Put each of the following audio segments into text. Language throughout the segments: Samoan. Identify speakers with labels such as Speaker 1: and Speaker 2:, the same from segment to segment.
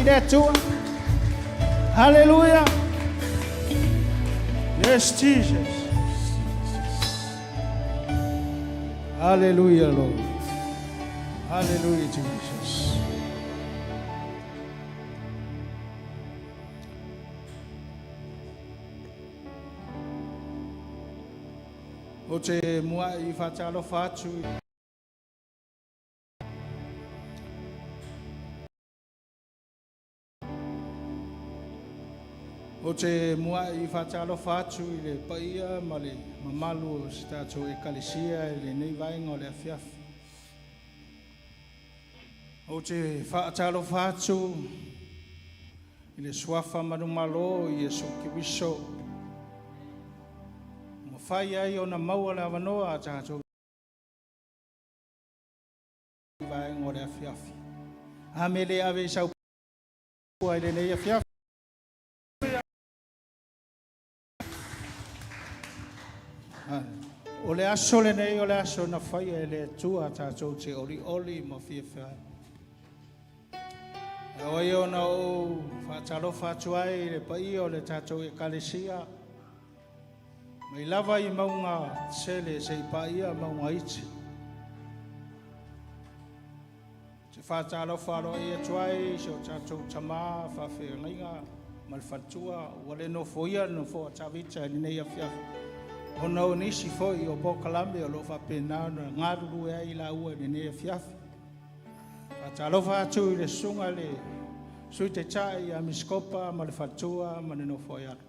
Speaker 1: i le Atua. Haleluia. Yes, Jesus. Hallelujah, Lord. Hallelujah, Jesus. Ou te muai faatalofa atu i Ou te muai faatalofa atu i le paia ma le mamalu o si tatou Ekalesia i lenei vaega o le afiafi. Ou te faatalofa atu i le suafa manumalo o Iesu Keriso, ua mafai ai ona maua le avanoa a tatou vaega o le afiafi. A mea le ave i sau pua i lenei afiafi. O le aso lenei o le aso na faia e le Atua tatou te olioli ma fiafia ai. E ao ai ona ou faatalofa atu ai i le paia o le tatou Ekalesia, mai lava i mauga tele seia paia mauga iti. Te faatalofa aloaia atu ai i si o tatou tama faafeagaiga ma le faletua ua le nofoia le nofoa o Tavita i lenei afiafi, ona o nisi foi o polokalame o lo o faapena ona galulue ai laua i lenei afiafi. Faatalofa atu i le susuga le Sui Taitai ia Miskopa ma le faletua ma le nofo ai alo.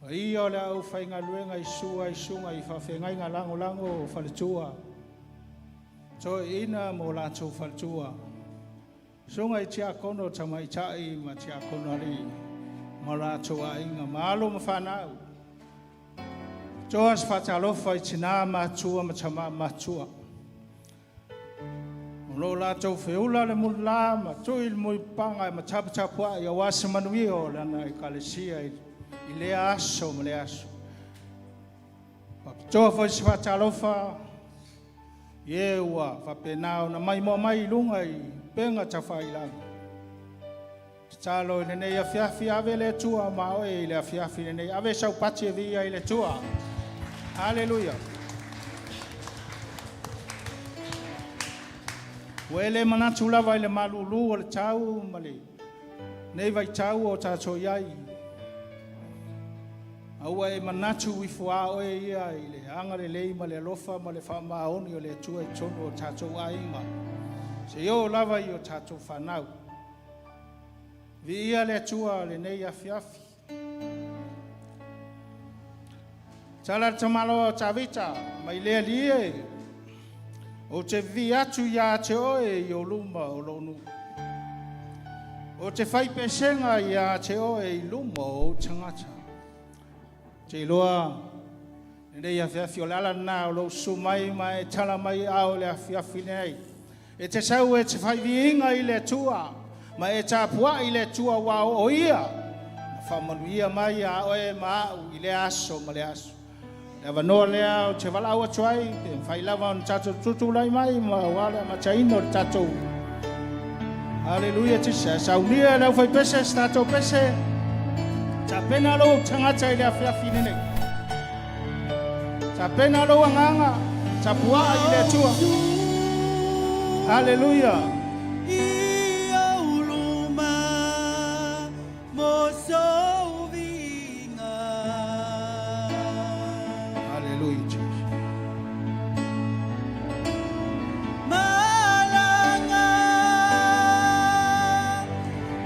Speaker 1: Paia o le aufaigaluega i sua i susuga i faafeagaiga lagolago o faletua, toeaiina mo latou faletua, susuga i tiakono tamaitai ma tiakono alii ma latou aiga, ma alo ma fanau. Toa se faatalofa i tina matua ma tama matua. O lo o latou feula le mulila ma tui le muipaga e mataputapuai aua se manuia o lana ekalesia i lea aso ma lea aso. Faapitoa foi se faatalofa i e ua faapena ona maimoa mai i luga i upega tafailagi. Tatalo i lenei afiafi, ave le Atua ma oe i le afiafi lenei. Ave sau pati e viia i le Atua. Haleluia. Ua e le manatu lava i le malulu o le tau ma le nei vaitau o tatou i ai. A ua e manatu ifo a oe ia i le agalelei ma le alofa ma le faamaoni o le Atua i totonu o tatou aiga, seia oo lava i o tatou fanau. Viia le Atua lenei afiafi. Tala le tamaloa o Tavita, mai le Alii e, ou te vivii atu ia te oe i ou luma o lou nuu. Ou te fai pesega ia te oe i luma o ou tagata. Te iloa lenei afiafi o le ala lena o lou susu mai ma e tala mai ao le afiafi nei. E te sau e te fai viiga i le Atua, ma e tapuai i le Atua ua o ia, na faamanuia mai a oe ma au i le aso ma le aso. Le avanoa lea o te valaau atu ai, pe mafai lava ona tatou tutulai mai ma ua le amataina o le tatou. Haleluia Jesus. Saunia le au fai pese, se tatou pese. Tapena lou tagata i le afiafi lenei. Tapena lou agaga, tapuai i le Atua. Haleluia.
Speaker 2: I ou luma mo sou viiga.
Speaker 1: Haleluia Jesus.
Speaker 2: Malaga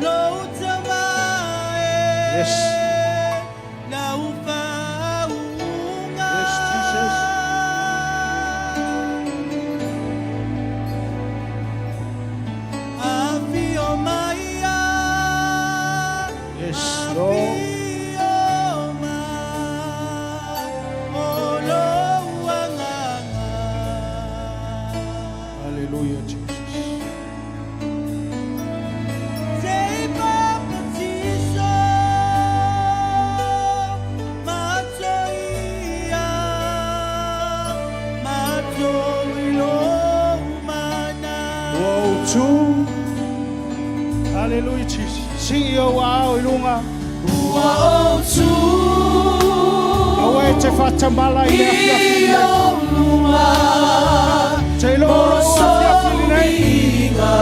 Speaker 2: lou tama e.
Speaker 1: Yes.
Speaker 2: Lau faauuga.
Speaker 1: Yes, Jesus.
Speaker 2: Afio mai a.
Speaker 1: Yes, Lord.
Speaker 2: Afio mai o lou agaga.
Speaker 1: Hallelujah Jesus.
Speaker 2: Se i papatiso.
Speaker 1: Hallelujah, Jesus. Sii ou aao i luga.
Speaker 2: Ua ou tu
Speaker 1: Aua e te faatamala i le afiafi
Speaker 2: i
Speaker 1: lenei.
Speaker 2: ou luma
Speaker 1: Te iloa o lou afiafi lenei.
Speaker 2: Viiga.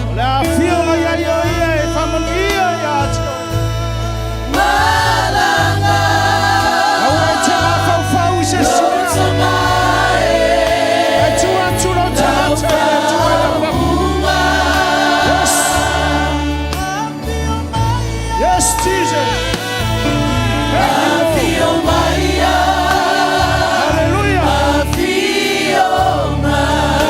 Speaker 1: O le afioga ia ia ia e faamanuia ia te oe.
Speaker 2: Malaga.
Speaker 1: Aua e te mafaufau i se isi mea.
Speaker 2: Tamae.
Speaker 1: E tu atu lou tagata i le Atua i le afiafi. Yes. Yes, Jesus. Thank you, Lord.
Speaker 2: Afio mai.
Speaker 1: Hallelujah.
Speaker 2: Afio mai.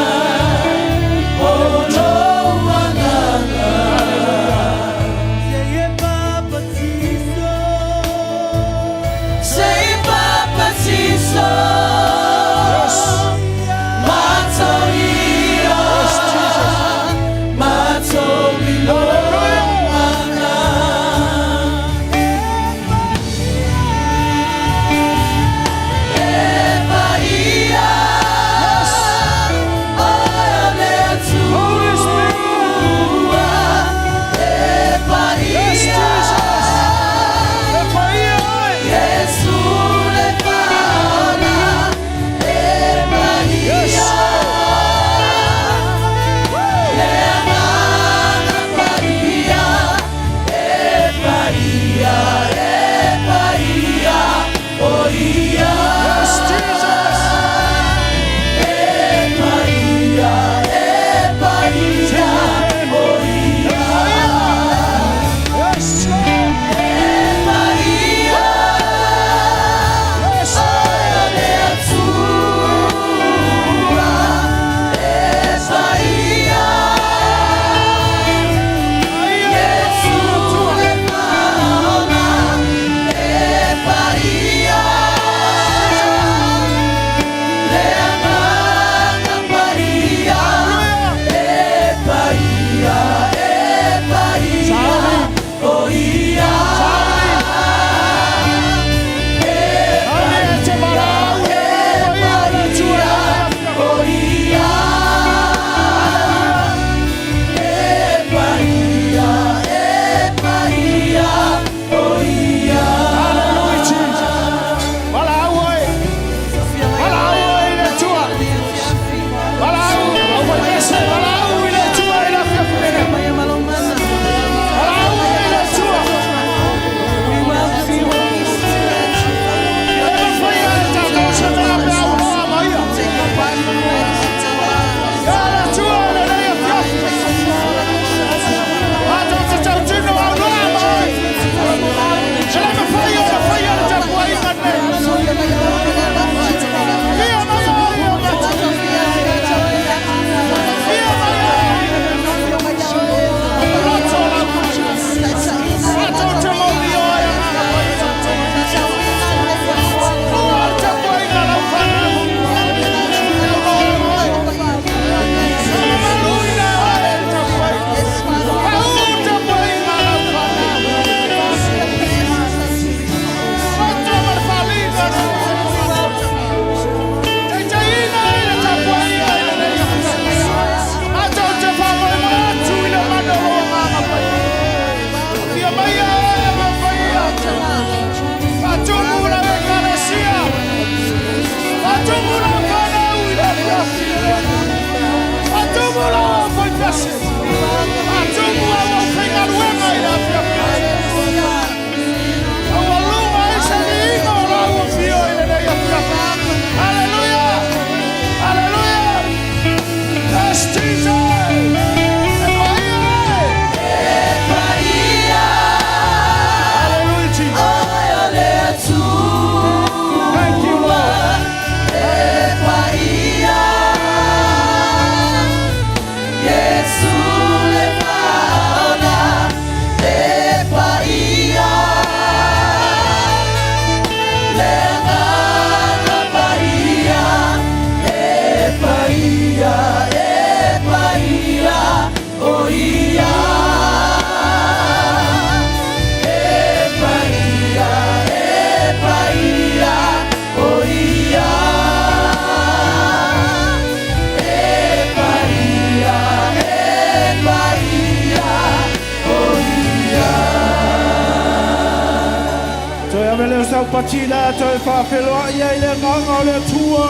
Speaker 1: saupati la toe whawheloa ia i le nganga o le atua.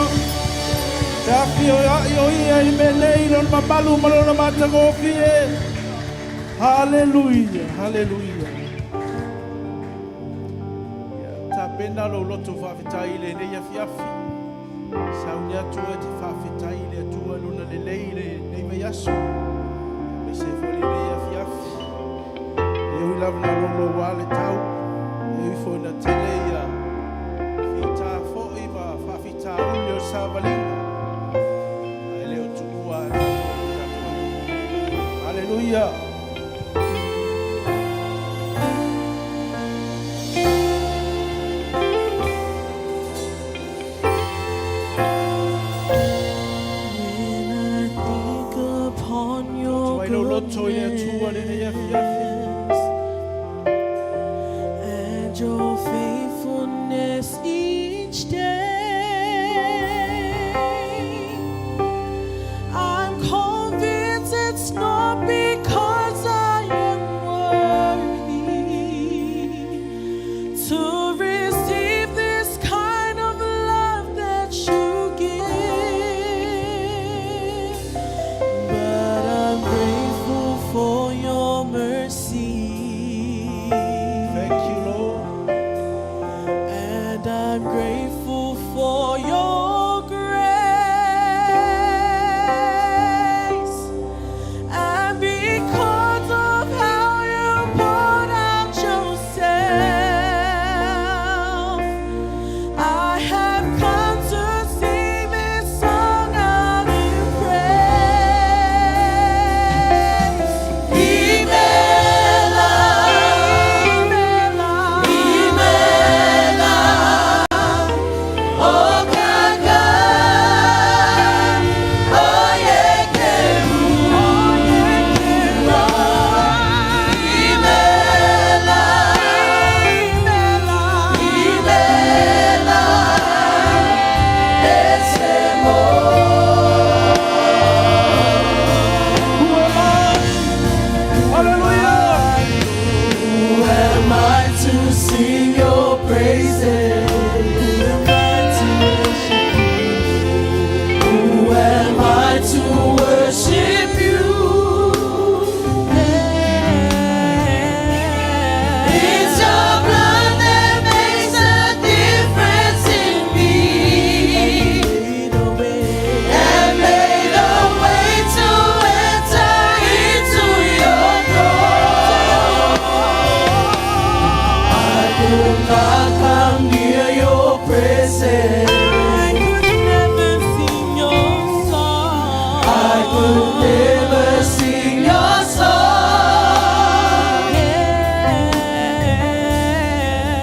Speaker 1: Te afi o ai o ia i me nei lona mamalu ma lona matagofie. Haleluia, haleluia. Ia, tapena lou loto faafetai i lenei afiafi. Sauni atu e te faafetai i le Atua lona lelei i lenei vaiaso. Aemaise foi lenei afiafi. E ui lava na louloua le tau. E ui foi na tele ia fita foi ma faafitauli o le savaliga. Ae le o tuua e tatou le tatou Alii. Haleluia.
Speaker 2: When I think upon your
Speaker 1: Atu ai lou loto i le Atua lenei afiafi.
Speaker 2: goodness and your faithfulness each day, I'm convinced it's not because I am worthy to receive this kind of love that you give. But I'm grateful for your mercy.
Speaker 1: Thank you, Lord.
Speaker 2: And I'm grateful for your grace. And because of how you poured out yourself, I have come to sing this song out in praise. Imela, Imela, O kaka, o yekeru, Imela, Imela, Esemo.
Speaker 1: Who am I? Hallelujah.
Speaker 2: Who am I to sing your praises? Who am I to worship you? Who am I to worship you? It's your blood that makes a difference in me. And made a way to enter into your throne. I could not come near your presence.
Speaker 3: I could never sing your song.
Speaker 2: I could never sing your song.
Speaker 3: Yeah.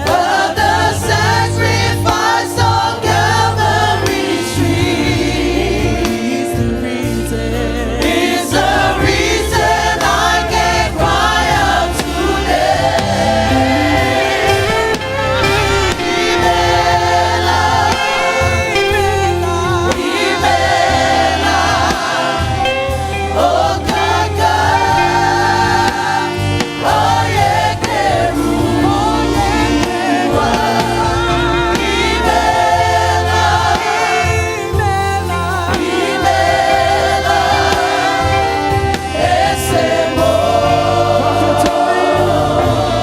Speaker 2: But the sacrifice on Calvary tree
Speaker 3: Is the reason.
Speaker 2: is the reason I can cry out today. Imela, Imela, O kaka, o yekeru, Imela, Imela, Esemo.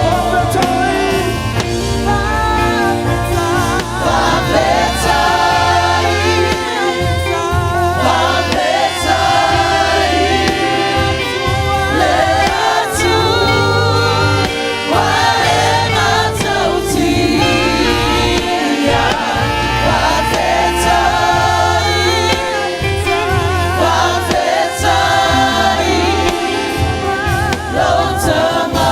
Speaker 1: Faafetai.
Speaker 2: Faafetai, faafetai, le Atua e matautia. Faafetai, faafetai, lou Tama.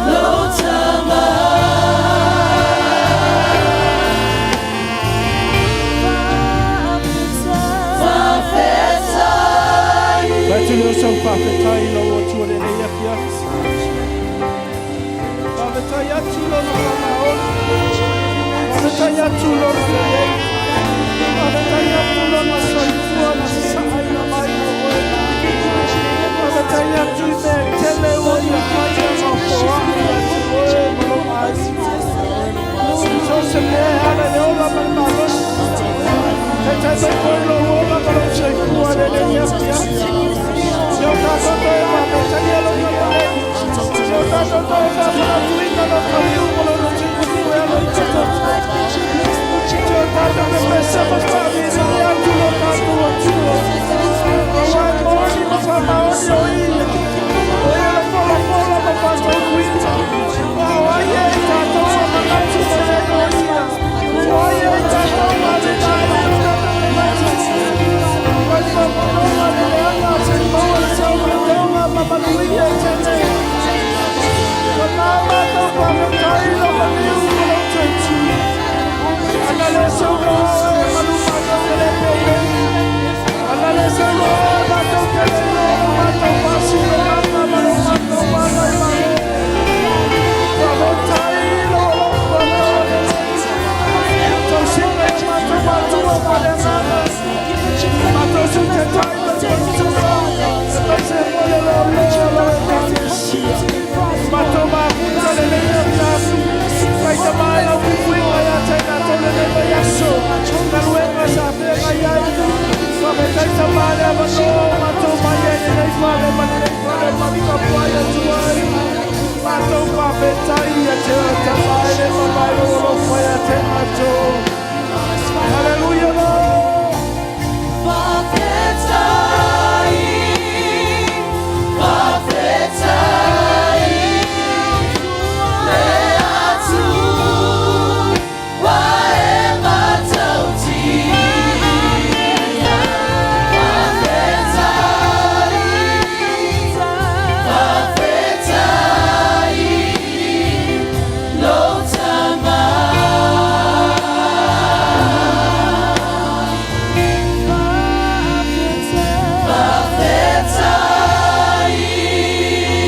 Speaker 2: Lou Tama. Faafetai.
Speaker 1: Fai leo sau faafetai i lou Atua lenei afiafi. Faafetai atu lona faamaoni. Faafetai atu lona lelei. Faafetai atu lona soifua na sasaaina mai o oe. Faafetai atu i Hallelujah, Lord.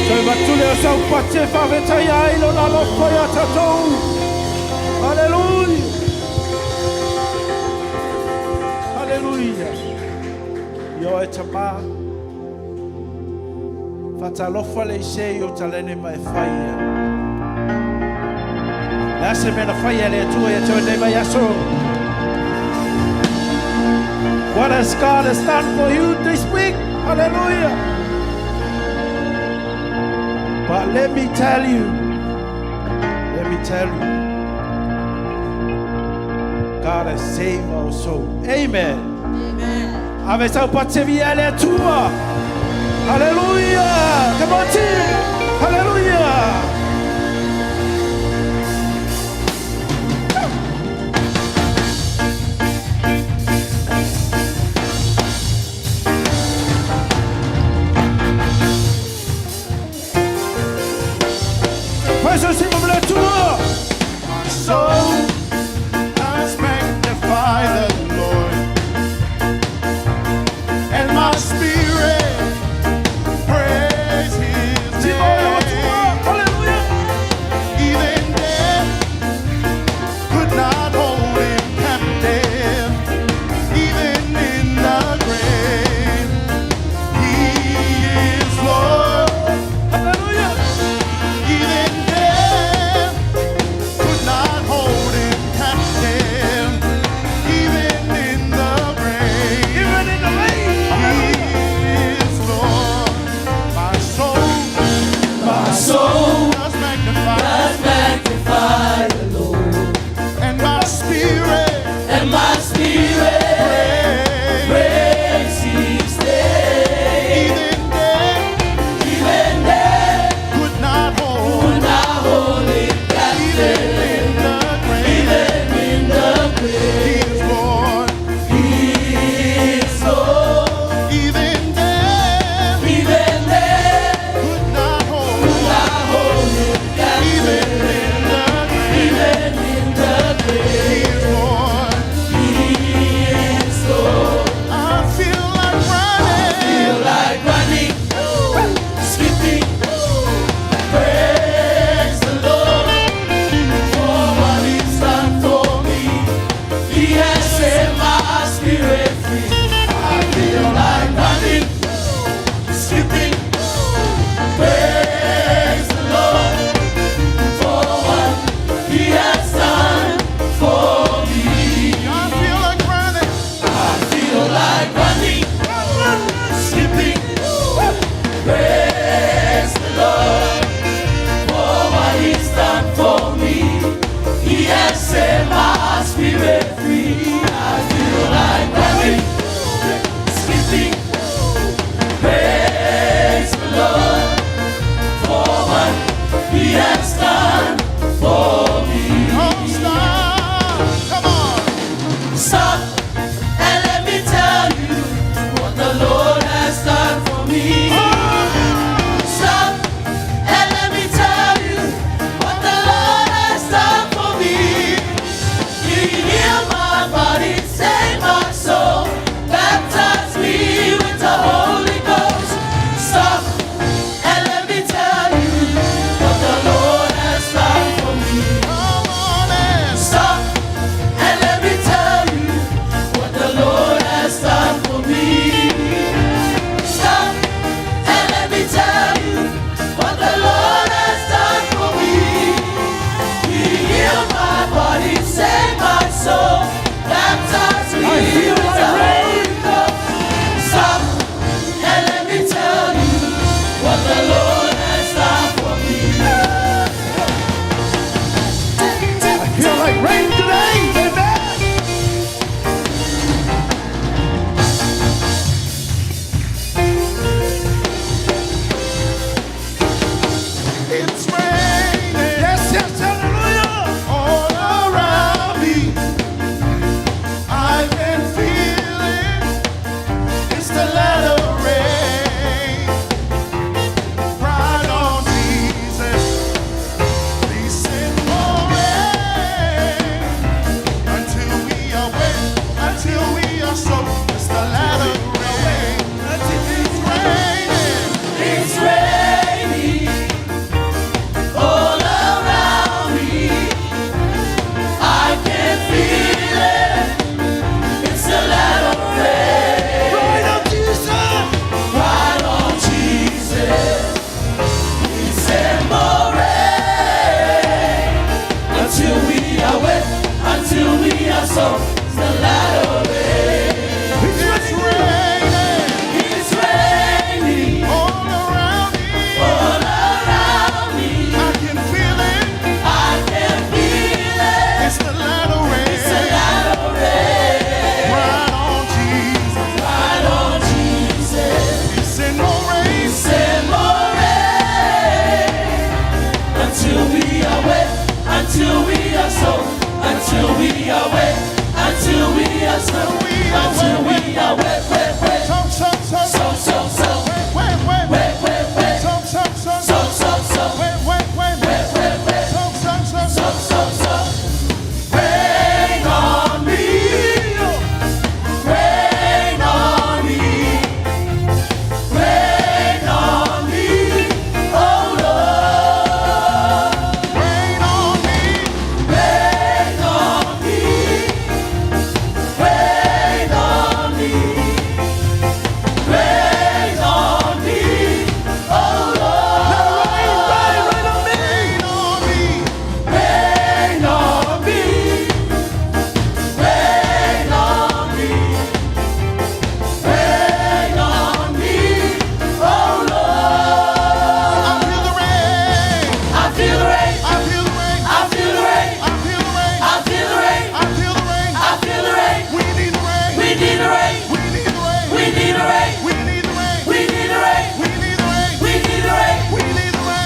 Speaker 1: Toe matule o sau pate whawetai ai lo na lofo ia tatou. Hallelujah. Hallelujah. Io e tama. Whatalofa le ise i o talene mai whaia. Le ase mena whaia le atua ia tau nei mai aso. What has God has done for you this week? Hallelujah. But let me tell you, let me tell you, God has saved our soul. Amen. Amen. Ave sau patevi ale atua. Hallelujah. Come on, team. Hallelujah. Praise the Lord, le Atua.
Speaker 4: My soul has magnified the Lord, and my spirit praise His
Speaker 1: Ti mo le Atua.
Speaker 4: name.
Speaker 1: Hallelujah.
Speaker 2: We need a rain.
Speaker 4: We need the rain.
Speaker 2: We need a rain.
Speaker 4: We need the rain.
Speaker 2: We need a rain.
Speaker 4: We need the rain.
Speaker 2: We need a rain.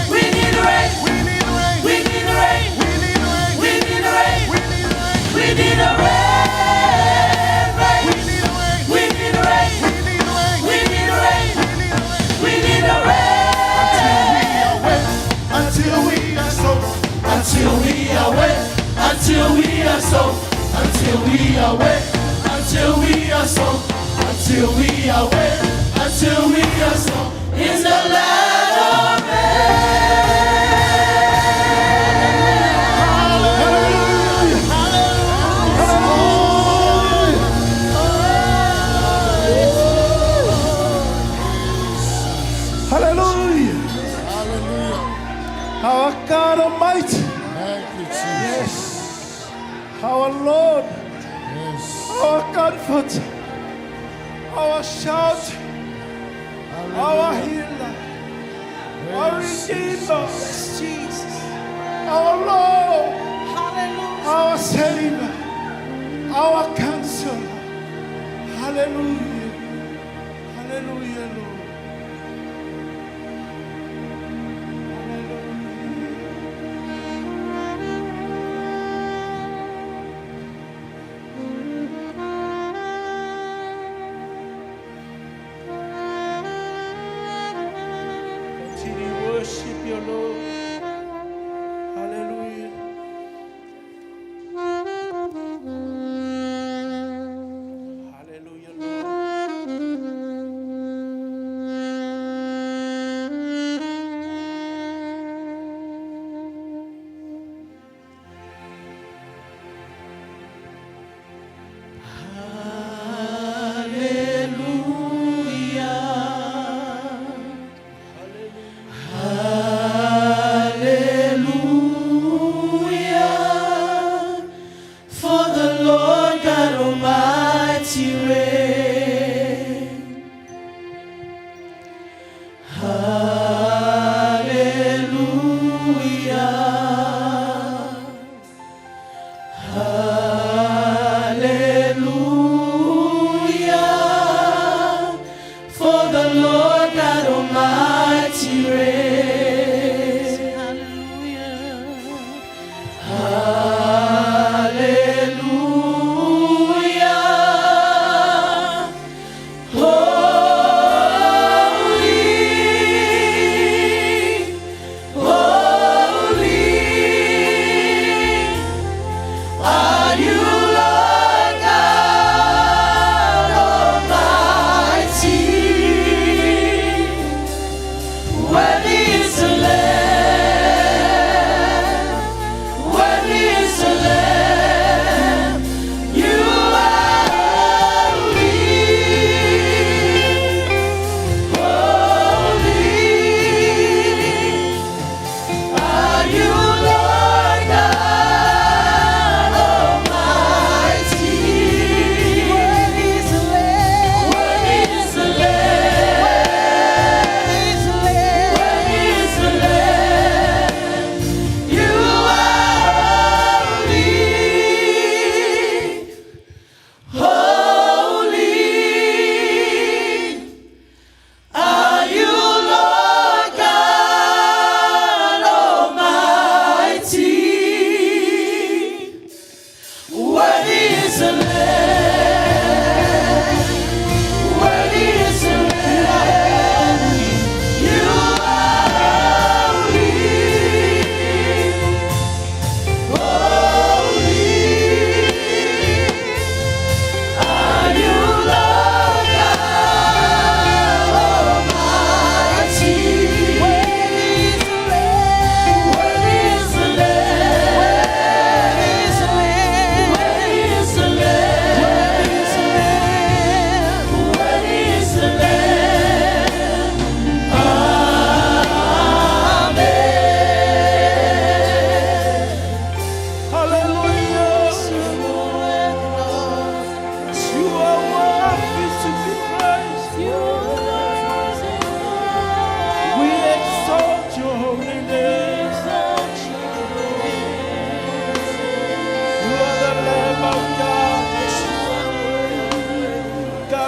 Speaker 4: We need the rain.
Speaker 2: We need a rain.
Speaker 4: We need the rain.
Speaker 2: We need a rain.
Speaker 4: We need the rain.
Speaker 2: We need a rain.
Speaker 4: We need the rain.
Speaker 2: We need a rain. Rain.
Speaker 4: We need the rain.
Speaker 2: We need a rain.
Speaker 4: We need the rain.
Speaker 2: We need a rain.
Speaker 4: We need the rain.
Speaker 2: We need a rain.
Speaker 4: Until we are wet, until we are soaked,
Speaker 2: Until we are wet, until we are soaked, until we are wet, until we are soaked, until we are wet, until we are soaked in the land of
Speaker 1: Hallelujah. Our God Almighty.
Speaker 4: Thank you, Jesus.
Speaker 1: Our Lord.
Speaker 4: Yes.
Speaker 1: Our comfort. Our shout. Our healer. Our Redeemer.
Speaker 3: Jesus.
Speaker 1: Our Lord.
Speaker 3: Hallelujah.
Speaker 1: Our Savior. Our Counselor. Hallelujah. Hallelujah, Lord. Hallelujah. Continue worship your Lord. Hallelujah. Hallelujah, Lord.
Speaker 2: Hallelujah.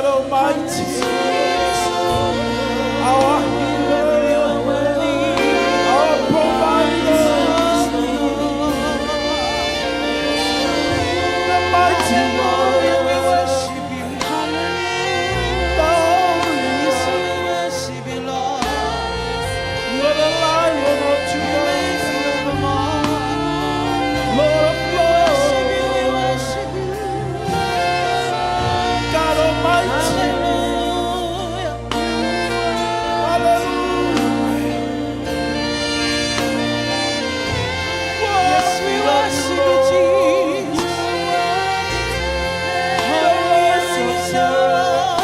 Speaker 1: God Almighty, our healer, our provider, the mighty one,
Speaker 2: We worship you.
Speaker 1: the Holy
Speaker 2: Yes,
Speaker 1: One.
Speaker 2: we worship you, Lord.
Speaker 1: You are the Lion of Judah, Lord of
Speaker 2: Worship
Speaker 1: Lords,
Speaker 2: you, we worship you.
Speaker 1: God Almighty.
Speaker 2: Hallelujah.
Speaker 1: Hallelujah.
Speaker 2: Yes, we worship you, Jesus. Holy is your Lord.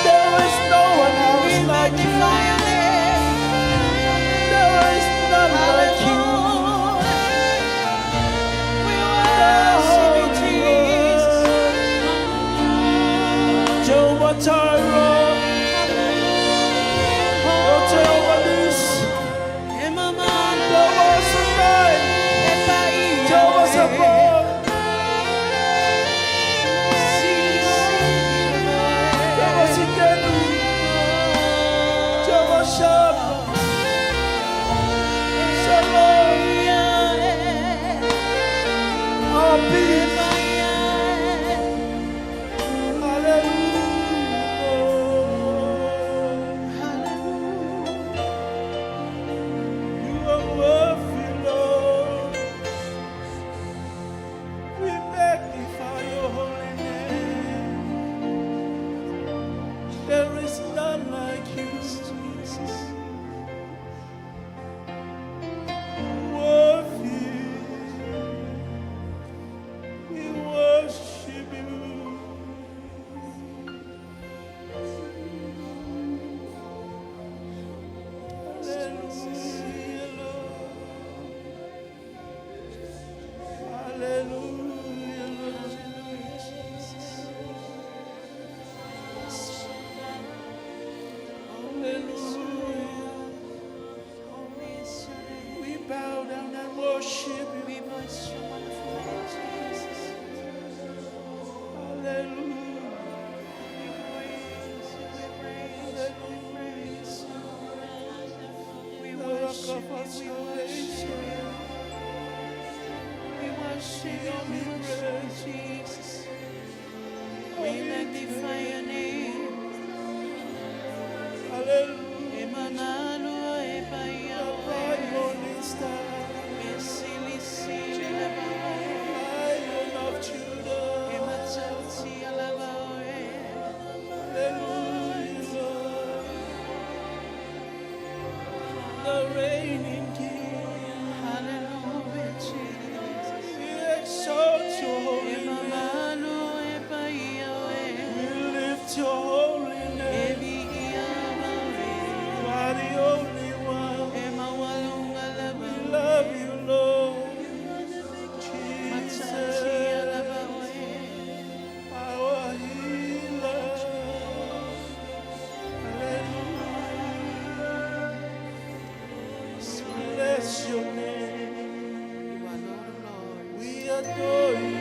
Speaker 1: There is no one
Speaker 2: We
Speaker 1: else like you.
Speaker 2: magnify your name.
Speaker 1: There is none like you.
Speaker 2: Hallelujah. We worship you, Jesus.
Speaker 1: Jehovah Jireh, oh Jehovah Nissi, Jehovah Shaddai, Jehovah Sabaoth, Jehovah Sidenu, Jehovah Shammah, Shalom, our peace. Hallelujah. You are worthy, Lord. We magnify your holy name. There is none like you, Jesus. Worthy. We worship you. Hallelujah, Lord. Hallelujah, Lord. Hallelujah. We bow down and worship you.
Speaker 2: We bless your wonderful name, Jesus.
Speaker 1: Hallelujah.
Speaker 2: We praise you, we praise you, we praise you. We
Speaker 1: The rock
Speaker 2: worship
Speaker 1: of our
Speaker 2: you, we worship
Speaker 1: salvation.
Speaker 2: you. We worship you, we worship you, Jesus. We magnify your name.
Speaker 1: Hallelujah.
Speaker 2: Emmanuel,
Speaker 1: The bright morning star, Lion of Judah. Hallelujah, Lord. The reigning King.
Speaker 2: Hallelujah, Jesus.
Speaker 1: We exalt your holy name. We lift your holy name. You are the only one. We love you, Lord. Jesus, our healer. Hallelujah. Bless your name.
Speaker 2: You are Lord of Lords.
Speaker 1: We adore you.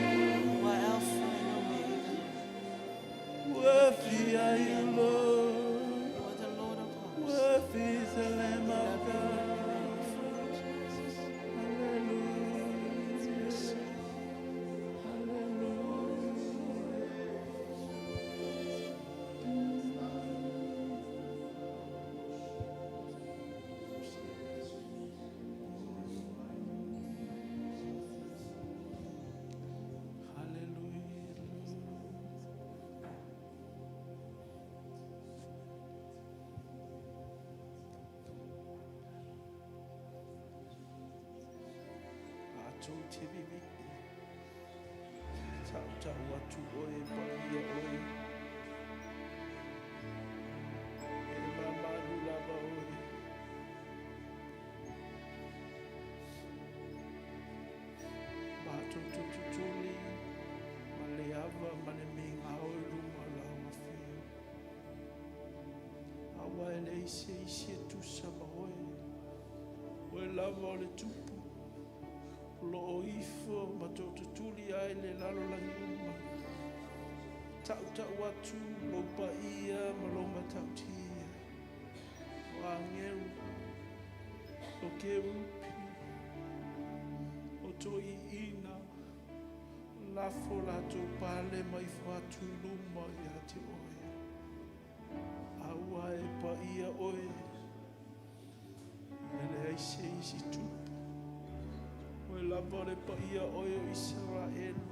Speaker 2: You are Alpha and Omega.
Speaker 1: Worthy are you, Lord.
Speaker 2: You are the Lord of hosts.
Speaker 1: Worthy is the Lamb
Speaker 2: We
Speaker 1: of
Speaker 2: love you and we
Speaker 1: God.
Speaker 2: magnify you, Jesus.
Speaker 1: Hallelujah. Hallelujah. Hallelujah. Atou te vivi. Tau tau atu oe paia oe. E mamalu lava oe. Matou tututuli. Ma le ava ma le minga oe luma lau afio. Aua e le isi e isi e tusa ma oe. Oe lava o le tupu. O lo o ifo ma tututuli ai le lalolagi uma.
Speaker 2: Taʻutaʻu atu lou paia ma lou matautia. O agelu, o kerupi, o toʻiʻina, lafo latou pale ma ifo atu i luma iā te oe. Aua e paia oe, e leai se isi tupu. Oe lava o le paia oe o Isaraelu.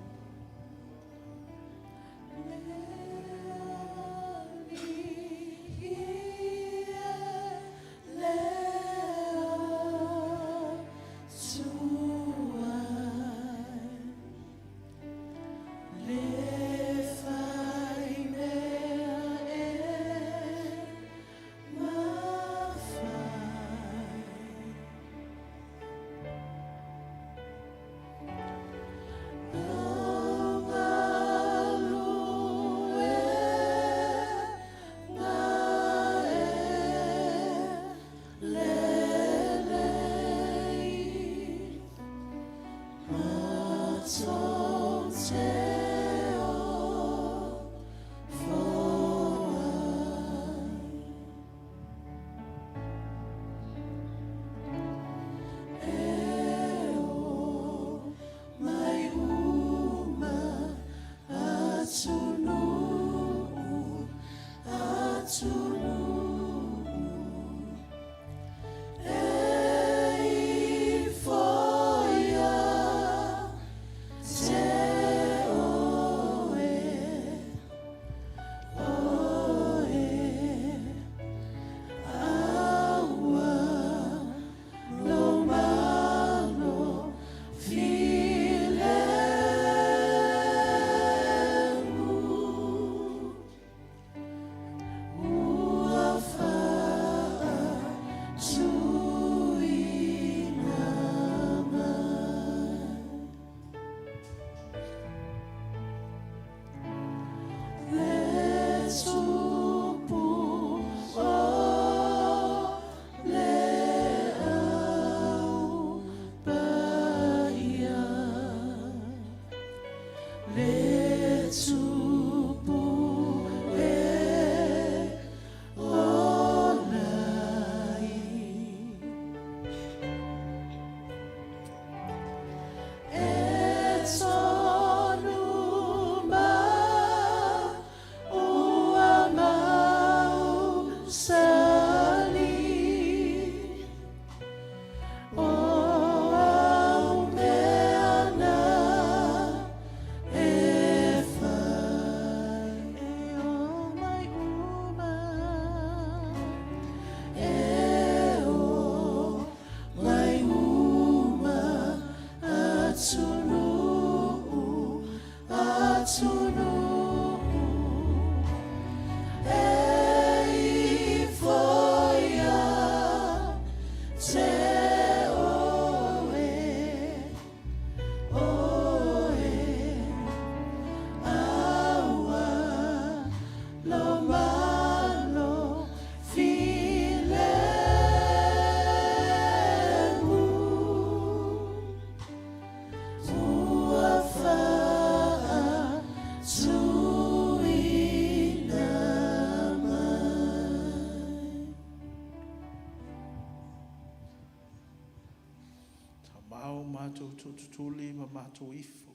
Speaker 2: Tamao matou tututuli ma matou ifo.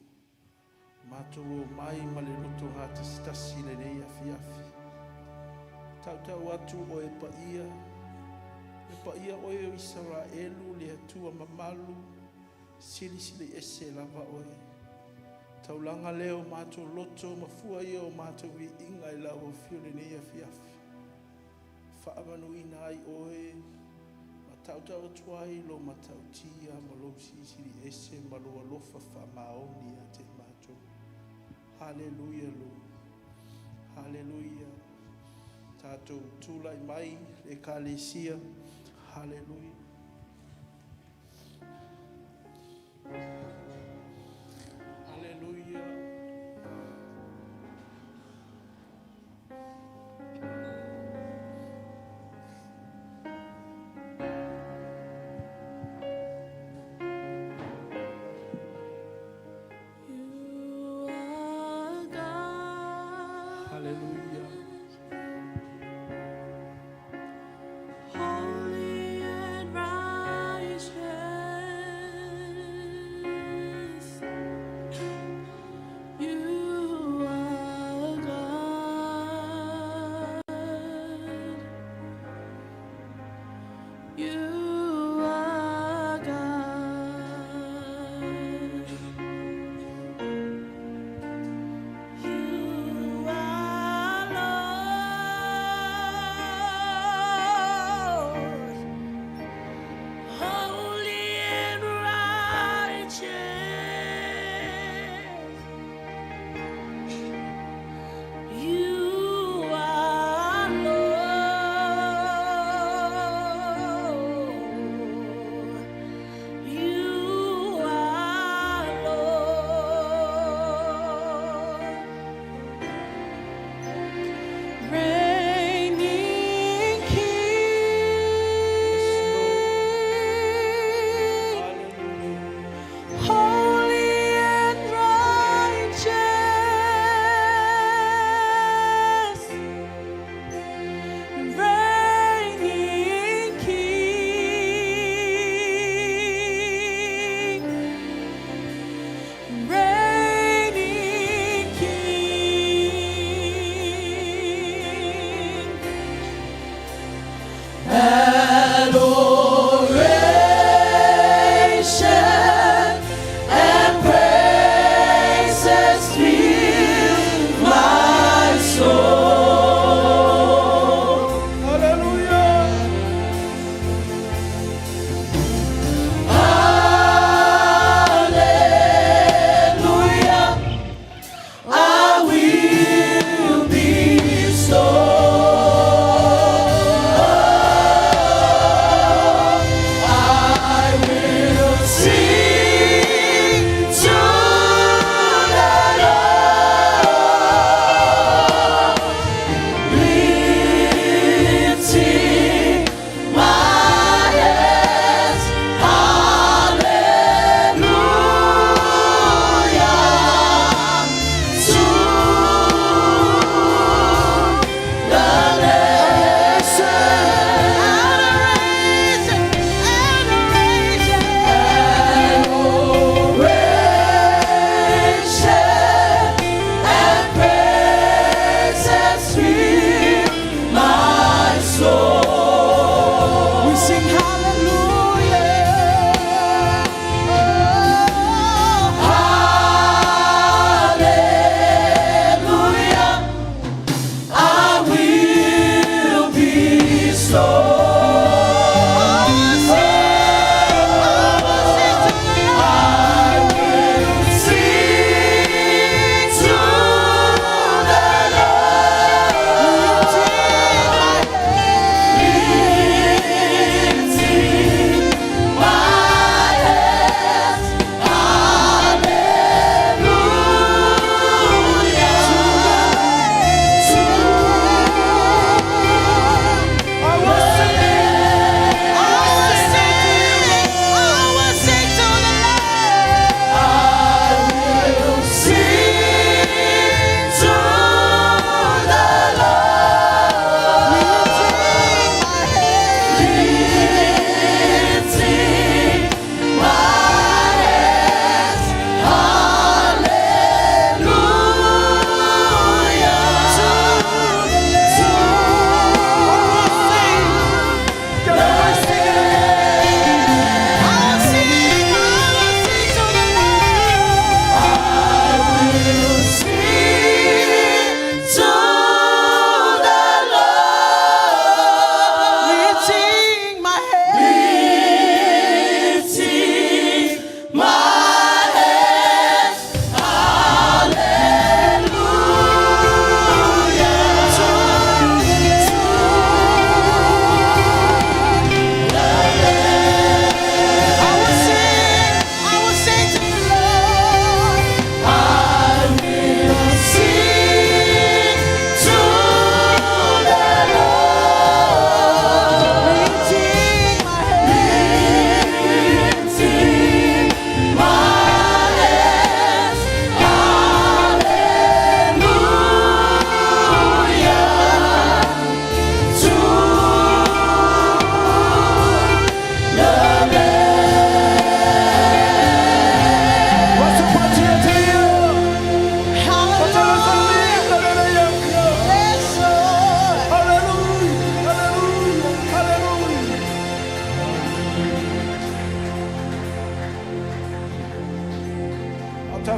Speaker 2: Matou o mai ma le loto gatasitasi i lenei afiafi. Taʻutaʻu atu oe paia, le paia oe o Isaraelu le Atua mamalu, silisili ese lava oe. Taulaga lea o matou loto ma fua ia o matou viiga i lau afio i lenei afiafi. Faamanuina ai oe, ma taʻutaʻu atu ai lou matautia ma lou silisili ese ma lou alofa faamaoni ia te i matou. Haleluia, Lord. Haleluia. Tatou tulai mai le Ekalesia. Haleluia. Haleluia.
Speaker 3: You are God.
Speaker 1: Hallelujah.
Speaker 3: Holy and righteous, you are God. You are God. You are Lord, holy and righteous. You are Lord. You are Lord. Reigning King, holy and righteous, reigning King, reigning King.
Speaker 2: Adoration and praises fill my soul.
Speaker 1: Hallelujah.
Speaker 2: Hallelujah. I will be so.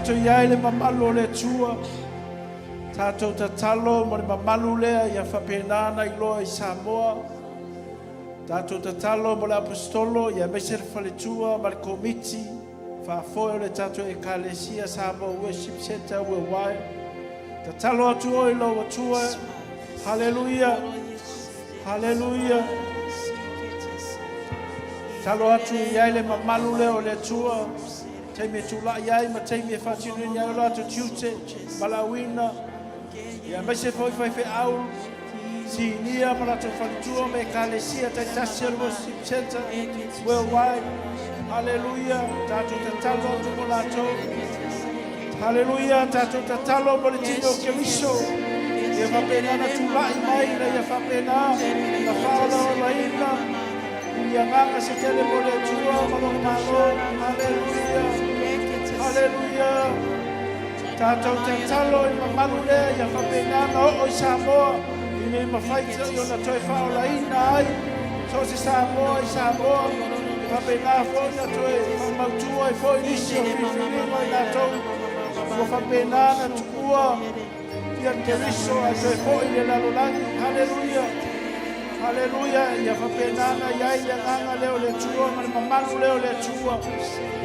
Speaker 1: atu i ai le mamalu o le Atua. Tatou tatalo mo le mamalu lea ia faapena ona iloa i Samoa. Tatou tatalo mo le Aposetolo ia aemaise le faletua ma le komiti faafoe o le tatou Ekalesia Samoa Worship Centre Worldwide. Tatalo atu oe i lou Atua. Haleluia. Haleluia. Tatalo atu i ai le mamalu lea o le Atua. Taimi e tulai ai ma taimi e faatinoina ai o latou tiute, valaauina, ia aemaise foi faifeau, sinia ma latou faletua ma ekalesia taitasi o le Worship Centre Worldwide. Haleluia. Tatou tatalo atu mo latou. Haleluia. Tatou tatalo mo le tino o Keriso. Ia faapena na tulai mai ina ia faapena na faaolaolaina i agaga se tele mo le Atua ma lona Malo. Haleluia. Haleluia. Tatou tatalo i mamalu lea ia faapena na oo i Samoa ina ia mafai ona toe faaolaina ai so se Samoa i Samoa. Ia faapena foi na toe faamautua ai foi nisi o filifiliga i latou ua faapena na tuua ia Keriso ae toe foi le lalolagi. Haleluia. Haleluia. Ia faapena na i ai le agaga lea o le Atua ma le mamalu lea o le Atua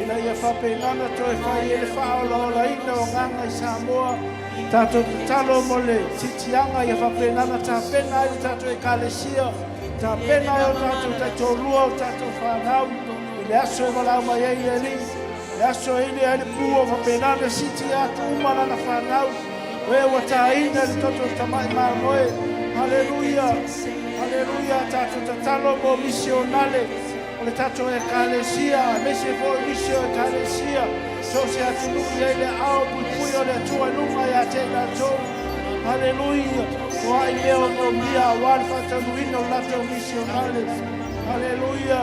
Speaker 1: ina ia faapena na toe fai ai le faaolaolaina o agaga i Samoa. Tatou tatalo mo le sitiaga ia faapena na tapena ai le tatou ekalesia, tapena ai o tatou taitoalua o tatou fanau i le aso e valaau mai ai le Alii, le aso e ili ai le pua o faapena na sitia atu uma lana fanau. Oe ua taina i le toto o le tamai mamoe. Haleluia. Haleluia. Tatou tatalo mo misionale o le tatou ekalesia, aemaise foi nisi o ekalesia so o se atunuu i ai le aao puipui o le Atua i luga ia te i latou. Haleluia. O ai mea o manaomia aua le faataunuuina o latou misionale. Haleluia.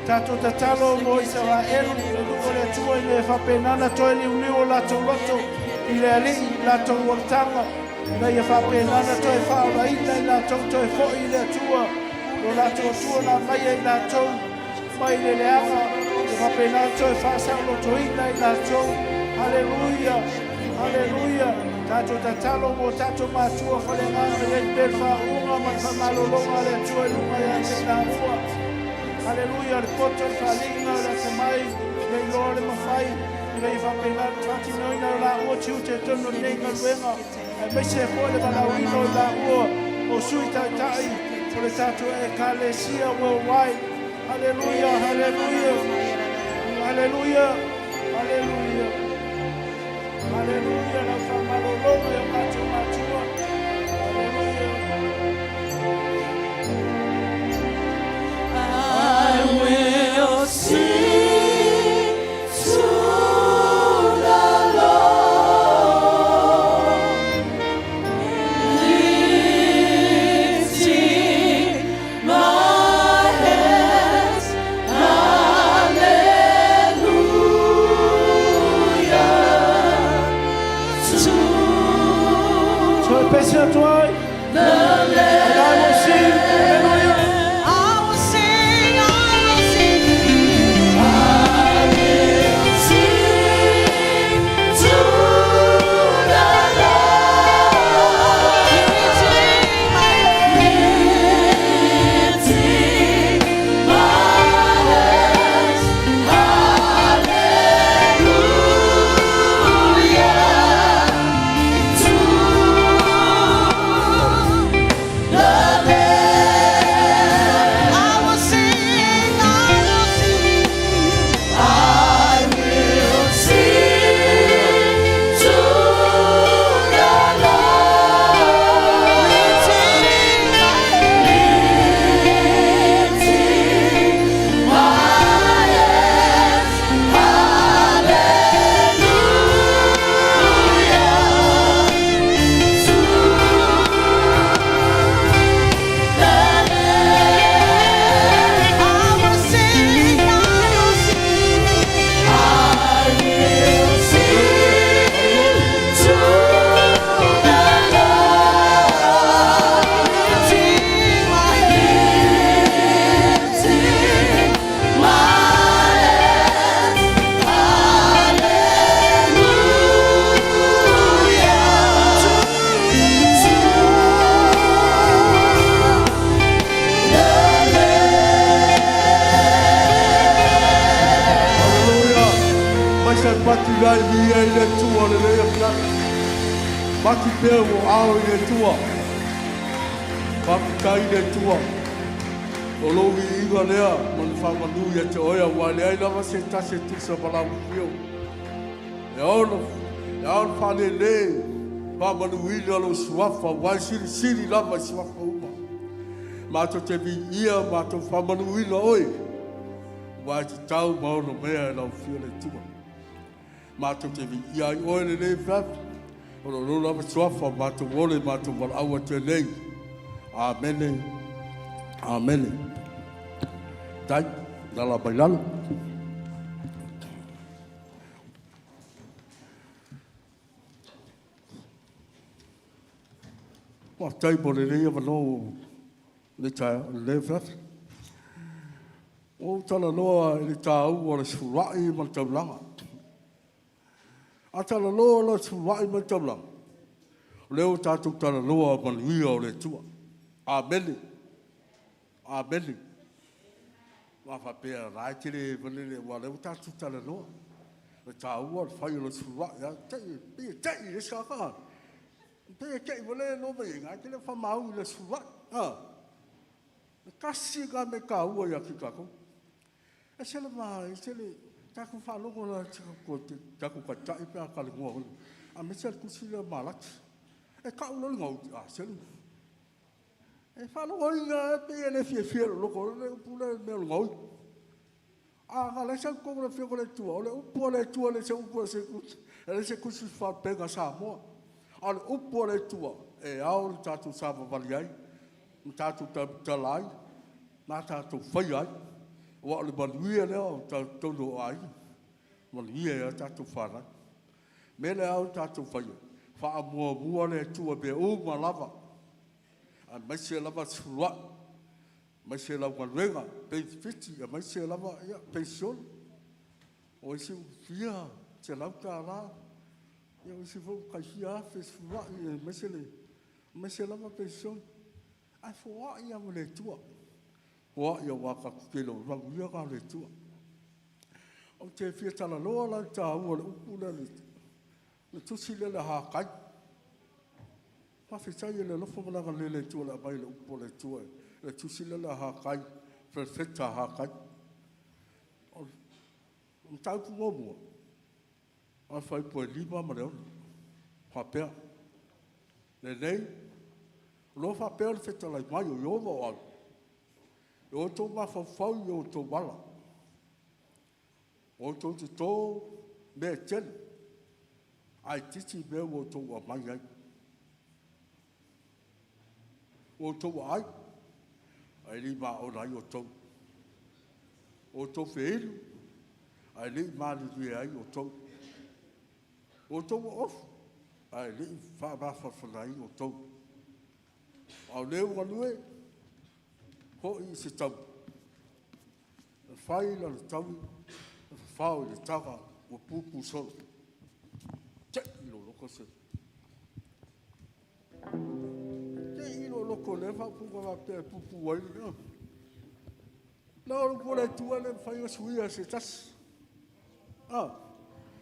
Speaker 1: Tatou tatalo mo Isaraelu, le nuu o le Atua ina ia faapena ona toe liuliu o latou loto i le Alii i latou olataga, ina ia faapena ona toe faaolaina i latou toe foi i le Atua, lo latou Atua na aumaia i latou mai le leaga, ia faapena ona toe faasaolotoina i latou. Haleluia! Haleluia! Tatou tatalo mo tatou matua faleagaga i ai pea le faauuga ma le faamalologa a le Atua i luga ia te i laua. Haleluia, le poto, le faaaliga, le atamai, le iloa, le mafai, ina ia faapena ona faatinoina e laua tiute i totonu o lenei galuega, aemaise foi le valaauina o i laua o Sui Taitai o le tatou Ekalesia Worldwide. Haleluia, haleluia, haleluia, haleluia, haleluia, lau faamalologa i o matou matua. Haleluia.
Speaker 2: I will sing to the Lord, lifting my hands, hallelujah, to
Speaker 1: Toe pese atu ai.
Speaker 2: the
Speaker 1: And I will sing. Hallelujah.
Speaker 3: I will sing, I will sing.
Speaker 2: Sing to the Lord,
Speaker 3: Lifting my
Speaker 2: lifting my hands, hallelujah, to the
Speaker 5: la e viia ai le Atua i lenei afiafi. Mati pea ua ao i le Atua. Faafetai i le Atua. O lou viiga lea ma le faamanu ia te oe, aua e leai lava se tasi e tusa ma lau afio. E ono, e ao ona faalele faamanuina lou suafa, aua e silisili lava i suafa uma. Matou te viia, matou faamanuina oe, aua e tatau ma ono mea e lau afio le Atua. Matou te viia ai oe lenei afiafi, o lo o lava suafa matou ole matou valaau atu ai nei. Amene, amene. Tai, lala mai lalo. Faafetai mo lenei avanoa le taeao lenei afiafi. Ua ou talanoa i le taua o le sefuluai ma le taulaga. A talanoa loa i le sefuluai ma le taulaga, o lea ua tatou talanoa manuia o le Atua. Amene, amene. Aua faapea o la e tele valele, aua o lea ua tatou talanoa le taua o le fai o le sefuluai. A te i, te i le isi tagata, pei e te i foi lea e iloa mai ai, e te le o faamaoni i le sefuluai. E tasi lena mea taua ia te i tatou. E ese le va, e ese le tatou faalogo loa i tatou taitai pe a talanoa, aemaise le tusi lea o Malaki. E tau loa le gaoi, a selu, e faalogoina lava pei e le fiafia i lou loto, o le upu lea i le mea o le gaoi. A na o la e sau i totonu o le Afioga a le Atua, o le upu a le Atua, e le o se upu a se tusi, e le o se tusi faalupega a Samoa, a o le upu a le Atua e ao ona tatou savavali ai ma tatou tautala ai ma tatou faia ai, aua o le manuia lea o totonu o aiga, manuia ai tatou fanau. O le mea lea e ao ona tatou faia, faamuamua le Atua i mea uma lava, aemaise lava le sefuluai, aemaise lau galuega, penefiti, aemaise lava penisione. O isi ua fia $100, ia o isi foi ua tai fia afe sefuluai, aemaise lava penisione. Ae foai lava ma le Atua, foai aua tatou te iloa o le manuia lena o le Atua. Ou te fia talanoa la i le taua o le upu lea, le tusi lea o le Hakai. Faafetai i le alofa ma le agalelei o le Atua i le aumai o le upu a le Atua, le tusi lea o le Hakai, Perofeta Hakai. O le mataupu muamua, o le fuaiupu e 5 ma le 6, faapea, lenei, o lo o faapea le fetalai mai o Ieova o Au, e o outou mafaufau i o outou ala, o outou toto mea e tele, ae itiiti mea ua outou aumai ai. Ua outou aai, ae le i maona ai outou. Ua outou feinu, ae le i malilie ai outou. Ua outou oofu, ae le i faamafanafana ai outou. A o le ua galue, foi i se taui, e fai lana taui, e fafao i le taga ua pupu solo. Te i lou loto se te i lou loto lea faaupuga faapea e pupu ai le. Na o le upu a le Atua e le mafai ona suia e se tasi.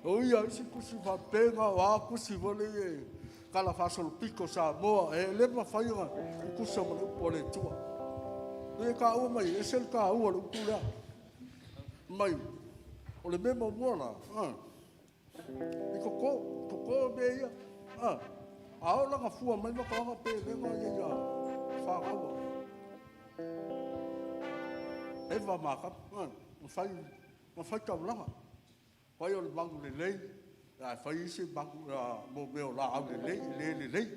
Speaker 5: O ia isi tusi faapena, o a tusi foi nei e tala faasolopito Samoa, e le mafai ona tutusa ma le upu a le Atua. E taua mai, e ese le taua o le upu lea. Mai, o le mea muamua la, i toto, toto mea ia. A oo la na fua mai mataoga pe lega ia ia whākaua. Eva mākapa, na fai taulaga. Fai o le magu lelei, ae fai isi magu mo mea o laau lelei, le lelei.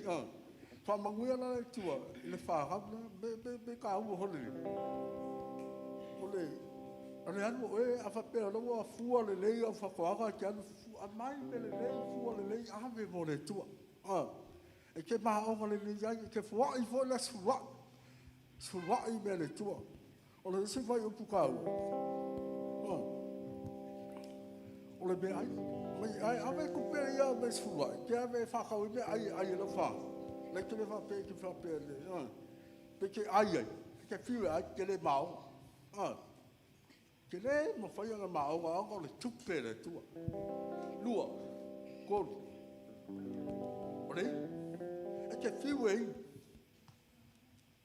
Speaker 5: Faamanuia la le Atua i le whākau la, me tāua hone le. O le alu o e a faapea o ua fua lelei au faatoaga e te alu aumai mea lelei, fua lelei, ave mo le Atua. E te maoga lelei ai, e te foai foi le sefuluai. Sefuluai mea le Atua. O le isi foi upu taua, o le meaai. Mai ai ave tupe ia me sefuluai, te ave e whakau i mea ai ai e lau wha. Le te le whapea te whapea le. Pe te ai ai, te whiu ai, te le maoga. Te le mawhai anga maonga anga o le tupe le tua. Lua, kolu. O le, e te fiu e i.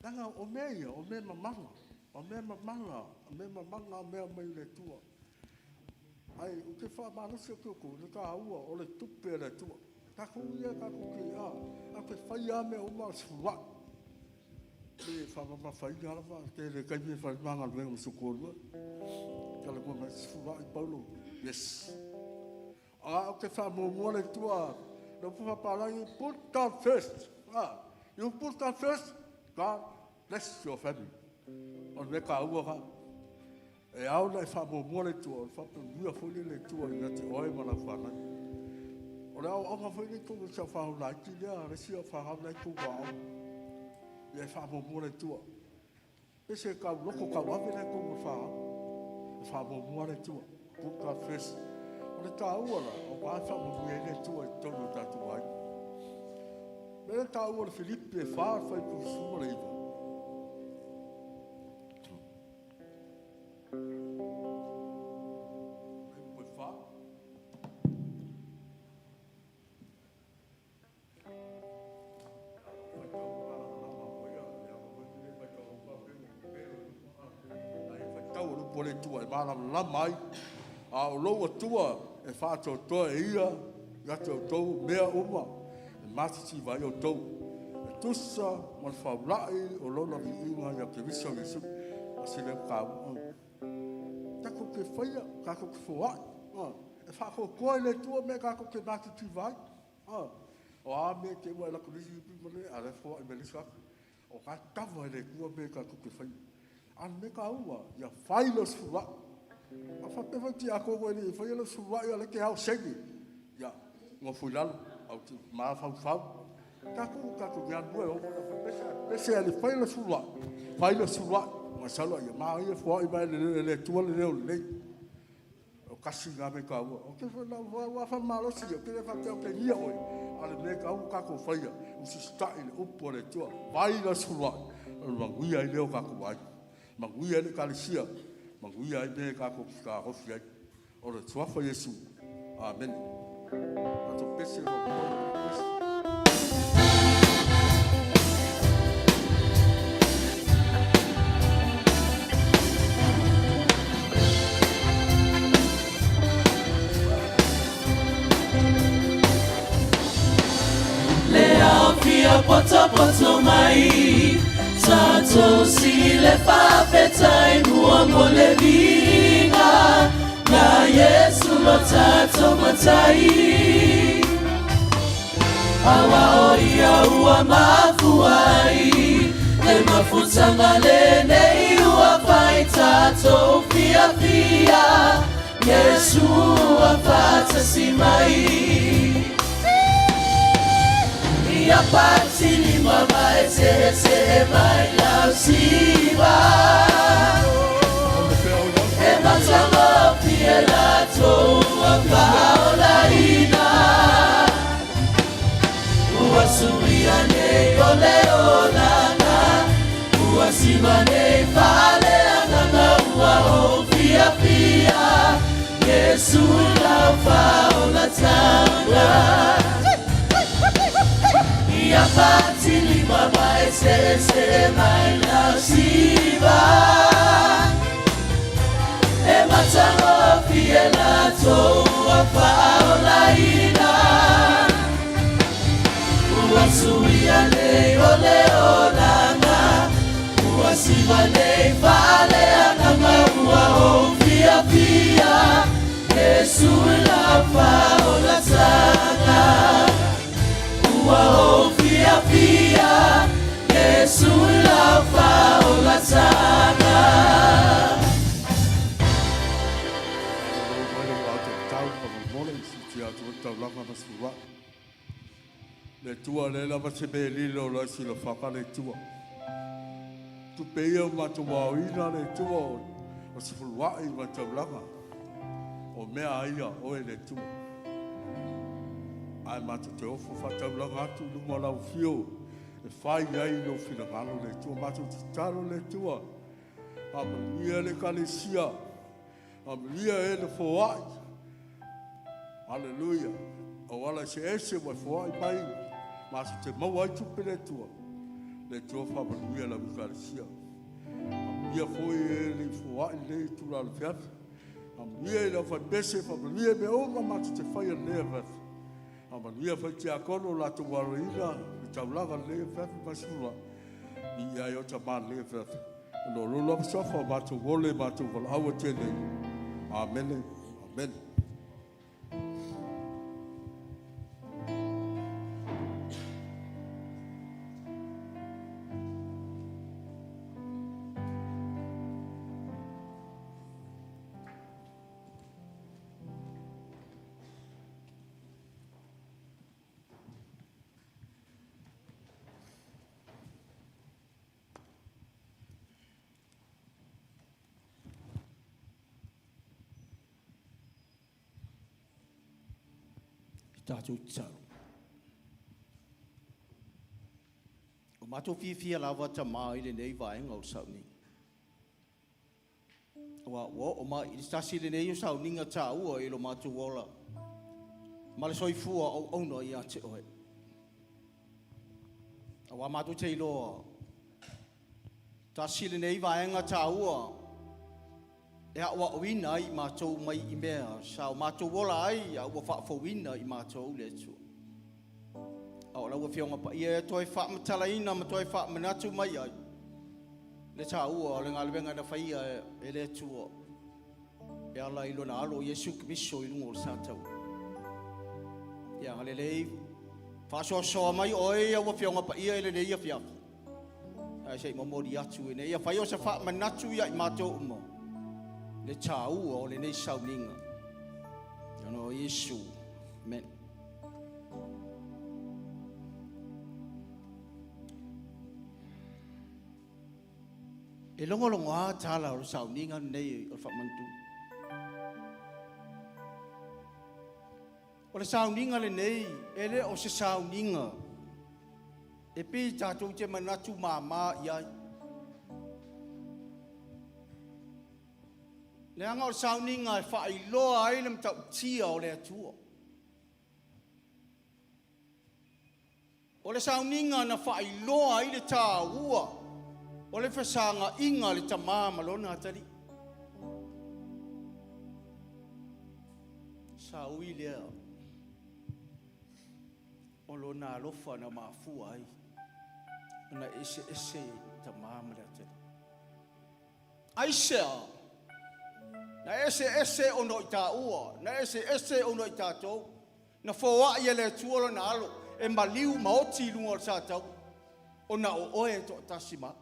Speaker 5: Langa o mea ia, o mea mamala. O mea mamala, o mea mamala, o mea mai le tua. Ai, o te wha malosi o te kou, le tā ua, o le tupe le tua. Tākou ia, tākou ki, a, a te whai a mea uma o sifua. Le wha whai ngā rawa, te le kai me whai manga luenga mo sukorua. Ka le kua mai sifua i Paulo. Yes. A, o te wha mua le tua, le upu whaparangi, put God first. Ah, you put God first, God bless your family. O le mea ka ua ka. E au na e wha mua le tua, o le wha mua foi le tua i ngati oe ma la whanau. O le au anga foi le tua sa whahau lai ki lea, le sia whahau lai tua au. Ia e wha mua le tua. Pese ka loko ka wawe le tua ma whahau. E wha mua le tua. Put God first. O le tā ua la, o wā wha mua le tua i tonu o tātou ai. Me le tā ua le Filipe e wha whai kusuma le iwa. Mai a o lou atua e whaatotoa e ia ia te o tau mea uma e matiti vai o tau e tusa ma le faulai o lona viiga ia Keriso Iesu a se leo kāu takou ke whaia kākou ke foai e whaakokoa i le tua mea kākou ke matiti vai o a mea te ua e lako nisi ipi ma le a le foai me lisa o ka tawa i le tua mea kākou ke whaia a me ka ua ia whai lo sfua a fa pe ti a ko ni fai lo sfua ia le ke au segi ia ngo fui lalo au ti ma fa fa ka ku ya bue o na fa pese pese ale fai lo sfua fai lo sfua ma salo ia ma ia fo i ba le le tua le le le o kasi ga me ka ua o ke fa na wa fa ma lo si o ke fa te o ke ia oi ale me ka u ka ko fai o si sta i le upo le tua fai lo sfua o ma guia i le o ka ko vai ma guia le kalisia ma guia i me ka ko ka rofi ai o le tuafa Yesu. Amen. Ato pese o pese.
Speaker 2: Le au fia poto poto mai Tatou si le fafetai mua mo le viga Na Yesu lo tatou matai Awa o ia ua mafuai Le mafutanga lenei ua fai tatou fia fia Yesu ua fatasi mai Ia patili mama e se se mai lau siva E matanga fie la toa paolaina Ua suia nei o le olanga Ua siva nei fale anganga ua o fia fia Yesu lau faolatanga Ia patili mama e se se mai lau siva E matanga fie la toa faolaina Ua suia nei o le olanga Ua siva nei fale anganga ua o fia fia Yesu lau faolatanga Ua o fia fia Yesu lau faolatanga
Speaker 5: Mai le wā te tau pa mole si te atu tau langa ma sua. Le tua le lava se me lilo la si lo whaka le tua. Tu pe ia ma tu wao ina le tua o si fulwai ma tau langa. O mea aia o e le tua. Ai ma te ofo wha tau langa atu luma lau fio. E whai ai lo whinangalo le tua. Ma te talo le tua. Pa manuia le kalesia. Faamanuia e na foai. Haleluia. O ala se ese ua foai mai ma se te maua ai tupe le Atua. Le Atua faamanuia lau ekalesia. Faamanuia foi e le foai lenei itula o le afiafi. Faamanuia i le aufaipese, faamanuia i mea uma matou te faia i lenei afiafi. Faamanuia foi i tiakono o latou aloina le taulaga i lenei afiafi ma le sulai. Viia ai oe Tama i lenei afiafi. Ona o lou lava suafa ua matou ola ma matou valaau atu ai nei. Amene, amene.
Speaker 6: I tatou tatalo. O matou fiafia lava Tama i lenei vaega o le sauniga. Aua ua oo mai i le tasi lenei o sauniga taua i lo matou ola ma le soifua auauna ia te Oe. Aua matou te iloa, tasi lenei vaega taua e aoaoina ai i matou mai i mea sa o matou ola ai a ua faafouina i matou le Atua. A o lau Afioga Paia e toe faamatalaina ma toe faamanatu mai ai le taua o le galuega na faia e le Atua e ala i lona alo Iesu Keriso i luga o le sa taua. Ia agalelei faasoasoa mai oe i au Afioga Paia i lenei afiafi. Ae se i momoli atu ina ia fai o se faamanatu ia i matou uma le taua o lenei sauniga. Ona o Iesu. Amen. E logologoa tala o le sauniga lenei o le faamanatu. O le sauniga lenei, e le o se sauniga e pei tatou te manatu māmā i ai. Leaga o le sauniga e faailoa ai le matautia o le Atua. O le sauniga na faailoa ai le taua o le fesagaiga a le Tama ma lona atalii. Saui lea o lona alofa na mafua ai ona eseese Tama ma le atalii. Aisea? Na eseese ona o i taua, na eseese ona o i tatou. Na foai e le Atua lona alo e maliu ma oti i luga o le sa taua, ona o oe e toatasi ma au.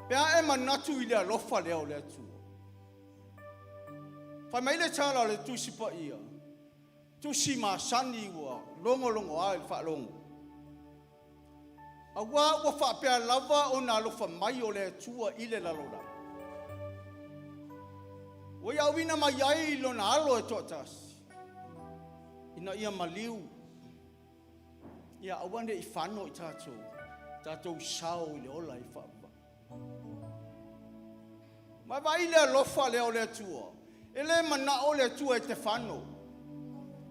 Speaker 6: Pe a e manatu i le alofa lea o le Atua. Fai mai le tala o le Tusi Paia, tusi masani ua logologoa i le faalogo. Aua ua faapea lava ona alofa mai o le Atua i le lalolagi, ua ia auina mai ai lona alo e toatasi, ina ia maliu, ia aua ne i fano i tatou, tatou sao i le ola e faavavau. Ma vaai le alofa lea o le Atua. E le manao le Atua e te fano.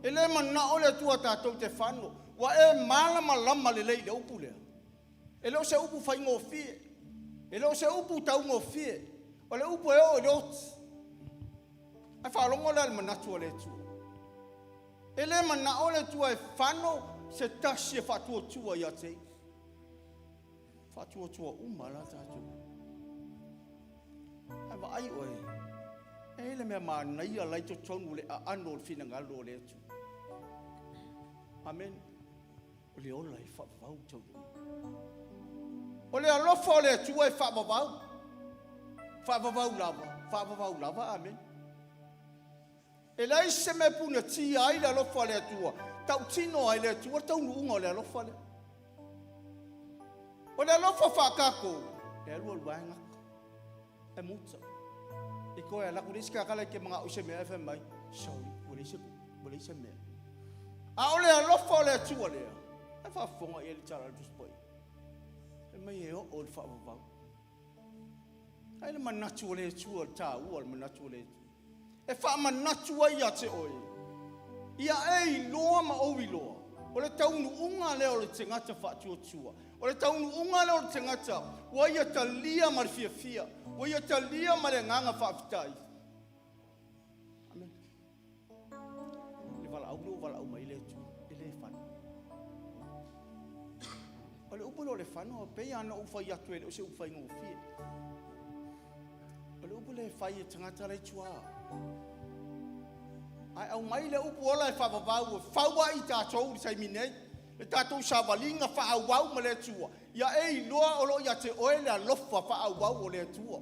Speaker 6: E le manao le Atua tatou te fano. Ua e malamalama lelei i le upu lea. E le o se upu faigofie. E le o se upu taugofie. O le upu e oo i le oti. Ae faalogo lea i le manatu o le Atua. E le manao le Atua e fano se tasi e faatuatua ia te ia. Faatuatua uma la tatou. Ae vaai oe, e i ai le mea manaia la i totonu o le aano o le finagalo o le Atua. Amen. O le ola e faavavau taunuuina. O le alofa o le Atua e faavavau. Faavavau lava, faavavau lava. Amen. E leai se mea e punatia ai le alofa o le Atua, tautino ai le Atua le taunuuga o le alofa lea. O le alofa faatatou, e alu alu lava e gata, e muta. I koe alu atu le isi tagata e te manao i se mea ae fai mai, sorry, ua leai se, ua leai se mea. A o le alofa o le Atua lea, e faafofoga i ai le tala a le Tusi Paia. Fai mai e oo i le faavavau. Ai le manatu o le Atua, le taua o le manatu o le Atua. E faamanatu ai ia te oe, ia e iloa ma ou iloa, o le taunuuga lea o le tagata faatuatua, o le taunuuga lea o le tagata ua ia talia ma le fiafia, ua ia talia ma le agaga faafetai. Amene. Le valaau lea ua valaau mai ai le Atua, e le fano. O le upu lea o le fano, e pei lava ona ou fai atu e le o se upu faigofie. O le upu lea e fai e tagata la e i tua. Ae aumai le upu ola e faavavau e fau ai tatou i le taimi nei, le tatou savaliga faaauau ma le Atua, ia e iloa o lo o ia te oe le alofa faaauau o le Atua.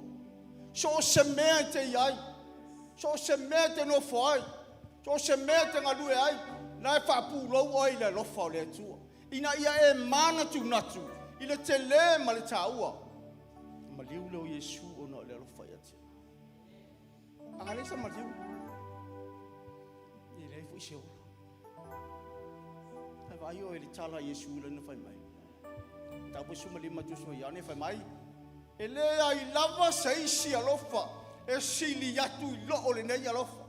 Speaker 6: So o se mea e te i ai, so o se mea e te nofo ai, so o se mea e te galue ai, o la e faapulou oe i le alofa o le Atua, ina ia e manatunatu i le tele ma le taua. O le maliu lea o Iesu ona o le alofa ia te oe. A na leai se maliu, e leai foi se ola. Ae vaai oe i le tala a Iesu lea na fai mai. Mataupu 15 Tusua Ioane fai mai, e leai lava se isi alofa e sili atu i loo lenei alofa.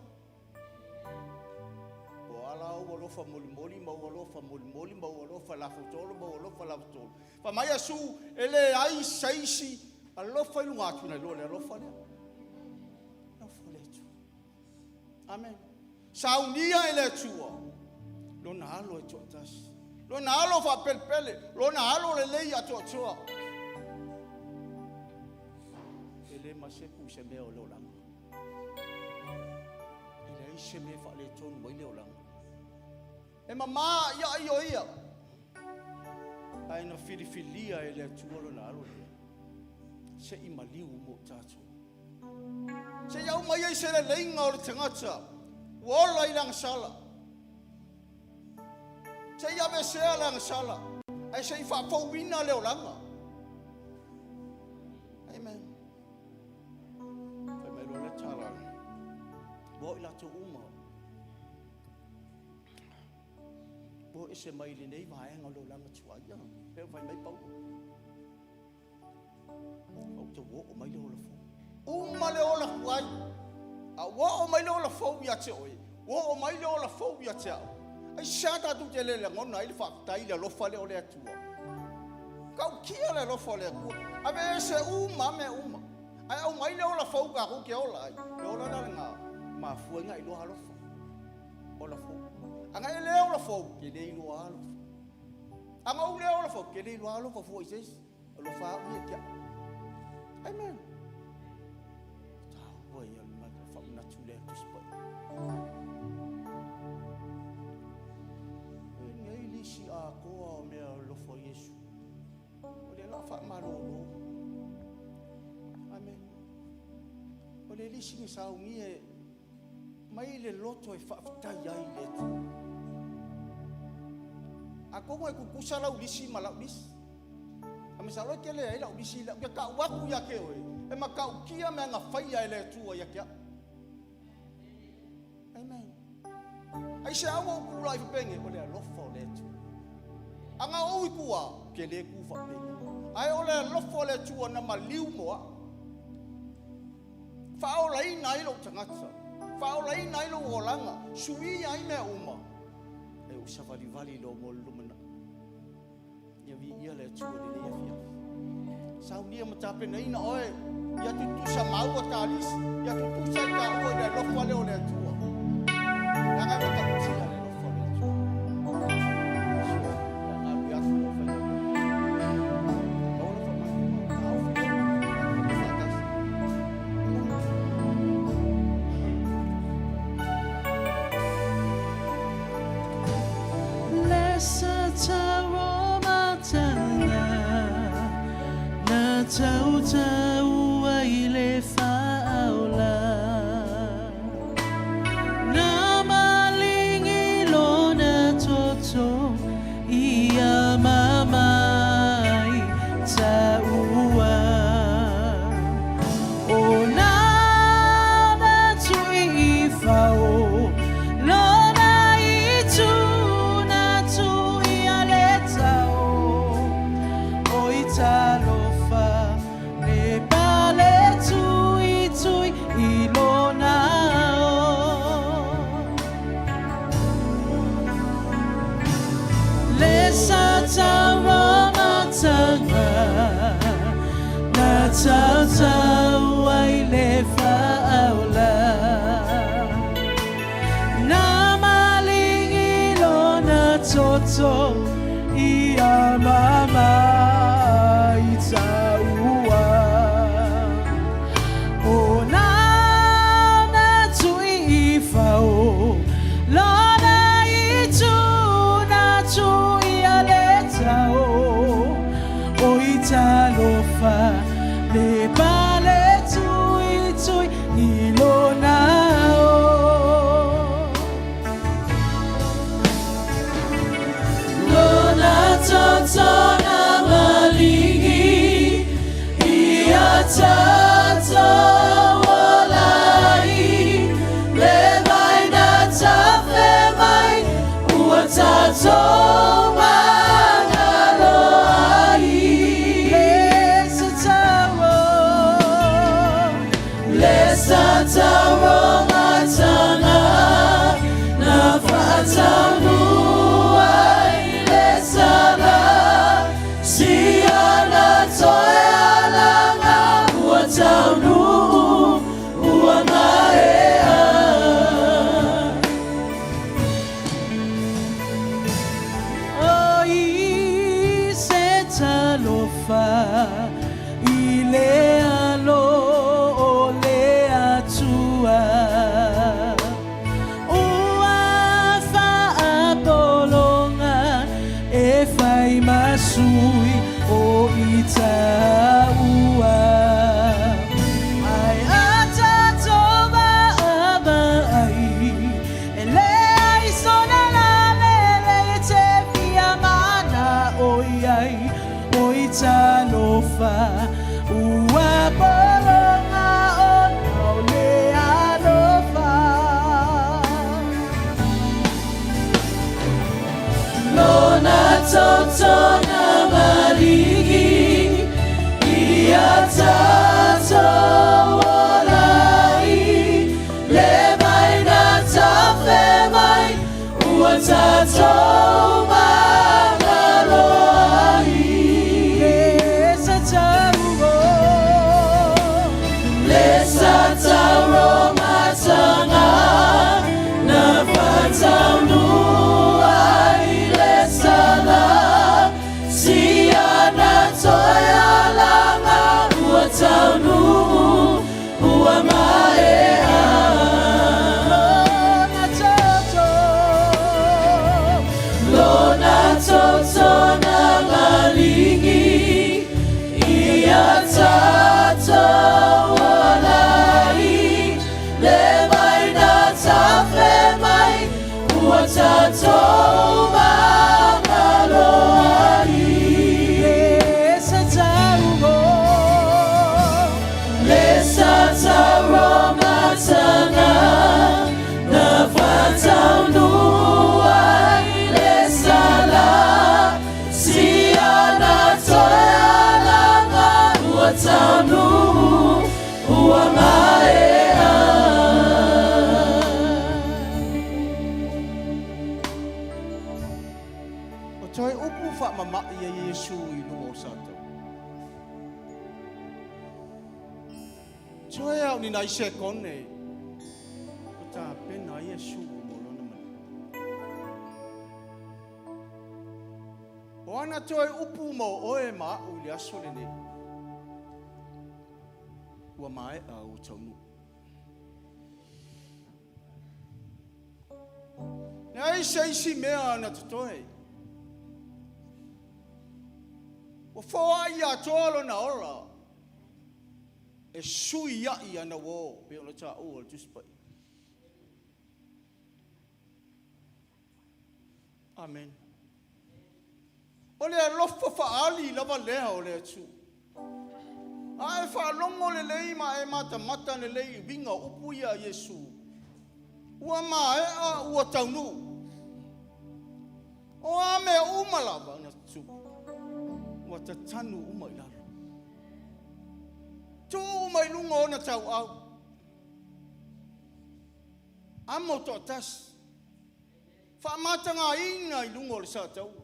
Speaker 6: Po o a la ou alofa molimoli ma ou alofa molimoli ma ou alofa lafuto ma ou alofa lafuto. Fai mai Iesu, e leai se isi alofa i luga atu nai lo le alofa lea. Alofa o le Atua. Amen. Saunia e le Atua lona alo e toatasi, lona alo faapelepele, lona alo lelei atoatoa. E le masepu i se mea o le olaga. E leai se mea e faaletonu ai le olaga. E mama ia ai o ia, ae na filifilia e le Atua lona alo lea, se i maliu mo tatou. Se i aumai ai se leleiga o le tagata ua ola i le agasala. Se i aveesea le agasala, ae se i faafouina le olaga. Amen. Fai mai loa le tala, ua o i latou uma ua o ese mai lenei vaega o le olaga tuai. Ia, pei ona fai mai Paulo, ou te oo mai le ola fou. Uma le ola tuai, a ua oo mai le ola fou ia te oe, ua oo mai le ola fou ia te au. Aisea tatou te le lagona ai le faafetai i le alofa lea o le Atua? Tautia le alofa o le Atua, aveese uma lava mea uma, ae aumai le ola fou tatou te ola ai. Le ola la lena, e mafua ai ona e iloa alofa. Ola fou. A na e le ola fou, e te le iloa alofa. A na ou le ola fou, ou te le iloa alofa fua i se isi. Alofa au ia te au. Amen. Taua ia le faamanatu lea Tusi Paia. E nei lisi atoa o mea alofa o Iesu. O lea la faamalolo. Amen. O le lisi na saunia e mai le loto e faafetai ai i le Atua. Atonu e tutusa lau lisi ma lau lisi. A masalo e tele ai lau lisi, ou te tau atu ia te oe, e matautia mea na faia e le Atua ia te au. Amen. Aisea ua ou tulai faapenei? O le alofa o le Atua. A na ou i tua, ou te le tu faapenei. Ae o le alofa o le Atua na maliu mo au. Faaolaina ai lou tagata, faaolaina ai lou olaga, suia ai mea uma, e ou savalivali loa mo le lumanai. Ia viia le Atua i lenei afiafi. Saunia ma tapenaina oe, ia tutusa maua ta lisi, ia tutusa i taua i le alofa lea o le Atua. Leaga e matautia le alofa o le Atua. Ia galue atu lau faiga. Maua lau faamagaloga, taofi lea, tatou faatasi.
Speaker 3: tatauromatanga Na tautau ai le faaola Na malingi lona toto Ia mama i taua O na na tui i fao Lona i tu na tui a le tao O i talofa le pale tui tui i lona o Lona totona malingi Ia tatou olai Le vai na tafe mai Ua tatou magalo ai Le sa tau Le sa tau matana Na whataunua i le sala Si ana toe alanga Ua taunu ua maea O i se talofa i le alo o le atua Ua faapologa e fai masui o i taua. Ai a tatou vaavaai, e leai sona lalele e te fia mana o i ai, o i talofa ua pologa ona o le alofa. Lona totona maligi Ia tatou olai Le mai na tafe mai Ua tatou magalo ai Le sa tau Le sa tau matanga Na whataunua i le sala Si ana toe alanga Ua taunu ua maea Lona toto Lona toto na malingi Ia tatou olai Le mai na tafe mai Ua tatou magalo ai Le sa tau Le sa tau matanga Na whataunua i le sala Si ana toe alanga Ua taunu ua maea
Speaker 6: O toe upu faamama'i a Iesu i luga o Satau. Toe au ni nai sekone o tapena ai Iesu mo lona manu. O ana toe upu mo oe ma au i le aso lenei. Ua maea ua taunuu. Leai se isi mea na totoe. Ua foai atoa lona ola e sui ai ana uō pei ona taua le Tusi Paia. Amen. O le alofa faaali lava lea o le Atua. A e faalogo lelei ma e matamata lelei i uiga o upu ia a Iesu, ua maea ua taunuu. O a mea uma lava na tutupu, ua tatanu uma i lalo. Tuu uma i luga o ona tauau. Amo toatasi. Faamatagaina i luga o le sataua.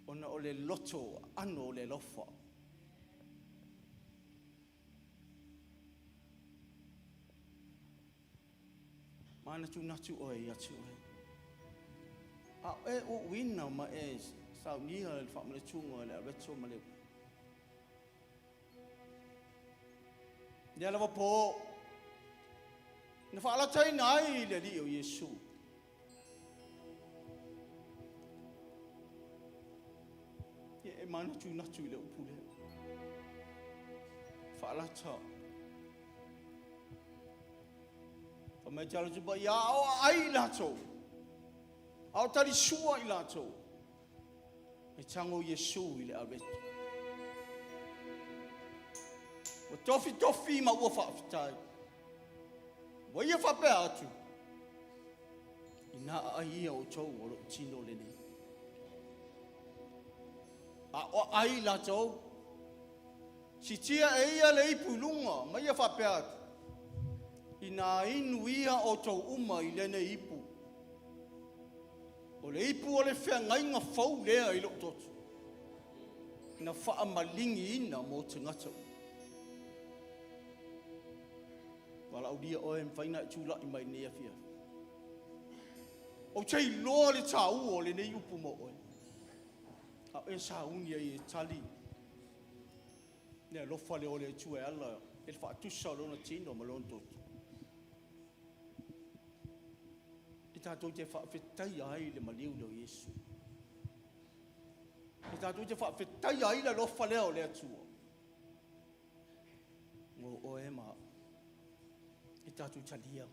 Speaker 6: Ona o le loto aano o le alofa. Manatunatu oe ia te oe. A o e uuina ma e saunia le faamanatuga i le areto ma le Lea lava po na faalataina ai le Alii o Iesu. Ia e manatunatu i le upu lea. Faalata. Fai mai te alo atu ia o ai latou. A o talisua i latou. E tago Iesu i le areto. Ua tofitofi ma ua faafetai. Ua ia faapea atu. Ina aai ia outou o lou tino lenei. A o ai latou. Sitia e ia le ipu i luga, ma ia faapea atu. Ina inu ia outou uma i lenei ipu. O le ipu o le feagaiga fou lea i lou toto. Na faamaligiina mo tagata uma. Valaaulia oe e mafai ona e tulai mai i lenei afiafi. Ou te iloa le tāua o lenei upu mo oe. A o e sauni ai e tali le alofa lea o le Atua e ala i le faatusa o lona tino ma lona toto. E tatou te faafetaia ai le maliu lea o Iesu. E tatou te faafetaia ai le alofa lea o le Atua. Mo oe ma au. E tatou talia.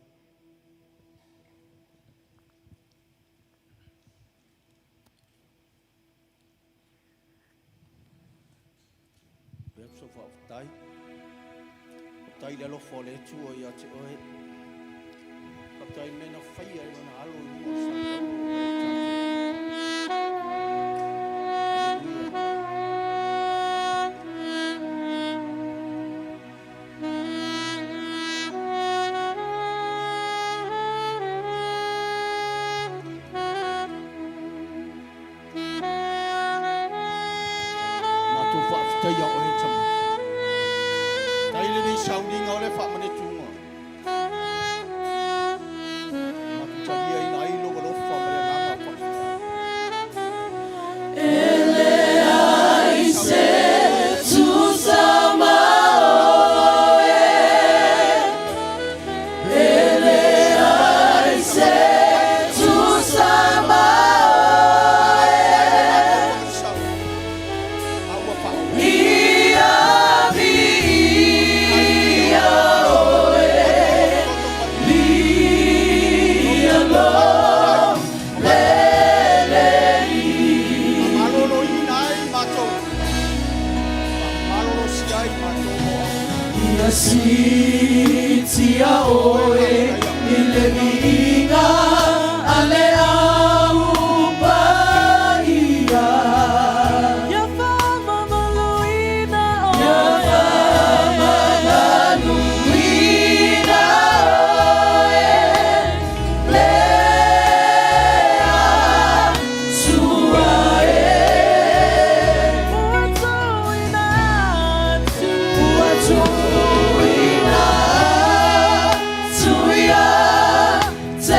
Speaker 6: Atu sau faafetai. Faafetai i le alofa o le Atua ia te oe. Faafetai i le mea na faia e lona alo i luga o le satauro o le tatou. Hallelujah. Matou faafetaia oe tama. Tai lenei sauniga o le faamanatuga. Matou taliaina ai lou alofa ma le agaga faafetai.
Speaker 2: E se tusa ma oe, e leai se tusa ma oe.
Speaker 6: A ua faa
Speaker 2: Ia viia oe, ia lo lelei.
Speaker 6: Maloloina ai matou. Malolosia ai matou mo au.
Speaker 2: Ia sitia oe i le viiga a le au paia.
Speaker 3: Ia faamamaluina
Speaker 2: Ia
Speaker 3: oe.
Speaker 2: faamamaluina oe, le Atua e.
Speaker 3: Ua tuuina atu.
Speaker 2: Ua tuuina atu ia te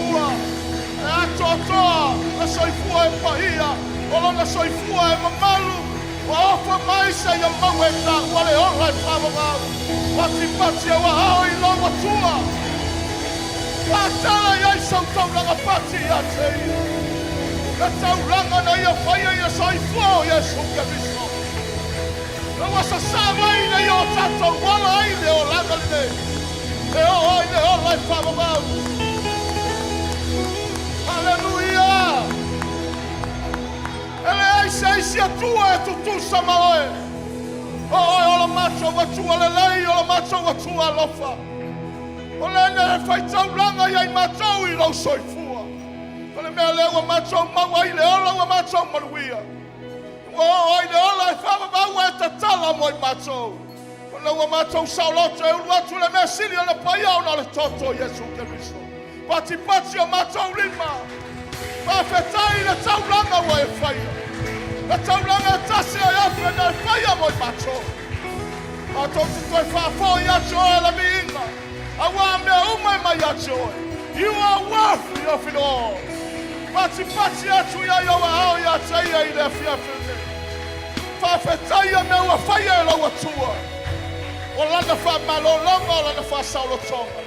Speaker 4: soifua e atoatoa, le soifua e paia, o lona soifua e mamalu, ua ofa mai seia maua e taua le ola e faavavau. Patipati ou aao i lou Atua. Faatala i ai sau taulaga pati ia te ia. Le taulaga na ia faia i le soifua o Iesu Keriso. Na ua sasā mai ina ia o tatou ola ai le olaga lenei, e oo ai le ola e faavavau. Aleluia! E leai se isi Atua e tutusa ma oe. O oe o la matou Atua lelei, o la matou Atua alofa. O lena e faitaulaga ia i matou i lou soifua. O le mea lea ua matou maua ai le ola ua matou manuia. Ua oo ai le ola e faavavau e tatala mo i matou. Ona ua matou saoloto e ulu atu le mea sili ona paia ona o le toto o Iesu Keriso. Patipati o matou lima. Faafetai i le taulaga ua e faia. Le taulaga e tasi e afe na e faia mo i matou. Matou te toe faafoi atu oe le viiga. Auā mea uma e mai ia te oe. You are worthy of it all. Patipati atu ia i ou aao ia te ia i le afiafi lenei. Faafetai ia mea ua faia e lou Atua. O lana faamalologa, o lana faasaolotoga.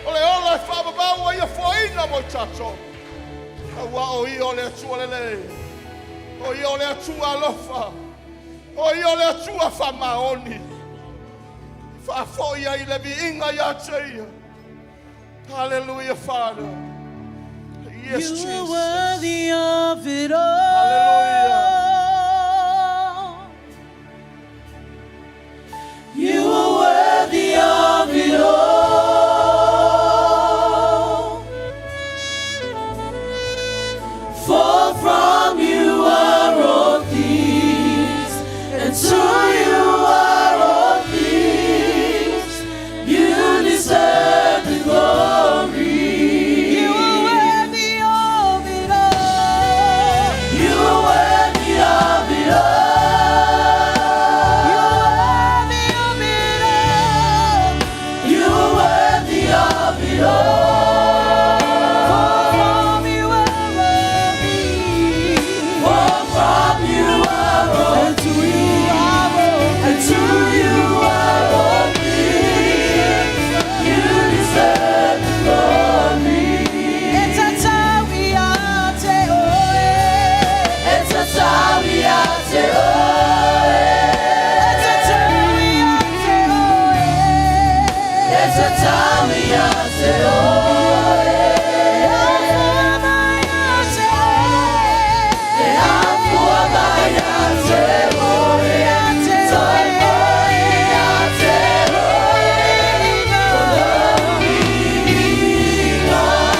Speaker 4: O le ola e faavavau ua ia foaina mo i tatou. Auā o ia o le Atua lelei. O ia o le Atua alofa. O ia o le Atua faamaoni. Faafoi ai le viiga ia te ia. Hallelujah, Father. Yes,
Speaker 3: You are
Speaker 4: Jesus.
Speaker 3: worthy of it all.
Speaker 4: Hallelujah.
Speaker 2: You are worthy of it all. For from you are all things, and to you are all things. You deserve the glory.
Speaker 3: You are worthy of it all.
Speaker 2: You are worthy of it all.
Speaker 3: You are worthy of it all.
Speaker 2: You are worthy of it all.
Speaker 3: For from you are all things.
Speaker 2: For from you are all
Speaker 3: And to you are all
Speaker 2: and to you are all things. You deserve the glory.
Speaker 3: E tatau ia te oe.
Speaker 2: E tatau ia te oe.
Speaker 3: E tatau ia te oe.
Speaker 2: E tatau ia te oe.
Speaker 3: E afua mai ia te oe.
Speaker 2: E afua mai ia te oe.
Speaker 3: Ia te
Speaker 2: Toe
Speaker 3: oe.
Speaker 2: ia te oe.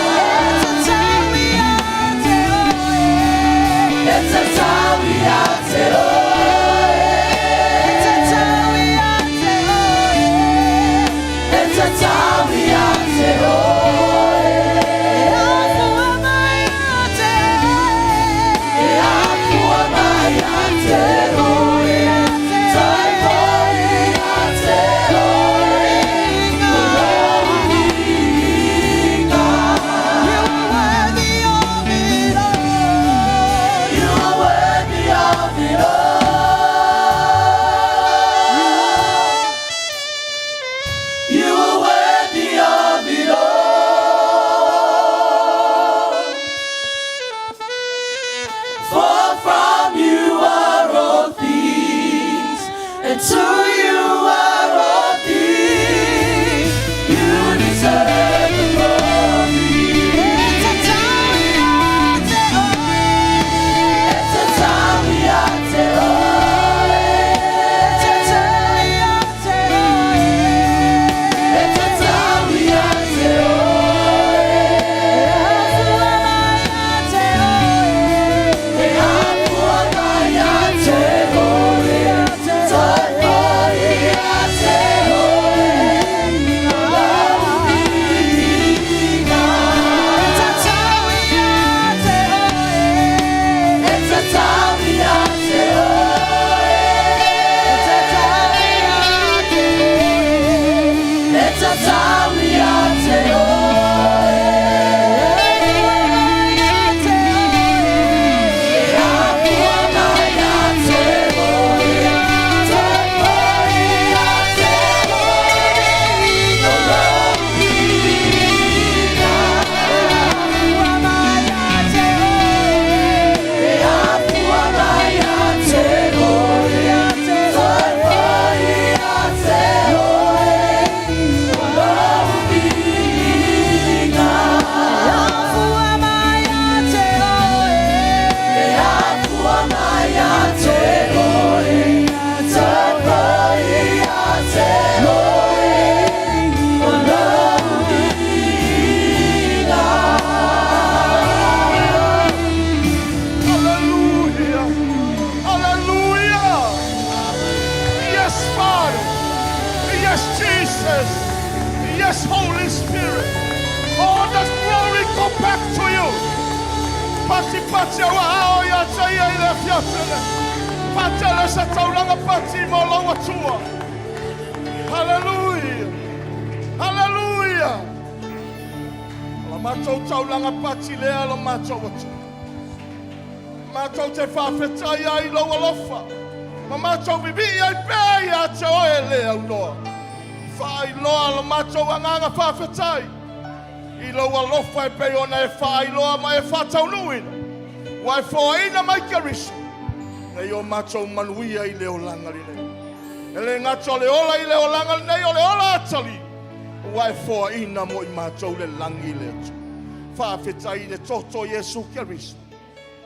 Speaker 3: E tatau ia te oe.
Speaker 2: E tatau ia te oe.
Speaker 3: E tatau ia te oe.
Speaker 2: E tatau ia te oe.
Speaker 3: E afua mai ia te oe.
Speaker 2: E afua mai ia te oe. Toe ia te oe.
Speaker 3: You are worthy of it all.
Speaker 2: You are worthy of it all. You are worthy of it all. For from you are all things, and to you are all things. You deserve the glory.
Speaker 3: E tatau ia te oe.
Speaker 2: E tatau ia te oe.
Speaker 3: E tatau ia te oe.
Speaker 2: E tatau ia te oe.
Speaker 3: E afua mai ia te oe.
Speaker 2: E afua mai ia te oe. Toe
Speaker 4: Patipati au aao ia te ia i le afiafi lenei. Faatele se taulaga pati mo lou Atua. Haleluia! Haleluia! O la matou taulaga pati lea lo matou Atua. Matou te faafetai ai i lou alofa, ma matou vivii ai pea ia te oe le aunoa. Faailoa lo matou agaga faafetai i lou alofa e pei ona e faailoa ma e faataunuuina, ua e foaina mai Keriso, nei o matou manuia i le olaga lenei. E le gata o le ola i le olaga lenei, o le ola atalii, ua e foaina mo i matou le lagi i le Atua. Faafetai i le toto o Iesu Keriso.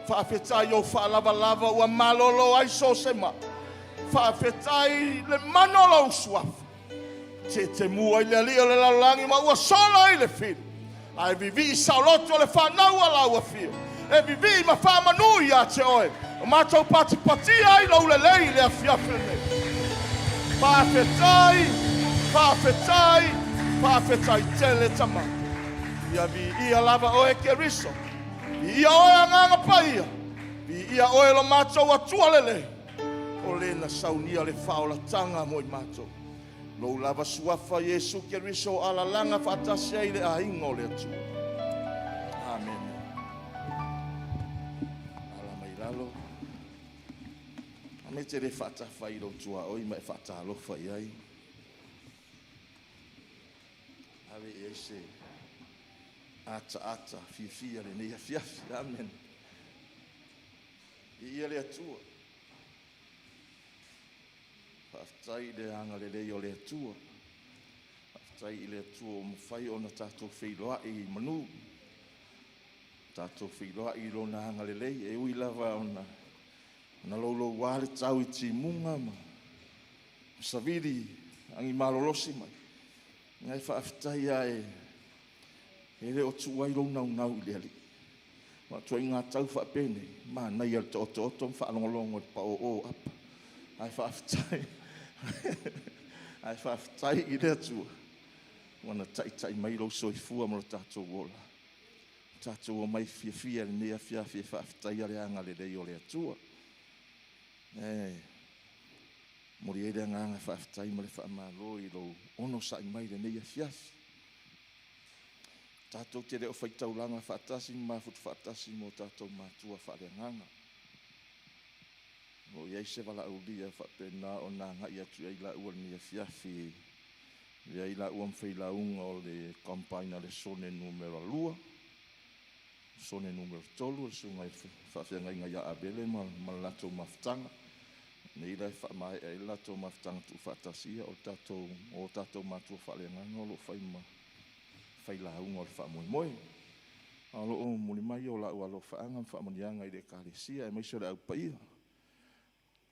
Speaker 4: Faafetai i ou faalavalava ua malolo ai so o se maa. Faafetai i le mana o lou suafa. Tetemua ai le alii o le lalolagi ma ua sola ai le fili. Ae vivii saoloto le fanau a lau afio. E vivii ma faamanu ia te oe. O matou patipatia ai lou lelei i le afiafi lenei. Faafetai, faafetai, faafetai tele Tama. Ia viia lava oe Keriso. Viia oe Agaga Paia, viia oe lo matou Atua lelei, o le na saunia le faaolataga mo i matou. Lou lava suafa Iesu Keriso o alalaga faatasi ai le aiga o le Atua. Amene. Ala mai lalo. Ame te le faatafa i lou tuaoi ma e faatalofa i ai. Ave i ai se ataata fiafia lenei afiafi. Amen. Viia le Atua. Faafetai i le agalelei o le Atua. Faafetai i le Atua ua mafai ona tatou feiloai i manu. Tatou feiloai i lona agalelei. E ui lava ona na louloua le tau i timuga ma savili agi malolosi mai. Ae faafetai lava e le o tuu ai lou naunau i le Alii. Aua o ituaiga tau faapenei, manaia le taotooto ma faalogologo i le paoo o apa. Ae faafetai, ae faafetai i le Atua ua na taitai mai lou soifua ma lo tatou ola. Ua tatou omai fiafia i lenei afiafi e faafetaia le agalelei o le Atua. E momoli ai le agaga faafetai ma le faamalo i lou onosai mai i lenei afiafi. Tatou te le o faitaulaga faatasi ma mafuta faatasi ma o tatou matua faaleagaga. O lo o i ai se valaaulia faapena ona agai atu i ai laua i lenei afiafi, i ai laua ma failauga o le Combine a le Sone numera 2, Sone numera 3, le susuga i le faafeagaiga ia Avele ma le latou mafutaga. Nei la e faamaea ai le latou mafutaga tuufaatasi, ia o le tatou, o tatou matua faaleagaga o lo o fai ma failauga o le faamoemoe. A o lo o momoli mai o lau alofaaga ma faamanuiaga i le Ekalesia aemaise o le Au Paia.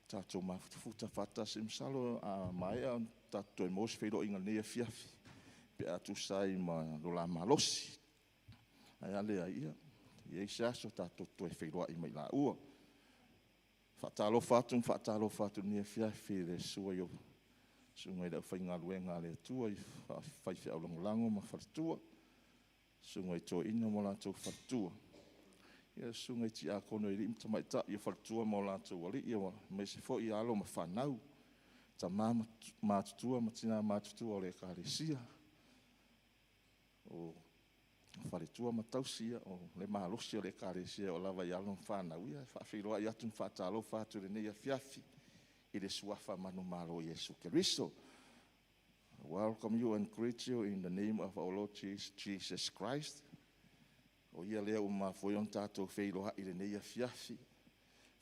Speaker 4: Tatou mafutafuta faatasi, masalo a maea ona tatou toe maua se feiloaiga i lenei afiafi pe a tusa ai ma lo la malosi. Ae a leai, ia, e i ai se aso tatou toe feiloai ma i laua. Faatalofa atu ma faatalofa atu i lenei afiafi i le susu ai o susuga i le aufaigaluega a le Atua i faifeau lagolago ma faletua, susuga i toeaina ma o latou faletua, ia susuga i tiakono i alii ma tamaitai o faletua ma o latou alii, aemaise foi alo ma fanau, tama matutua ma tina matutua o le Ekalesia, o faletua ma tausi, o le malosi o le Ekalesia e oo lava i alo ma fanau. Ia e faafeiloai atu ma faatalofa atu i lenei afiafi i le suafa manumalo o Iesu Keriso. I welcome you and greet you in the name of our Lord Jesus Christ. O ia lea ua mafua ai ona tatou feiloai i lenei afiafi.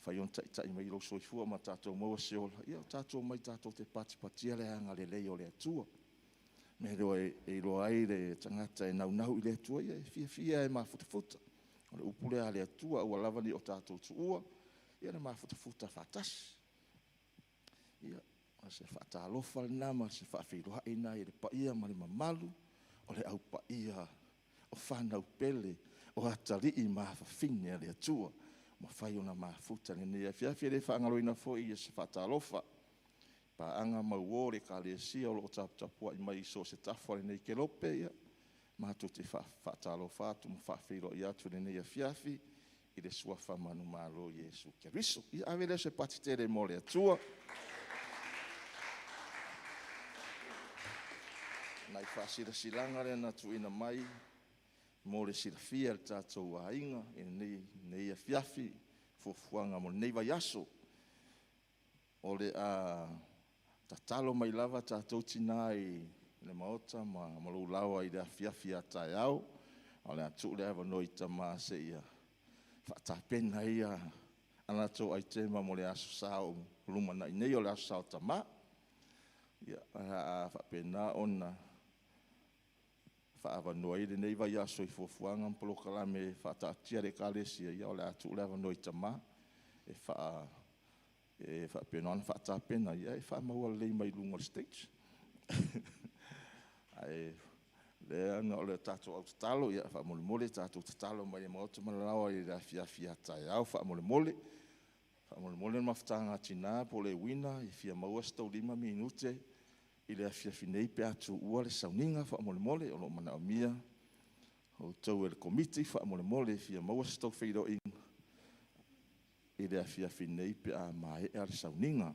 Speaker 4: Fai ona taitai mai lou soifua ma tatou maua se ola. Ia o tatou omai tatou te patipatia le agalelei o le Atua. Mea lea e iloa ai le tagata e naunau i le Atua, ia e fiafia e mafutafuta. O le upu lea a le Atua, aua lava ne i o tatou tuua ia le mafutafuta faatasi. Ia, o se faatalofa lena ma se faafeiloai lena i le paia ma le mamalu o le au paia o fanau pele o atalii ma afafine a le Atua. Mafai ona mafuta i lenei afiafi. E le faagaloina foi se faatalofa paaga mauo le Ekalesia o lo o taputapuai mai i so o se tafa o lenei kelope. Ia, matou te faatalofa atu ma faafeiloai atu i lenei afiafi i le suafa manumalo o Iesu Keriso. Ia ave lea o se pati tele mo le Atua. Nai faasilasilaga lea na tuuina mai mo le silafia e le tatou aiga i lenei afiafi, fuafuaga mo lenei vaiaso. O le a tatalo mai lava tatou tina i le Maota ma lou Laoa i le afiafi a taeao, ae o le a tuu le avanoa i tama se i faatapena a latou aitema mo le Aso Sa o lumanai nei, o le Aso Sa o Tama. Ia, o le a faapena ona faaavanoa ai lenei vaiaso i fuafuaga ma polokalame e faataatia a le Ekalesia, ia o le a tuu le avanoa i tama e faapena ona faatapena, e faamaua lelei mai luga o le stage. Ae o lea na o le tatou au tatalo, faamolemole tatou tatalo mai i le Maota ma le Laoa i le afiafi a taeao faamolemole. Faamolemole le Mafutaga a Tina po o Leuina e fia maua se tou 5 minute i le afiafi nei pe a tuua le sauniga faamolemole. O lo o manaomia outou e le Komiti faamolemole e fia maua se tou feiloaiga i le afiafi nei pe a maea le sauniga.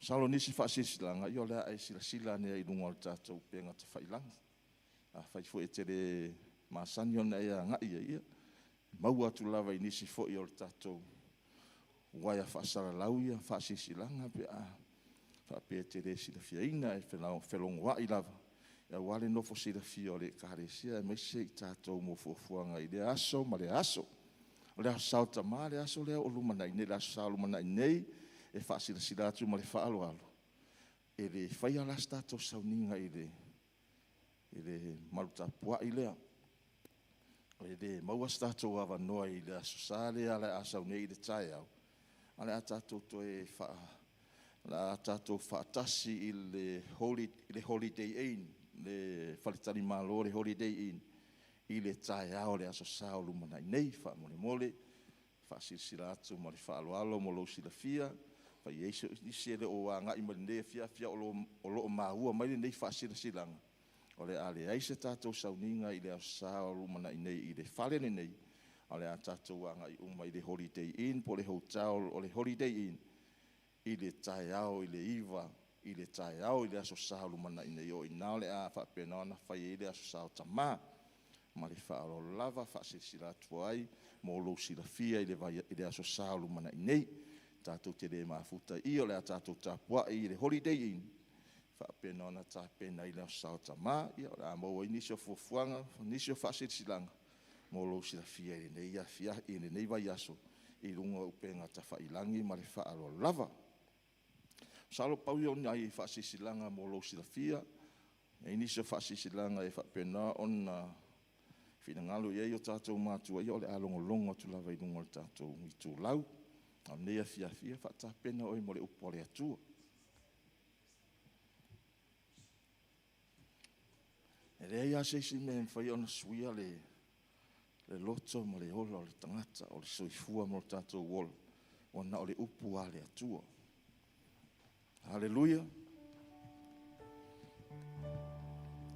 Speaker 4: Masalo o nisi faasilasilaga, ia o le a e silasila ane ai i luga o le tatou upega tafailagi. Afai foi e te le masani ona e agai i ai, ia, e maua atu lava i nisi foi o le tatou uaea faasalalau faasilasilaga pe a faapea e te le silafiaina. E felogoai lava aua le nofo silafia o le Ekalesia aemaise i tatou mo fuafuaga i lea aso ma lea aso. O le Aso Sa o Tama le aso lea o lumanai nei, le Aso Sa o lumanai nei, e faasilasila atu ma le faaaloalo, e le faia la se tatou sauniga i le malu tapuai lea. E le maua se tatou avanoa i le Aso Sa lea o le a sau nei i le taeao, ae o le a tatou toe faatasi i le Holiday Inn, le faletalimalo o le Holiday Inn i le taeao o le Aso Sa o lumanai nei. Faamolemole, e faasilasila atu ma le faaaloalo mo lou silafia. Afai e i ai nisi e le o agai mai i lenei afiafi a o lo o maua mai lenei faasilasilaga, o le a leai se tatou sauniga i le Aso Sa o lumanai nei i le fale lenei, ae o le a tatou agai uma i le Holiday Inn po o le Hotel o le Holiday Inn i le taeao i le 9:00 i le taeao i le Aso Sa o lumanai nei. O i ina o le a faapena ona fai ai le Aso Sa o Tama. Ma le faaaloalo lava e faasilasila atu ai mo lou silafia i le Aso Sa o lumanai nei. Tatou te le mafuta i i, o le a tatou tapuai i le Holiday Inn e faapena ona tapena ai le Aso Sa o Tama. Ia o le a maua ai nisi o fuafuaga ma nisi o faasilasilaga mo lou silafia i lenei vaiaso i luga o upega tafailagi ma le faaaloalo lava. Masalo pau ia o nai faasilasilaga mo lou silafia. A i ai nisi o faasilasilaga e faapena ona finagalo i ai o tatou matua, ia o le a logologo atu lava i luga o le tatou itulau. A o lenei afiafi, ia faatapena oe mo le upu a le Atua. E leai lava se isi mea e mafai ona suia le loto ma le ola o le tagata, o le soifua ma lo tatou ola, ua na o le upu lava a le Atua. Aleluia!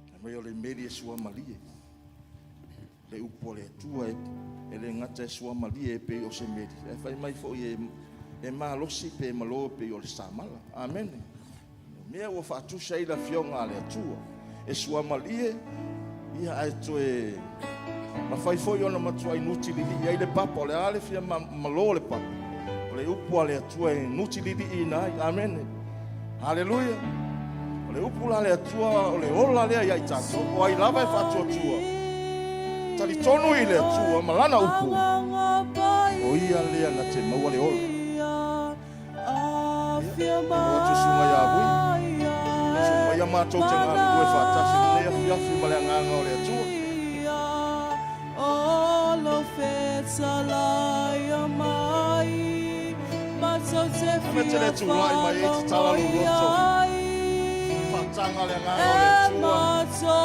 Speaker 4: Fai mai o le meli e suamalie, le upu a le Atua e le gata e suamalie e pei o se meli, ae fai mai foi e malosi pe malo e pei o le samala. Amene. O mea ua faatusa ai le Afioga a le Atua, e suamalie, ia ae toe mafai foi ona matuai nutililii ai le papa. O le a le fia malo o le papa, o le upu a le Atua e nutililiiina ai. Amene. Haleluia. O le upu la a le Atua, o le ola lea ia i tatou. O ai lava e faatuatua, talitonu i le Atua ma lana upu, o ia lea na te maua le ola. Ia, o atu susuga ia Vui, susu mai a matou te galulue faatasi i lenei afiafi ma le agaga o le Atua. Ame te le tulai mai ai tatala lou loto. Faataga le agaga o le Atua.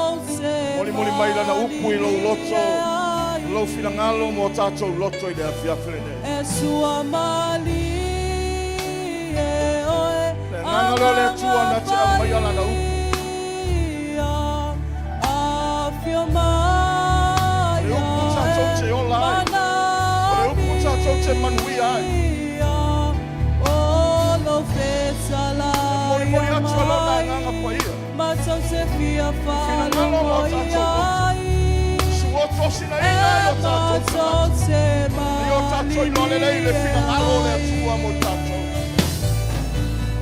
Speaker 4: Molimoli mai lana upu i lou loto, lou finagalo mo tatou loto i le afiafi lenei. Le agaga lea o le Atua na te aumaia lana upu. O le upu tatou te ola ai. O le upu
Speaker 3: Matou te fia
Speaker 4: Finagalo ma o
Speaker 3: faalogo
Speaker 4: tatou
Speaker 3: i ai.
Speaker 4: Suotosinaina i
Speaker 3: E
Speaker 4: o tatou
Speaker 3: matou
Speaker 4: tagata.
Speaker 3: te
Speaker 4: Ia o tatou iloa lelei le
Speaker 3: malilie
Speaker 4: finagalo o le
Speaker 3: ai.
Speaker 4: Atua mo i tatou.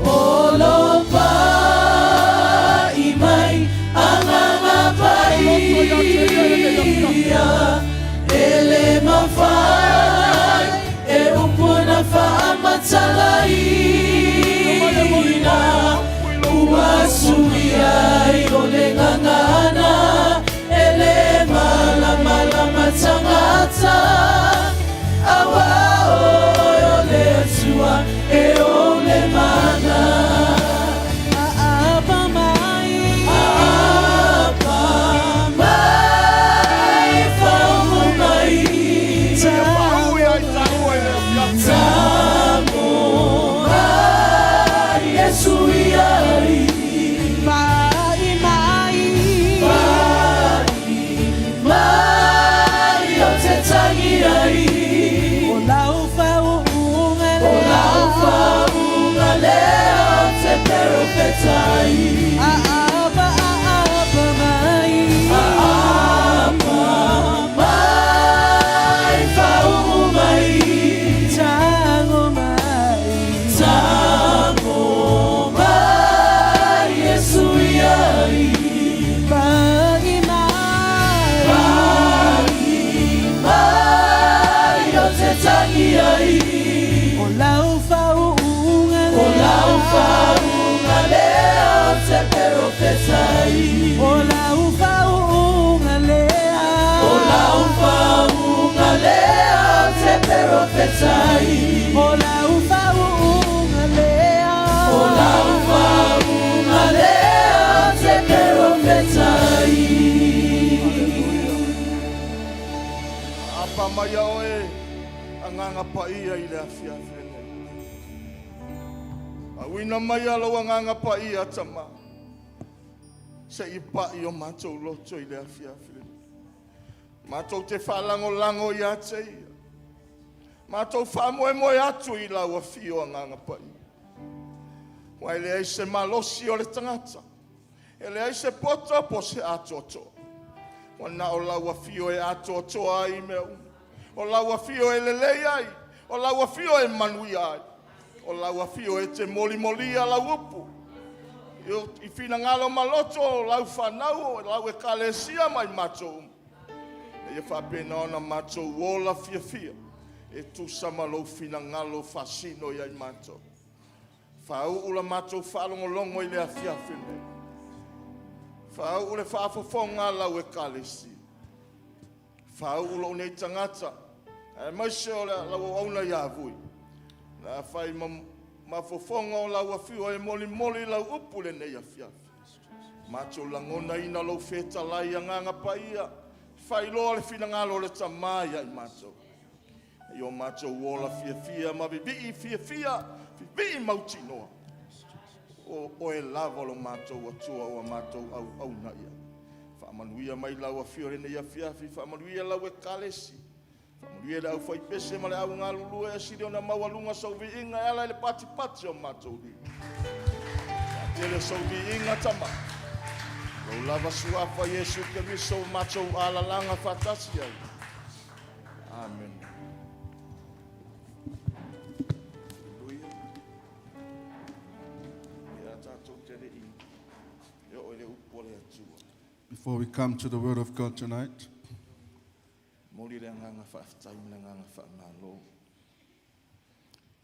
Speaker 2: O lo pai mai agaga
Speaker 4: Loto ia te ia lenei afiafi.
Speaker 2: paia e le mafai e upu na faamatalaina ua suia ai o le gagana e le malamalama tagata auā oe o le Atua e ou le mana.
Speaker 3: Aapa mai.
Speaker 2: Aapa mai faumu mai.
Speaker 4: Ia paau ia i taua i le afiafi.
Speaker 2: Tamo mai Iesu iai.
Speaker 3: Pai mai.
Speaker 2: Pai mai o te tagi ai.
Speaker 3: O lau faauuga
Speaker 2: O
Speaker 3: lea.
Speaker 2: lau faauuga lea o te perofetai.
Speaker 3: Aapa, aapa mai.
Speaker 2: Aapa mai faau'u mai.
Speaker 3: Tago mai.
Speaker 2: Tago mai Iesu iai.
Speaker 3: Pai mai.
Speaker 2: Pai mai o te tagi ai.
Speaker 3: O lau faauuga
Speaker 2: O
Speaker 3: lea.
Speaker 2: lau faauuga lea o te perofetai.
Speaker 3: O lau faauuga lea.
Speaker 2: O lau faauuga lea o te perofetai.
Speaker 3: O lau faauuga lea.
Speaker 2: O lau faauuga lea o te perofetai.
Speaker 4: Apa mai ia oe, agaga paia i le afiafi lenei. Auina mai ia lou agaga paia tama. Se i pa'i o matou loto i le afiafi lenei. Matou te faalagolago ia te ia. Matou faamoemoe atu i lau afio agaga paia. Ua e leai se malosi o le tagata. E leai se poto po o se atoatoa. Ua na o lau afio e atoatoa ai mea uma. O lau afio e lelei ai. O lau afio e manuia ai. O lau afio e te molimolia lau upu. I finagalo ma loto o lau fanau, o lau ekalesia ma i matou uma. Ia faapena ona matou ola fiafia e tusa ma lou finagalo faasino ia i matou. Faauu la matou faalogologo i le afiafi lenei. Faauu le faafofoga a lau ekalesia. Faauu lou nei tagata, aemaise o lau auauna ia Vui. O le a fai ma fofoga o lau afio e molimoli lau upu lenei afiafi. Matou lagonaina lou fetalai agaga paia, faailoa le finagalo o le Tama ia i matou. Ia o matou ola fiafia ma vivii fiafia, vivii mautinoa. O oe lava o lo matou Atua ua matou auauna i ai. Faamanuia mai lau afio lenei afiafi, faamanuia lau ekalesia. Faamanuia le aufaipese ma le au galulue e sili ona maualuga sou viiga e ala i le patipati o matou lima. Faatele sou viiga Tama. Lou lava suafa Iesu Keriso ua matou alalaga faatasi ai. Amen. Haleluia. Ia tatou te le i e oo i le upu a le Atua.
Speaker 7: Before we come to the Word of God tonight,
Speaker 4: Momoli le agaga faafetai ma le agaga faamalo.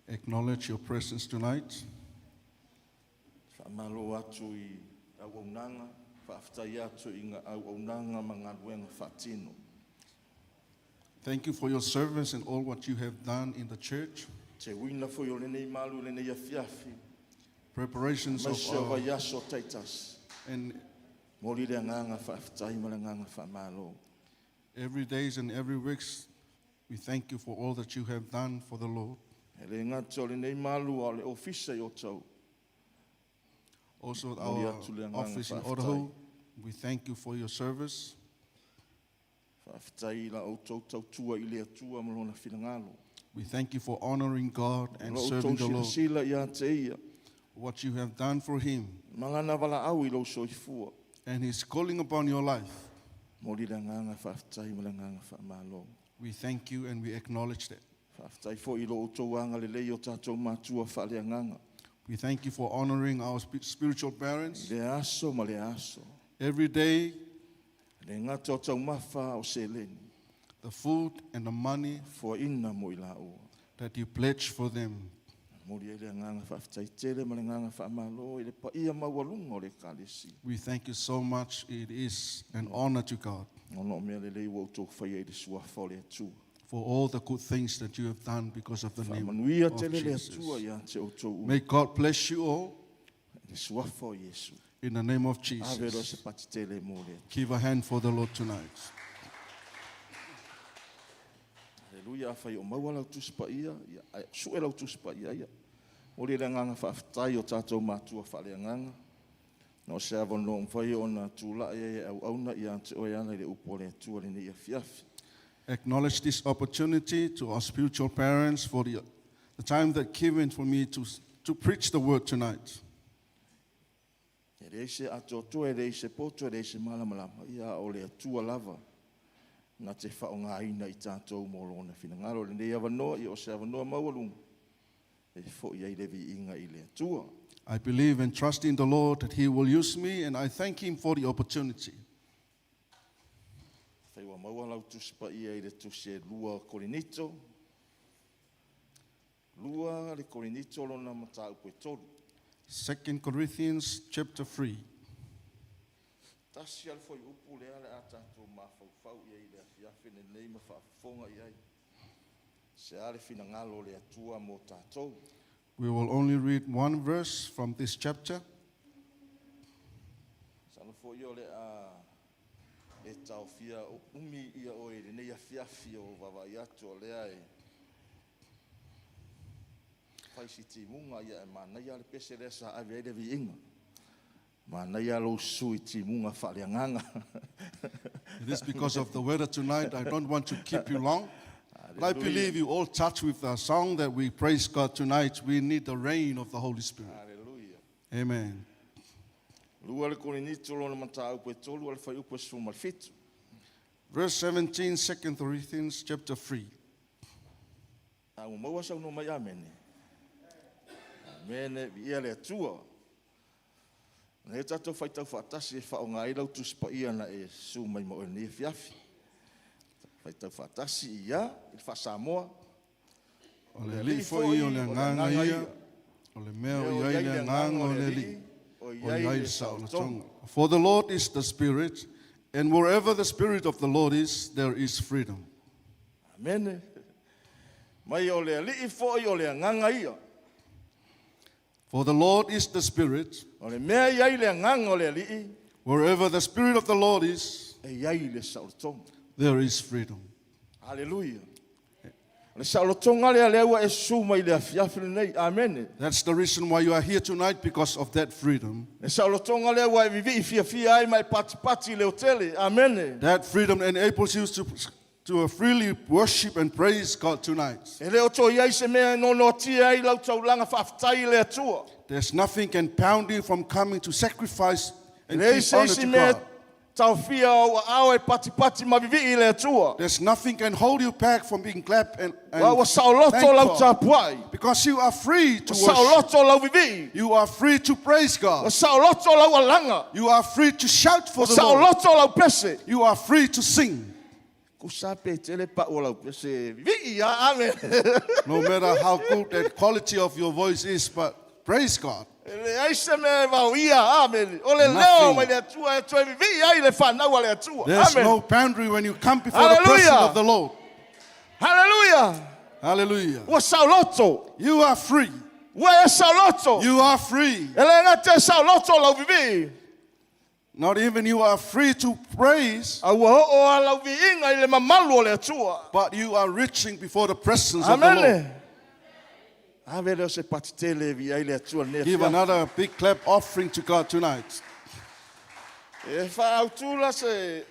Speaker 7: acknowledge your presence tonight.
Speaker 4: Faamalo atu i auaunaga, faafetai atu i auaunaga ma galuega faatino.
Speaker 7: Thank you for your service and all what you have done in the church.
Speaker 4: Teuina foi o lenei malu i lenei afiafi,
Speaker 7: Preparations of
Speaker 4: aemaise o
Speaker 7: our,
Speaker 4: vaiaso taitasi.
Speaker 7: and
Speaker 4: Momoli le agaga faafetai ma le agaga faamalo.
Speaker 7: every days and every weeks, we thank you for all that you have done for the Lord.
Speaker 4: E le gata o lenei malu a o le ofisa i Otahuhu.
Speaker 7: Also,
Speaker 4: Momoli
Speaker 7: our
Speaker 4: atu le agaga
Speaker 7: office in
Speaker 4: faafetai.
Speaker 7: Otahuhu, we thank you for your service.
Speaker 4: Faafetai i la outou tautua i le Atua ma lona finagalo.
Speaker 7: We thank you for honoring God and
Speaker 4: Lo
Speaker 7: serving
Speaker 4: outou
Speaker 7: the Lord.
Speaker 4: silasila ia te ia.
Speaker 7: what you have done for him
Speaker 4: Ma lana valaau i lou soifua.
Speaker 7: and his calling upon your life.
Speaker 4: Momoli le agaga faafetai ma le agaga faamalo.
Speaker 7: We thank you and we acknowledge that.
Speaker 4: Faafetai foi i lo outou agalelei o tatou matua faaleagaga.
Speaker 7: We thank you for honoring our spiritual parents
Speaker 4: I lea aso ma lea aso.
Speaker 7: every day,
Speaker 4: E le gata o taumafa o seleni.
Speaker 7: the food and the money
Speaker 4: Foaina mo i laua.
Speaker 7: that you pledge for them.
Speaker 4: Momoli ai le agaga faafetai tele ma le agaga faamalo i le paia maualuga o le Ekalesia.
Speaker 7: We thank you so much. It is an honor to God
Speaker 4: Ona o mea lelei ua outou faia i le suafa o le Atua.
Speaker 7: for all the good things that you have done because of the name
Speaker 4: Faamanuia
Speaker 7: of
Speaker 4: tele le
Speaker 7: Jesus.
Speaker 4: Atua ia te outou uma.
Speaker 7: May God bless you all
Speaker 4: I le suafa o Iesu.
Speaker 7: in the name of
Speaker 4: Ave loa
Speaker 7: Jesus.
Speaker 4: se pati tele mo le Atua.
Speaker 7: Give a hand for the Lord tonight.
Speaker 4: Haleluia, afai o maua lau Tusi Paia, ia, ae sue lau Tusi Paia, ia. Momoli le agaga faafetai o tatou matua faaleagaga. Na o se avanoa ua mafai ona tulai ai e auauna ia te oe ala i le upu a le Atua lenei afiafi.
Speaker 7: Acknowledge this opportunity to our spiritual parents for the time that given for me to preach the word tonight.
Speaker 4: E leai se atoatoa, e leai se poto, e leai se malamalama, ia a o le Atua lava na te faaaogaina i tatou mo Lona finagalo. Lenei avanoa, ia o se avanoa maualuga e foi ai le viiga i le Atua.
Speaker 7: I believe and trust in the Lord that He will use me, and I thank Him for the opportunity.
Speaker 4: Afai ua maua lau Tusi Paia i le Tusi e 2 Korinito, 2 le Korinito lona mataupu e 3.
Speaker 7: 2 Corinthians chapter 3.
Speaker 4: Tasi lava le fuaiupu lea le a tatou mafaufau i ai i le afiafi lenei ma faafofoga i ai. Se a le finagalo o le Atua mo tatou.
Speaker 7: We will only read one verse from this chapter.
Speaker 4: Masalo foi o le a le taofia umi ia oe i lenei afiafi o vaavaai atu o lea e fai si timuga ia e manaia le pese lea sa ave ai le viiga. Manaia lou susu i timuga faaleagaga.
Speaker 7: It is because of the weather tonight. I don't want to keep you long. But I believe you all touch with the song that we praise God tonight. We need the rain of the Holy Spirit.
Speaker 4: Haleluia.
Speaker 7: Amen.
Speaker 4: 2 le Korinito lona mataupu e 3 a le fuaiupu e 17.
Speaker 7: Verse 17, 2 Corinthians chapter 3.
Speaker 4: A ua maua saunoa mai amene. Amene, viia le Atua. Nei tatou faitau faatasi e faaaoga ai lau Tusi Paia na e susu mai ma oe i lenei afiafi. Faitau faatasi ia i le faa-Samoa.
Speaker 7: O le Alii foi o le Agaga ia, o le mea o i ai le Agaga o le Alii, o i ai le saolotoga. For the Lord is the Spirit, and wherever the Spirit of the Lord is, there is freedom.
Speaker 4: Amene. Mai o le Alii foi o le Agaga ia.
Speaker 7: For the Lord is the Spirit,
Speaker 4: O le mea i ai le Agaga o le Alii,
Speaker 7: wherever the Spirit of the Lord is,
Speaker 4: e i ai le saolotoga.
Speaker 7: there is freedom.
Speaker 4: Haleluia. O le saolotoga lea lea ua e susu mai i le afiafi lenei. Amene.
Speaker 7: That's the reason why you are here tonight, because of that freedom.
Speaker 4: Le saolotoga lea ua e vivii fiafia ai ma e patipati i le otele. Amene.
Speaker 7: That freedom enables you to freely worship and praise God tonight.
Speaker 4: E le o toe i ai se mea e noanoatia ai lau taulaga faafetai i le Atua.
Speaker 7: There's nothing can pound you from coming to sacrifice and
Speaker 4: E leai
Speaker 7: give
Speaker 4: se
Speaker 7: honor
Speaker 4: isi
Speaker 7: to
Speaker 4: mea
Speaker 7: God.
Speaker 4: taofia ou aao e patipati ma vivii i le Atua.
Speaker 7: There's nothing can hold you back from being glad and
Speaker 4: Ua ua saoloto
Speaker 7: thank
Speaker 4: lau
Speaker 7: God.
Speaker 4: tapuai.
Speaker 7: Because you are free to
Speaker 4: Ua
Speaker 7: worship.
Speaker 4: saoloto lau vivii.
Speaker 7: You are free to praise
Speaker 4: Ua
Speaker 7: God.
Speaker 4: saoloto lau alaga.
Speaker 7: You are free to shout for
Speaker 4: Ua
Speaker 7: the Lord.
Speaker 4: saoloto lau pese.
Speaker 7: You are free to sing.
Speaker 4: Kusa pe tele pa o lau pese. Vivii a amen.
Speaker 7: No matter how good the quality of your voice is, but praise God.
Speaker 4: E leai se mea e vaoia, amen. O le leo
Speaker 7: Nothing.
Speaker 4: mai le Atua e toe vivii ai le fanau a le Atua.
Speaker 7: There's
Speaker 4: Amen.
Speaker 7: no boundary when you come before the
Speaker 4: Hallelujah.
Speaker 7: presence of the Lord.
Speaker 4: Hallelujah.
Speaker 7: Hallelujah.
Speaker 4: Ua saoloto.
Speaker 7: You are free.
Speaker 4: Ua e saoloto.
Speaker 7: You are free.
Speaker 4: E le gata e saoloto lau vivii.
Speaker 7: Not even you are free to praise,
Speaker 4: A ua oo a lau viiga i le mamalu o le Atua.
Speaker 7: but you are reaching before the presence of the Lord.
Speaker 4: Amen. Ave leo se pati tele e viia ai le Atua lenei
Speaker 7: Give
Speaker 4: afiafi.
Speaker 7: another big clap offering to God tonight.
Speaker 4: E faautū la se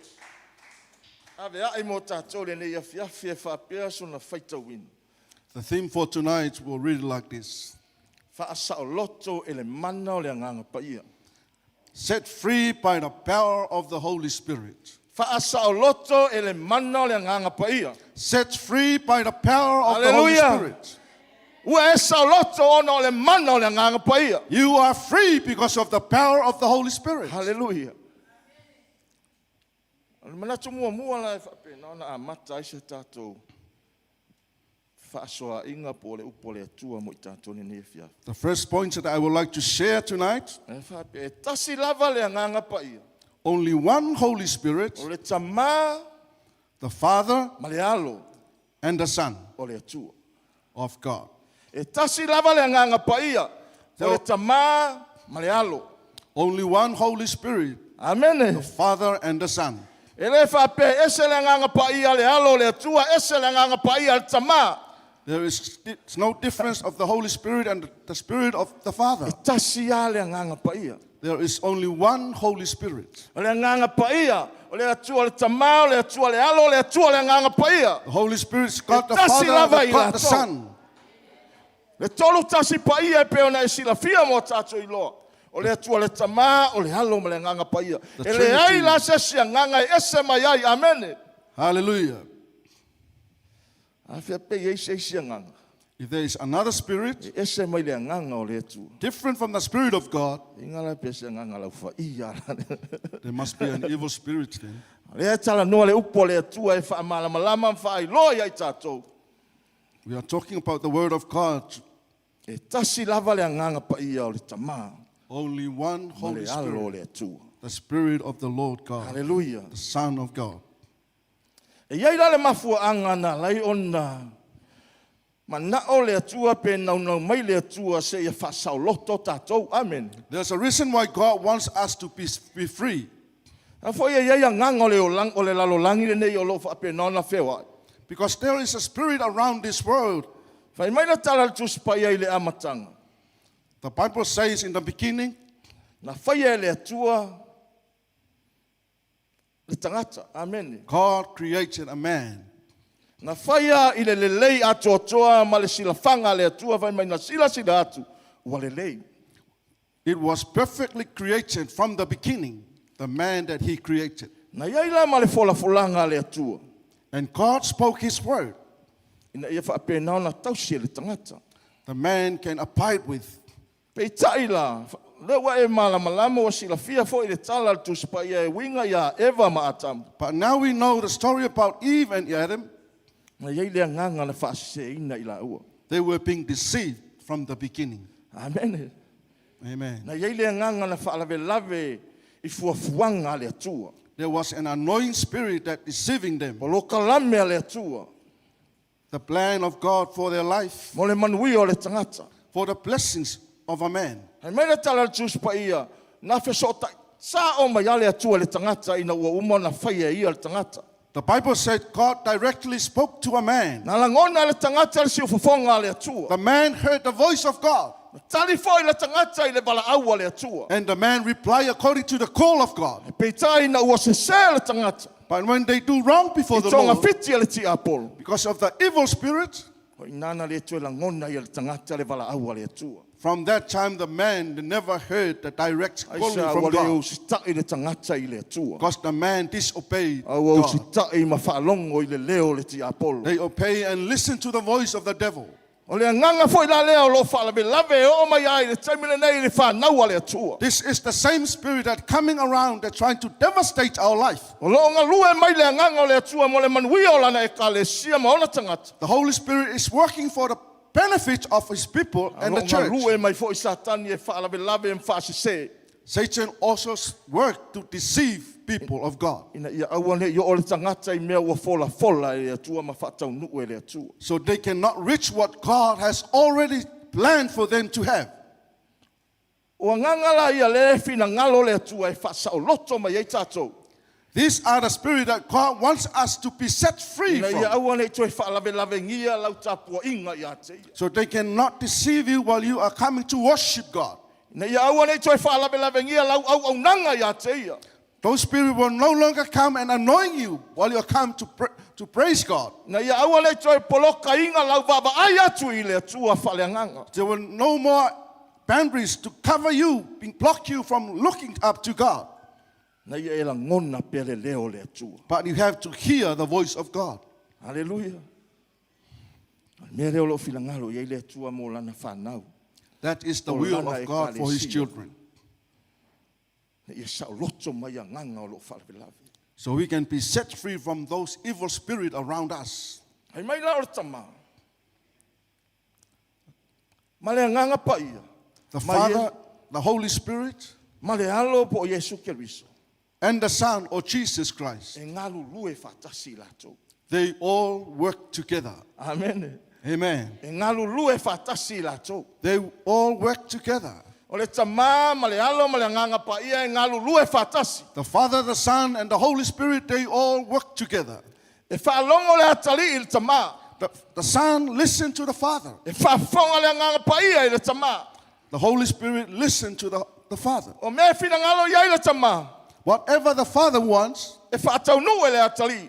Speaker 4: ave ae mo tatou lenei afiafi e faapea sona faitauina.
Speaker 7: The theme for tonight will read like this.
Speaker 4: Faasaoloto e le mana o le Agaga Paia.
Speaker 7: Set free by the power of the Holy Spirit.
Speaker 4: Faasaoloto e le mana o le Agaga Paia.
Speaker 7: Set free by the power of the Holy
Speaker 4: Hallelujah.
Speaker 7: Spirit.
Speaker 4: Ua e saoloto ona o le mana o le Agaga Paia.
Speaker 7: You are free because of the power of the Holy Spirit.
Speaker 4: Haleluia. O le manatu muamua la e faapena ona amata ai se tatou faasoaina po o le upu a le Atua mo i tatou i lenei afiafi.
Speaker 7: The first point that I would like to share tonight,
Speaker 4: E faapea, e tasi lava le Agaga Paia.
Speaker 7: only one Holy Spirit,
Speaker 4: O le Tamā
Speaker 7: the Father
Speaker 4: ma le Alo
Speaker 7: and the Son
Speaker 4: o le Atua.
Speaker 7: of God.
Speaker 4: E tasi lava le Agaga Paia, o le Tamā ma le Alo.
Speaker 7: Only one Holy Spirit,
Speaker 4: Amene.
Speaker 7: the Father and the Son.
Speaker 4: E le faapea, e ese le Agaga Paia le Alo o le Atua, ese le Agaga Paia le Tamā.
Speaker 7: There is no difference of the Holy Spirit and the Spirit of the Father.
Speaker 4: E tasi lava le Agaga Paia.
Speaker 7: There is only one Holy Spirit.
Speaker 4: O le Agaga Paia, o le Atua le Tamā, o le Atua le Alo, o le Atua le Agaga Paia.
Speaker 7: The Holy Spirit is God the
Speaker 4: E tasi
Speaker 7: Father,
Speaker 4: lava
Speaker 7: the
Speaker 4: i
Speaker 7: God the
Speaker 4: latou.
Speaker 7: Son.
Speaker 4: Le tolu tasi paia e pei ona e silafia mo tatou iloa. O le Atua le Tamā, o le Alo ma le Agaga Paia.
Speaker 7: The
Speaker 4: E leai
Speaker 7: Trinity.
Speaker 4: la se isi agaga e ese mai ai. Amene.
Speaker 7: Hallelujah.
Speaker 4: A faapea e i ai se isi agaga
Speaker 7: If there is another spirit
Speaker 4: e ese mai le agaga o le Atua.
Speaker 7: different from the Spirit of God,
Speaker 4: Inga la pe se agaga laufaia.
Speaker 7: there must be an evil spirit then.
Speaker 4: Lea e talanoa le upu a le Atua e faamalamalama ma faailoa ia i tatou.
Speaker 7: We are talking about the Word of God.
Speaker 4: E tasi lava le Agaga Paia o le Tamā
Speaker 7: Only one
Speaker 4: ma
Speaker 7: Holy
Speaker 4: le Alo o
Speaker 7: Spirit,
Speaker 4: le Atua.
Speaker 7: the Spirit of the Lord God,
Speaker 4: Haleluia.
Speaker 7: the Son of God.
Speaker 4: E i ai la le mafuaaga na ala ai ona manao le Atua pe naunau mai le Atua seia faasaoloto tatou. Amene.
Speaker 7: There's a reason why God wants us to be free.
Speaker 4: A foi e i ai agaga o le olang, o le lalolagi lenei o loo faapena ona feoai.
Speaker 7: Because there is a spirit around this world.
Speaker 4: Fai mai le tala a le Tusi Paia i le amataga.
Speaker 7: The Bible says in the beginning,
Speaker 4: Na faia e le Atua le tagata. Amene.
Speaker 7: God created a man.
Speaker 4: Na faia i le lelei atoatoa ma le silafaga a le Atua fai mai na silasila atu ua lelei.
Speaker 7: It was perfectly created from the beginning, the man that he created.
Speaker 4: Na i ai la ma le folafolaga a le Atua
Speaker 7: And God spoke his word.
Speaker 4: ina ia faapena ona tausi e le tagata.
Speaker 7: The man can abide with.
Speaker 4: Peitai la, lea ua e malamalama ua silafia foi le tala a le Tusi Paia e uiga iā Eva ma Atamu.
Speaker 7: But now we know the story about Eve and Adam.
Speaker 4: Na i ai le agaga na faaseseina i laua.
Speaker 7: They were being deceived from the beginning.
Speaker 4: Amene.
Speaker 7: Amen.
Speaker 4: Na i ai le agaga na faalavelave i fuafuaga a le Atua.
Speaker 7: There was an annoying spirit that deceiving them.
Speaker 4: Polokalame a le Atua
Speaker 7: The plan of God for their life,
Speaker 4: mo le manuia o le tagata.
Speaker 7: for the blessings of a man.
Speaker 4: Fai mai le tala a le Tusi Paia, na fesootai sao mai a le Atua i le tagata ina ua uma ona faia e ia le tagata.
Speaker 7: The Bible said God directly spoke to a man.
Speaker 4: Na lagona e le tagata le siufofoga a le Atua.
Speaker 7: The man heard the voice of God,
Speaker 4: Na tali foi le tagata i le valaau a le Atua.
Speaker 7: and the man replied according to the call of God.
Speaker 4: Peitai ina ua sesē le tagata
Speaker 7: But when they do wrong before
Speaker 4: i
Speaker 7: the Lord,
Speaker 4: togafiti a le tiapolo,
Speaker 7: because of the evil spirit,
Speaker 4: o i nana le toe lagona ia le tagata le valaau a le Atua.
Speaker 7: from that time the man never heard the direct
Speaker 4: Ai
Speaker 7: calling
Speaker 4: sa
Speaker 7: from
Speaker 4: ua le
Speaker 7: God,
Speaker 4: usita'i le tagata i le Atua.
Speaker 7: because the man disobeyed
Speaker 4: A ua
Speaker 7: God.
Speaker 4: usita'i ma faalogo i le leo o le tiapolo.
Speaker 7: They obey and listen to the voice of the devil.
Speaker 4: O le agaga foi la lea o loo faalavelave e oo mai ai i le taimi lenei i le fanau a le Atua.
Speaker 7: This is the same spirit that coming around that trying to devastate our life.
Speaker 4: O loo galue mai le agaga o le Atua mo le manuia o lana ekalesia ma ona tagata.
Speaker 7: The Holy Spirit is working for the benefit of his people
Speaker 4: A
Speaker 7: and the
Speaker 4: loo
Speaker 7: church.
Speaker 4: galue mai foi Satani e faalavelave e ma faasese.
Speaker 7: Satan also worked to deceive people of God
Speaker 4: Ina ia aua ne'i oo le tagata i mea ua folafola e le Atua ma faataunuu e le Atua.
Speaker 7: so they cannot reach what God has already planned for them to have.
Speaker 4: O agaga la ia lea e finagalo le Atua e faasaoloto mai ai tatou.
Speaker 7: These are the spirit that God wants us to be set free
Speaker 4: Ina ia
Speaker 7: from.
Speaker 4: aua ne'i toe faalavelavegia lau tapuaiga ia te ia.
Speaker 7: So they cannot deceive you while you are coming to worship God.
Speaker 4: Ina ia aua ne'i toe faalavelavegia lau auaunaga ia te ia.
Speaker 7: Those spirits will no longer come and annoy you while you come to praise God.
Speaker 4: Ina ia aua ne'i toe polokaina lau vaavaai atu i le Atua faaleagaga.
Speaker 7: They will no more boundaries to cover you, block you from looking up to God.
Speaker 1: Na ia e lagona pea le leo o le Atua.
Speaker 7: But you have to hear the voice of God.
Speaker 1: Aleluia. O le mea lea o loo finagalo i ai le Atua mo lana fanau.
Speaker 7: That is the
Speaker 1: O
Speaker 7: will
Speaker 1: lana
Speaker 7: of God for His
Speaker 1: ekalesia.
Speaker 7: children.
Speaker 1: Na ia saoloto mai agaga o loo faalavelave.
Speaker 7: So we can be set free from those evil spirits around us.
Speaker 1: Ai mai la o le tamā. Ma le agaga paia.
Speaker 7: The
Speaker 1: Ma ie-
Speaker 7: Father, the Holy Spirit,
Speaker 1: Ma le alo po o Iesu Keriso.
Speaker 7: and the Son or Jesus Christ.
Speaker 1: E galulue faatasi i latou.
Speaker 7: They all work together.
Speaker 1: Amen.
Speaker 7: Amen.
Speaker 1: E galulue faatasi i latou.
Speaker 7: They all work together.
Speaker 1: O le tamā ma le alo ma le agaga paia e galulue faatasi.
Speaker 7: The Father, the Son, and the Holy Spirit, they all work together.
Speaker 1: E faalogo le atalii i le tamā.
Speaker 7: The Son listened to the Father.
Speaker 1: E faafofoga le agaga paia i le tamā.
Speaker 7: The Holy Spirit listened to the Father.
Speaker 1: O mea e finagalo i ai le tamā.
Speaker 7: Whatever the Father wants,
Speaker 1: E faataunuu e le atalii.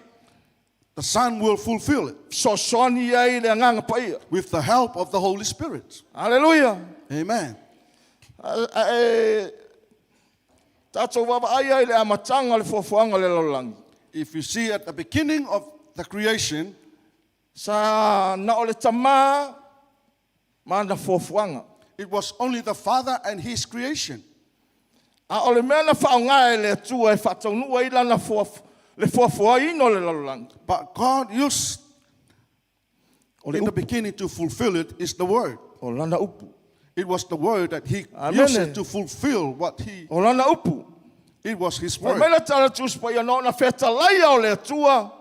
Speaker 7: the Son will fulfill it
Speaker 1: Fesoasoani ai le agaga paia.
Speaker 7: with the help of the Holy Spirit.
Speaker 1: Aleluia.
Speaker 7: Amen.
Speaker 1: E tatou vaavaai ai i le amataga o le fuafuaga o le lalolagi.
Speaker 7: If you see at the beginning of the creation,
Speaker 1: Sa na o le tamā ma ana fuafuaga.
Speaker 7: it was only the Father and His creation.
Speaker 1: A o le mea na faaaoga e le Atua e faataunuu ai lana fuaf- le fuafuaina o le lalolagi.
Speaker 7: But God used
Speaker 1: O le
Speaker 7: in the
Speaker 1: upu.
Speaker 7: beginning to fulfill it is the Word.
Speaker 1: O lana upu.
Speaker 7: It was the Word that He
Speaker 1: Amen.
Speaker 7: used it to fulfill what He,
Speaker 1: O lana upu.
Speaker 7: it was His
Speaker 1: Fai
Speaker 7: Word.
Speaker 1: mai le tala Tusi Paia na ona fetalaia o le Atua.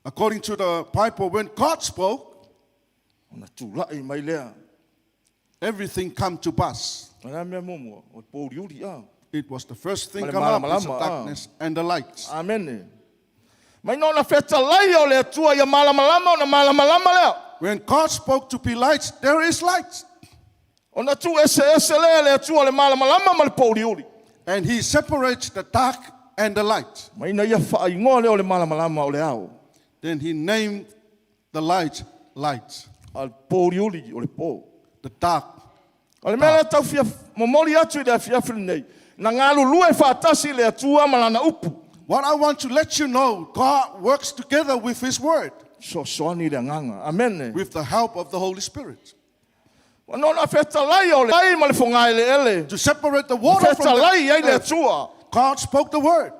Speaker 7: According to the Bible, when God spoke,
Speaker 1: Ona tula'i mai lea.
Speaker 7: everything come to pass.
Speaker 1: O le a mea muamua, o le pōuliuli a.
Speaker 7: It was the first thing
Speaker 1: Ma le
Speaker 7: come up is the
Speaker 1: malamalama, ah.
Speaker 7: darkness and the light.
Speaker 1: Amene. Mai na ona fetalaia o le Atua ia malamalama ona malamalama lea.
Speaker 7: When God spoke to be light, there is light.
Speaker 1: Ona tuueseese lea e le Atua le malamalama ma le pōuliuli.
Speaker 7: And He separates the dark and the light.
Speaker 1: Ma ina ia faaigoa lea o le malamalama o le ao.
Speaker 7: Then He named the light light,
Speaker 1: A le pōuliuli o le pō.
Speaker 7: the dark.
Speaker 1: O le mea lea tau fia momoli atu i le afiafi lenei. Na galulue faatasi le Atua ma lana upu.
Speaker 7: What I want to let you know, God works together with His Word,
Speaker 1: Fesoasoani le agaga. Amene.
Speaker 7: with the help of the Holy Spirit,
Speaker 1: Ona ona fetalai o le ai ma le fogaeleele.
Speaker 7: to separate the water from
Speaker 1: Fetalai ai
Speaker 7: the
Speaker 1: le
Speaker 7: earth.
Speaker 1: Atua.
Speaker 7: God spoke the Word.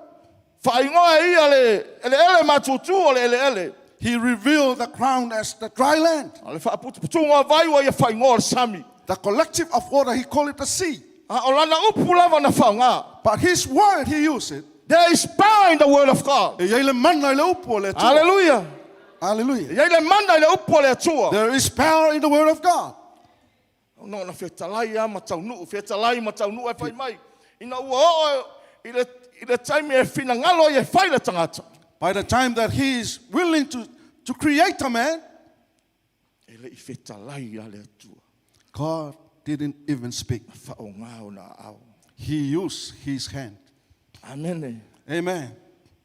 Speaker 1: Faaigoa e ia le eleele matutu o le eleele.
Speaker 7: He revealed the ground as the dry land.
Speaker 1: A le faaputuputuga o vai ua ia faaigoa o le sami.
Speaker 7: The collective of water, He called it the sea.
Speaker 1: A o lana upu lava na faaaoga.
Speaker 7: But His Word, He used it.
Speaker 1: There is power in the word of God.
Speaker 7: E i ai le mana i le upu o le Atua.
Speaker 1: Hallelujah. E
Speaker 7: Hallelujah.
Speaker 1: i ai le mana i le upu o le Atua.
Speaker 7: There is power in the Word of God.
Speaker 1: Ona ona fetalai lava ma taunuu, fetalai ma taunuu e fai mai. Ina ua oo i le, i le taimi e finagalo ai e fai le tagata.
Speaker 7: By the time that He is willing to create a man,
Speaker 1: E le i fetalai a le Atua.
Speaker 7: God didn't even speak.
Speaker 1: Faaaoga ona aao.
Speaker 7: He used His hand.
Speaker 1: Amene.
Speaker 7: Amen.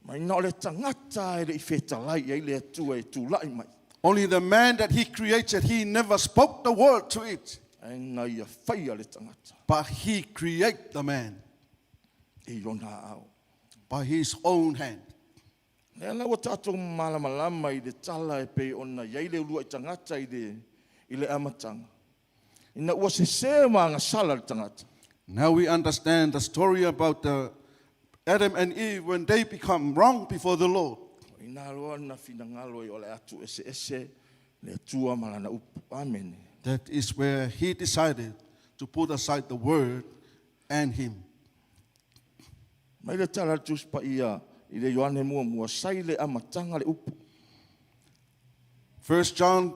Speaker 1: Mai na o le tagata e le i fetalai ai le Atua e tula'i mai.
Speaker 7: Only the man that He created, He never spoke the word to it,
Speaker 1: Ae na ia faia le tagata
Speaker 7: but He created the man
Speaker 1: i ona aao.
Speaker 7: by His own hand.
Speaker 1: Lea la ua tatou malamalama i le tala e pei ona i ai le uluai tagata i le, i le amataga. Ina ua sesē ma agasala le tagata.
Speaker 7: Now we understand the story about the Adam and Eve when they become wrong before the Lord.
Speaker 1: O iā loa na finagalo ai o le a tuueseese le Atua ma lana upu. Amene.
Speaker 7: That is where he decided to put aside the word and him.
Speaker 1: Mai le tala a le Tusi Paia i le Ioane muamua, sa i le amataga le upu.
Speaker 7: First John,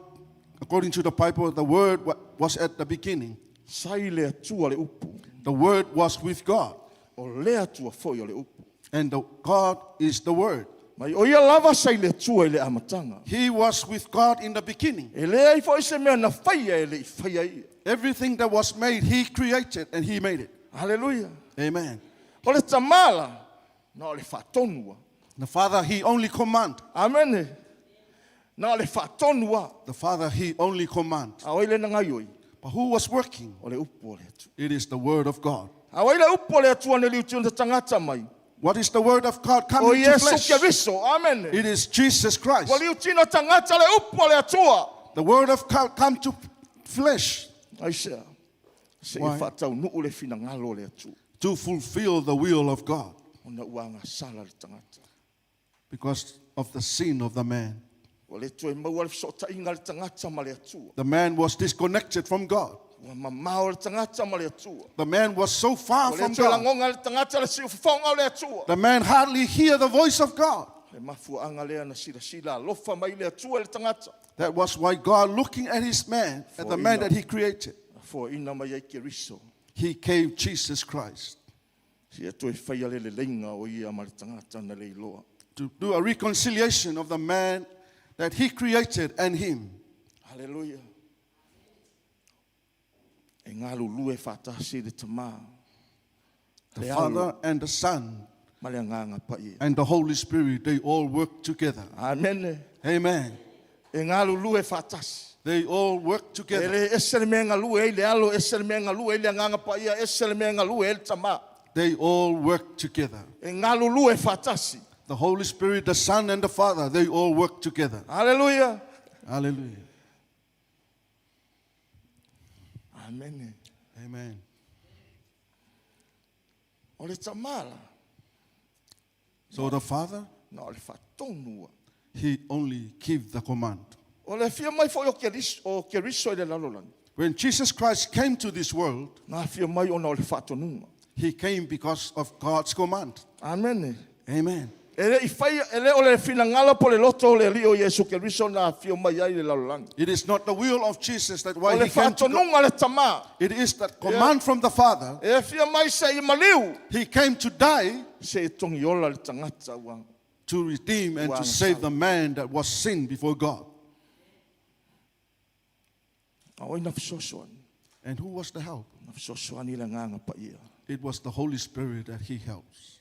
Speaker 7: according to the Bible, the word was at the beginning.
Speaker 1: Sa i le Atua le upu.
Speaker 7: The word was with God,
Speaker 1: O le Atua foi o le upu.
Speaker 7: and the God is the word.
Speaker 1: Mai o ia lava sa i le Atua i le amataga.
Speaker 7: He was with God in the beginning.
Speaker 1: E leai foi se mea na faia e le i faia ia.
Speaker 7: Everything that was made, he created and he made it.
Speaker 1: Haleluia.
Speaker 7: Amen.
Speaker 1: O le Tamā la, na o le faatonu lava.
Speaker 7: The Father, he only command.
Speaker 1: Amene. Na o le faatonu lava.
Speaker 7: The Father, he only command.
Speaker 1: A o ai lea na gaioi.
Speaker 7: But who was working?
Speaker 4: O le upu o le Atua.
Speaker 7: It is the word of God.
Speaker 4: A o ai le upu o le Atua na liutina tagata mai?
Speaker 7: What is the word of God
Speaker 4: O
Speaker 7: coming to
Speaker 4: Iesu
Speaker 7: flesh?
Speaker 4: Keriso. Amen.
Speaker 7: It is Jesus Christ.
Speaker 4: Ua liutina tagata le upu o le Atua.
Speaker 7: The word of God come to flesh
Speaker 4: Aisea? Seia
Speaker 7: Why?
Speaker 4: faataunuu le finagalo o le Atua.
Speaker 7: to fulfill the will of God
Speaker 4: Ona ua agasala le tagata.
Speaker 7: because of the sin of the man.
Speaker 4: Ua le toe maua le fesootaiga a le tagata ma le Atua.
Speaker 7: The man was disconnected from God.
Speaker 4: Ua mamao le tagata ma le Atua.
Speaker 7: The man was so far
Speaker 4: Ua le
Speaker 7: from
Speaker 4: toe
Speaker 7: God.
Speaker 4: lagoga le tagata le siufofoga o le Atua.
Speaker 7: The man hardly hear the voice of God.
Speaker 4: Le mafuaaga lea na silasila alofa mai le Atua i le tagata.
Speaker 7: That was why God, looking at his man, at the man that he created,
Speaker 4: Na foaina mai ai Keriso.
Speaker 7: he gave Jesus Christ
Speaker 4: Seia toe faia le leleiga o ia ma le tagata na le iloa.
Speaker 7: to do a reconciliation of the man that he created and him.
Speaker 4: Haleluia. E galulue faatasi le Tamā,
Speaker 7: The
Speaker 4: le Alo
Speaker 7: Father and the Son
Speaker 4: ma le Agaga Paia.
Speaker 7: and the Holy Spirit, they all work together.
Speaker 4: Amene.
Speaker 7: Amen.
Speaker 4: E galulue faatasi.
Speaker 7: They all work
Speaker 4: E
Speaker 7: together.
Speaker 4: le ese le mea e galue ai le Alo, ese le mea e galue ai le Agaga Paia, ese le mea e galue ai le Tamā.
Speaker 7: They all work together.
Speaker 4: E galulue faatasi.
Speaker 7: The Holy Spirit, the Son, and the Father, they all work together.
Speaker 4: Haleluia.
Speaker 7: Hallelujah.
Speaker 4: Amene.
Speaker 7: Amen.
Speaker 4: O le Tamā la,
Speaker 7: So the Father,
Speaker 4: na o le faatonua.
Speaker 7: he only give the command.
Speaker 4: O le afio mai foi o Keriso, o Keriso i le lalolagi.
Speaker 7: When Jesus Christ came to this world,
Speaker 4: Na afio mai ona o le faatonuga.
Speaker 7: he came because of God's command.
Speaker 4: Amene.
Speaker 7: Amen.
Speaker 4: E le i faia, e le o le finagalo po o le loto o le Alii o Iesu Keriso na afio mai ai i le lalolagi.
Speaker 7: It is not the will of Jesus that
Speaker 4: O
Speaker 7: why
Speaker 4: le
Speaker 7: he came to God.
Speaker 4: faatonuga a le Tamā.
Speaker 7: It is the command from the Father.
Speaker 4: E afio mai seia maliu.
Speaker 7: He came to die
Speaker 4: Seia togiola le tagata ua.
Speaker 7: to redeem and
Speaker 4: Ua
Speaker 7: to save the man that was sin before God.
Speaker 4: A o ai na fesoasoani?
Speaker 7: And who was the help?
Speaker 4: Na fesoasoani le Agaga Paia.
Speaker 7: It was the Holy Spirit that he helps.